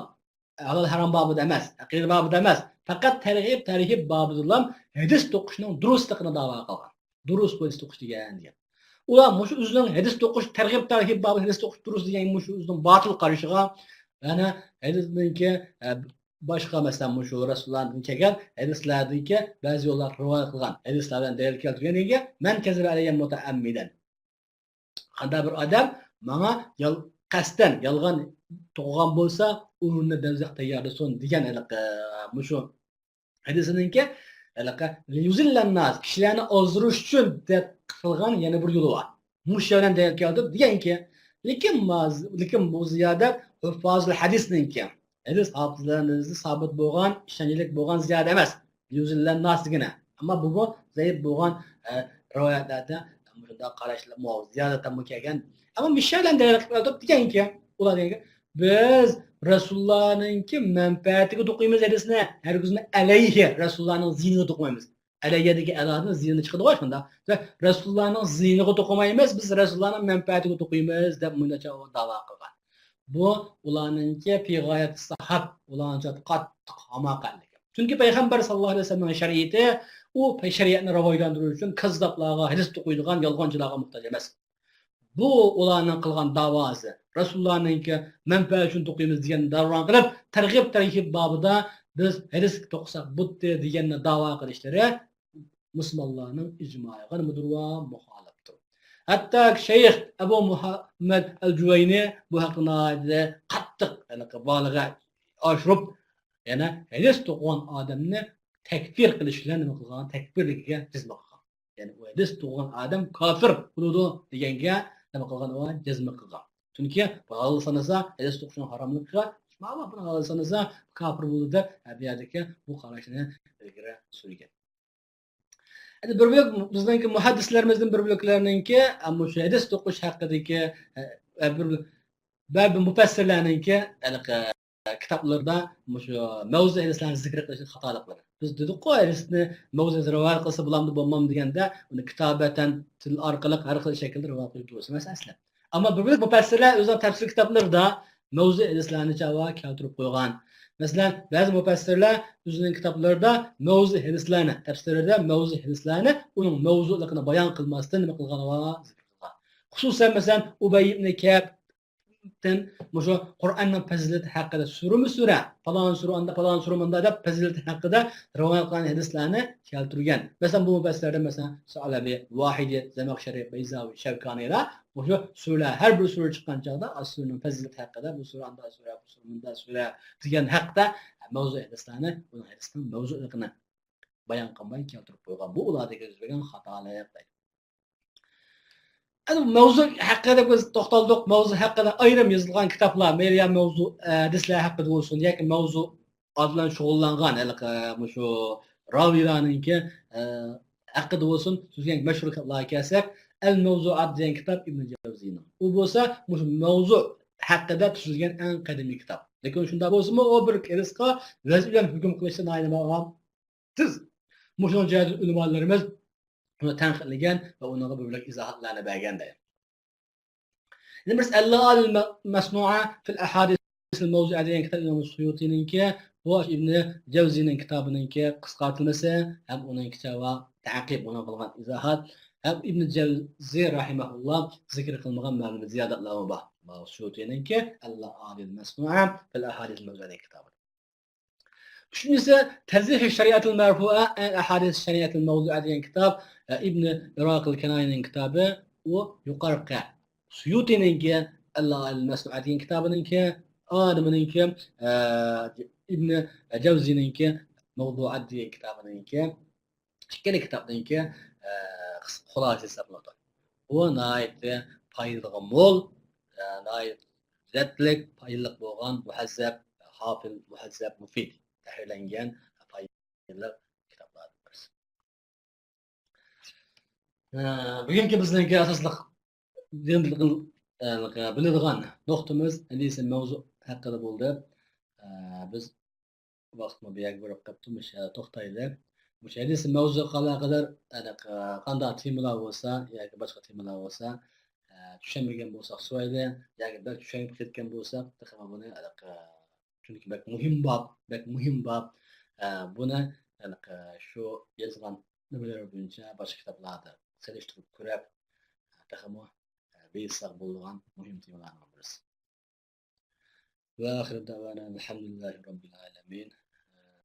ھالال ھارام بابىدا ئەمەس، ئەقىدە بابىدا ئەمەس، پەقەت تەرغىب تەرھىب بابىدىلا ھەدىس توقۇشنىڭ دۇرۇسلۇقىنى دەۋا قىلغان. دۇرۇس بۇ ھەدىس توقۇش دېگەن، دېگەن. ئۇلار مۇشۇ ئۆزىنىڭ ھەدىس توقۇش، تەرغىب تەرھىب بابىدا ھەدىس توقۇش دۇرۇس دېگەن مۇشۇ ئۆزىنىڭ باتىل قارىشىغا، يەنى ھەدىسنىڭكى، ئە، باشقا، مەسىلەن، مۇشۇ رەسۇلۇللاھتىن كەلگەن ھەدىسلەردىكى بەزى يوللار رىۋايەت قىلغان ھەدىسلەر بىلەن دەلىل كەلتۈرگەندىن كېيىن، مەن كەزىبە ئەلەييە مۇتەئەممىدەن. قانداق بىر ئادەم ماڭا يال-، قەستەن يالغان توقۇغان بولسا، ئورنىنى دوزاخ تەييارلىسۇن دېگەن ھېلىقى، مۇشۇ ھەدىسىنىڭكى ھېلىقى ليۇزىللەنناس، كىشىلەرنى ئازدۇرۇش ئۈچۈن دەپ قىلغان يەنە بىر يولى بار. مۇشۇ يەردىن دەلىل كەلتۈرۈپ دېگەنكى، لېكىن ما-، لېكىن بۇ زىيادەت ھۇففازۇل ھەدىسنىڭكى، ھەدىس ھاپىزلىرىنىڭ نەزىرىدە سابىت بولغان، ئىشەنچلىك بولغان زىيادە ئەمەس. ليۇزىللەنناس دېگىنى. ئەمما بۇمۇ زەئىپ بولغان، ئە، رىۋايەتلەردە مۇشۇنداق قاراشلارمۇ زىيادەتەنمۇ كەلگەن. ئەمما مۇشۇ يەردىن دەلىل قىلىپ ئۆتۈپ دېگەنكى، ئۇلار دېگەنكى، بىز رەسۇلۇللانىڭكى مەنپەئەتىگە توقۇيمىز ھەدىسنى، ھەرگىزمۇ ئەلەيھى، رەسۇلۇللانىڭ زىيىنىغا توقۇمايمىز. ئەلەيھىدىكى ئەلادىن زىيىنى چىقىدىغۇ شۇنداق. رەسۇلۇللانىڭ زىيىنىغا توقۇمايمىز، بىز رەسۇلۇللانىڭ مەنپەئەتىگە توقۇيمىز دەپ مۇنداق داۋا قىلغان. بۇ ئۇلارنىڭكى پى غايەت ساھاب، ئۇلارنىڭ قاتتىق ھاماقەتلىكى. چۈنكى پەيغەمبەر ساللاللاھۇ ئەلەيھى ۋەسەللەمنىڭ شەرىئىتى ئۇ شەرىئەتنى راۋاجلاندۇرۇش ئۈچۈن كاززاپلارغا، ھەدىس توقۇيدىغان يالغانچىلارغا موھتاج ئەمەس. بۇ ئۇلارنىڭ قىلغان داۋاسى، رەسۇلۇللانىڭكى مەنپەئەت ئۈچۈن توقۇيمىز دېگەن داۋران قىلىپ، تەرغىب تەرھىب بابىدا بىز ھەدىس توقۇساق بوپتى دېگەننى داۋا قىلىشلىرى مۇسۇلمانلارنىڭ ئىجمائىغا نېمىدۇر ۋە مۇخالىپتۇر. ھەتتا شەيخ ئەبۇ مۇھەممەد ئەل جۇۋەينى بۇ ھەقتە ناھايىتى قاتتىق، يەنى بالىغا ئاشۇرۇپ، يەنە ھەدىس توقۇغان ئادەمنى تەكپىر قىلىش بىلەن نېمە قىلغان؟ تەكپىرلىكىگە جەزم قىلغان. يەنى ئۇ ھەدىس توقۇغان ئادەم كاپىر بولىدۇ دېگەنگە نېمە قىلغان؟ ئۇ جەزم قىلغان. چۈنكى بۇ ھالال سانىسا، ھەدىس توقۇشنىڭ ھاراملىقىغا، ماۋۇ بۇنى ھالال سانىسا، كاپىر بولىدۇ دەپ، بۇ يەردىكى بۇ قاراشنى ئىلگىرى سۈرگەن. ئەمدى بىر بۆلەك بىزنىڭكى مۇھەددىسلىرىمىزدىن بىر بۆلەكلەرنىڭكى، ئە، مۇشۇ ھەدىس توقۇش ھەققىدىكى، ئە، بىر، بەزى مۇپەسسىرلەرنىڭكى، ھېلىقى، كىتابلىرىدا مۇشۇ مەۋزۇ ھەدىسلەرنى زىكىر قىلىشنىڭ خاتالىقلىرى. بىز دېدۇققۇ، ھەدىسنى مەۋزۇ ھەدىس رىۋايەت قىلسا بولامدۇ، بولمامدۇ دېگەندە، ئۇنى كىتابەتەن، تىل ئارقىلىق، ھەر خىل شەكىلدە رىۋايەت قىلىپ بولسا مەسىلە. ئەمما بىر بىر مۇپەسسىرلەر ئۆزىنىڭ تەپسىر كىتابلىرىدا مەۋزۇ ھەدىسلەرنى چاۋا كەلتۈرۈپ قويغان. مەسىلەن، بەزى مۇپەسسىرلەر ئۆزىنىڭ كىتابلىرىدا مەۋزۇ ھەدىسلەرنى، تەپسىرىدە مەۋزۇ ھەدىسلەرنى ئۇنىڭ مەۋزۇلۇقىنى بايان قىلماستىن نېمە قىلغان؟ زىكىر قىلغان. خۇسۇسەن، مەسىلەن، ئۇبەي ئىبنى كەئب تىن مۇشۇ قۇرئاننىڭ پەزىلىتى ھەققىدە سۈرىمۇ سۈرە، پالان سۈرە ئاندا، پالان سۈرە مۇندا دەپ پەزىلىتى ھەققىدە رىۋايەت قىلغان ھەدىسلەرنى كەلتۈرگەن. مەسىلەن، بۇ مۇپەسسىرلەردىن، مەسىلەن، سەئلەبى، ۋاھىدى، زەمەخشەرى، بەيزاۋى، شەۋكانىيلار مۇشۇ سۈرىلەر، ھەر بىر سۈرە چىققان چاغدا، ئاشۇ سۈرىنىڭ پەزىلىتى ھەققىدە، بۇ سۈرە ئاندا سۈرە، بۇ سۈرە مۇندا سۈرە دېگەن ھەقتە مەۋزۇ ھەدىسلەرنى، ئۇنىڭ ھەدىسنىڭ مەۋزۇلۇقىنى بايان قىلماي كەلتۈرۈپ قويغان. بۇ ئۇلاردىكى يۈز بەرگەن خاتالىق دەيدۇ. ئەنە مەۋزۇ ھەققىدە بىز توختالدۇق. مەۋزۇ ھەققىدە ئايرىم يېزىلغان كىتابلار، مەيلى يا مەۋزۇ، ئە، ھەدىسلەر ھەققىدە بولسۇن ياكى مەۋزۇ بىلەن شۇغۇللانغان ھېلىقى مۇشۇ راۋىيلارنىڭكى، ئە، ھەققىدە بولسۇن، سۆزلىگەن مەشھۇر كىتابلارغا كەلسەك، ئەل مەۋزۇئات دېگەن كىتاب ئىبن جەۋزىنىڭ. ئۇ بولسا مۇشۇ مەۋزۇ ھەققىدە تۈزۈلگەن ئەڭ قەدىمىي كىتاب. لېكىن شۇنداق بولسىمۇ، ئۇ بىر ئېرىسقا ۋەز بىلەن ھۆكۈم قىلىشتا ناھايىتى ماغان تېز. مۇشۇنىڭ جەھەتتىن ئۆلىمالىرىمىز ئۇنى تەنقىدلىگەن ۋە ئۇنىڭغا بىر بۆلەك ئىزاھاتلارنى بەرگەن دەيدۇ. يەنە بىرسى، ئەللائالىل مەسنۇئە فىل ئەھادىسىل مەۋزۇئە دېگەن كىتاب ئىمام سۇيۇتىنىڭكى، بۇ ئىبنى جەۋزىنىڭ كىتابىنىڭكى قىسقارتىلمىسى ھەم ئۇنىڭكىچە ۋە تەقىب، ئۇنىڭ قىلغان ئىزاھات ھەم ئىبنى جەۋزى رەھىمەھۇللا زىكىر قىلمىغان مەلۇم زىيادەتلەرمۇ بار. سۇيۇتىنىڭكى ئەللائالىل مەسنۇئە فىل ئەھادىسىل مەۋزۇئە دېگەن كىتابى. ئۈچىنچىسى، تەزھىھۇ شەرىئەتىل مەرفۇئە ئەن ئەھادىس شەرىئەتىل مەۋزۇئە دېگەن كىتاب، ئە، ئىبنى ئىراقىل كەنانىنىڭ كىتابى، ئۇ يۇقىرىقى سۇيۇتىنىڭكى ئەللائالىل مەسنۇئە دېگەن كىتابىنىڭكى، ئادىمىنىڭكى، ئە، ئىبنى جەۋزىنىڭكى مەۋزۇئات دېگەن كىتابىنىڭكى، ئىككىلا كىتابنىڭكى، ئە، قىسقا خۇلاسىسى ھېسابلىنىدۇ. ئۇ ناھايىتى پايدىغا مول، ئە، ناھايىتى لەززەتلىك، پايدىلىق بولغان مۇھەززەپ، ھافىل، مۇھەززەپ، مۇفىد تەھرىرلەنگەن پايدىلىق كىتابلاردىن بىرسى. ئە، بۈگۈنكى بىزنىڭكى ئاساسلىق بىلىدىغان نۇقتىمىز ھەدىسى مەۋزۇ ھەققىدە بولدى. ئە، بىز ۋاقىتمۇ بۇ يەرگە بېرىپ قاپتۇ، مۇشۇ يەردە توختايلى. مۇشۇ ھەدىسى مەۋزۇغا ئالاقىدار، ئە، قانداق تېمىلار بولسا ياكى باشقا تېمىلار بولسا، ئە، چۈشەنمىگەن بولساق سورايلى، ياكى بەك چۈشەنمەي كەتكەن بولساق، تېخىمۇ بۇنى، ئە، چۈنكى بەك مۇھىم باب، بەك مۇھىم باب. ئە، بۇنى، ئە، شۇ يازغان نېمىلىرى بويىچە باشقا كىتابلاردا سېلىشتۇرۇپ كۆرۈپ، تېخىمۇ، ئە، بىلسەك بولىدىغان مۇھىم تېمىلارنىڭ بىرسى. وآخر دعوانا أن الحمد لله رب العالمين.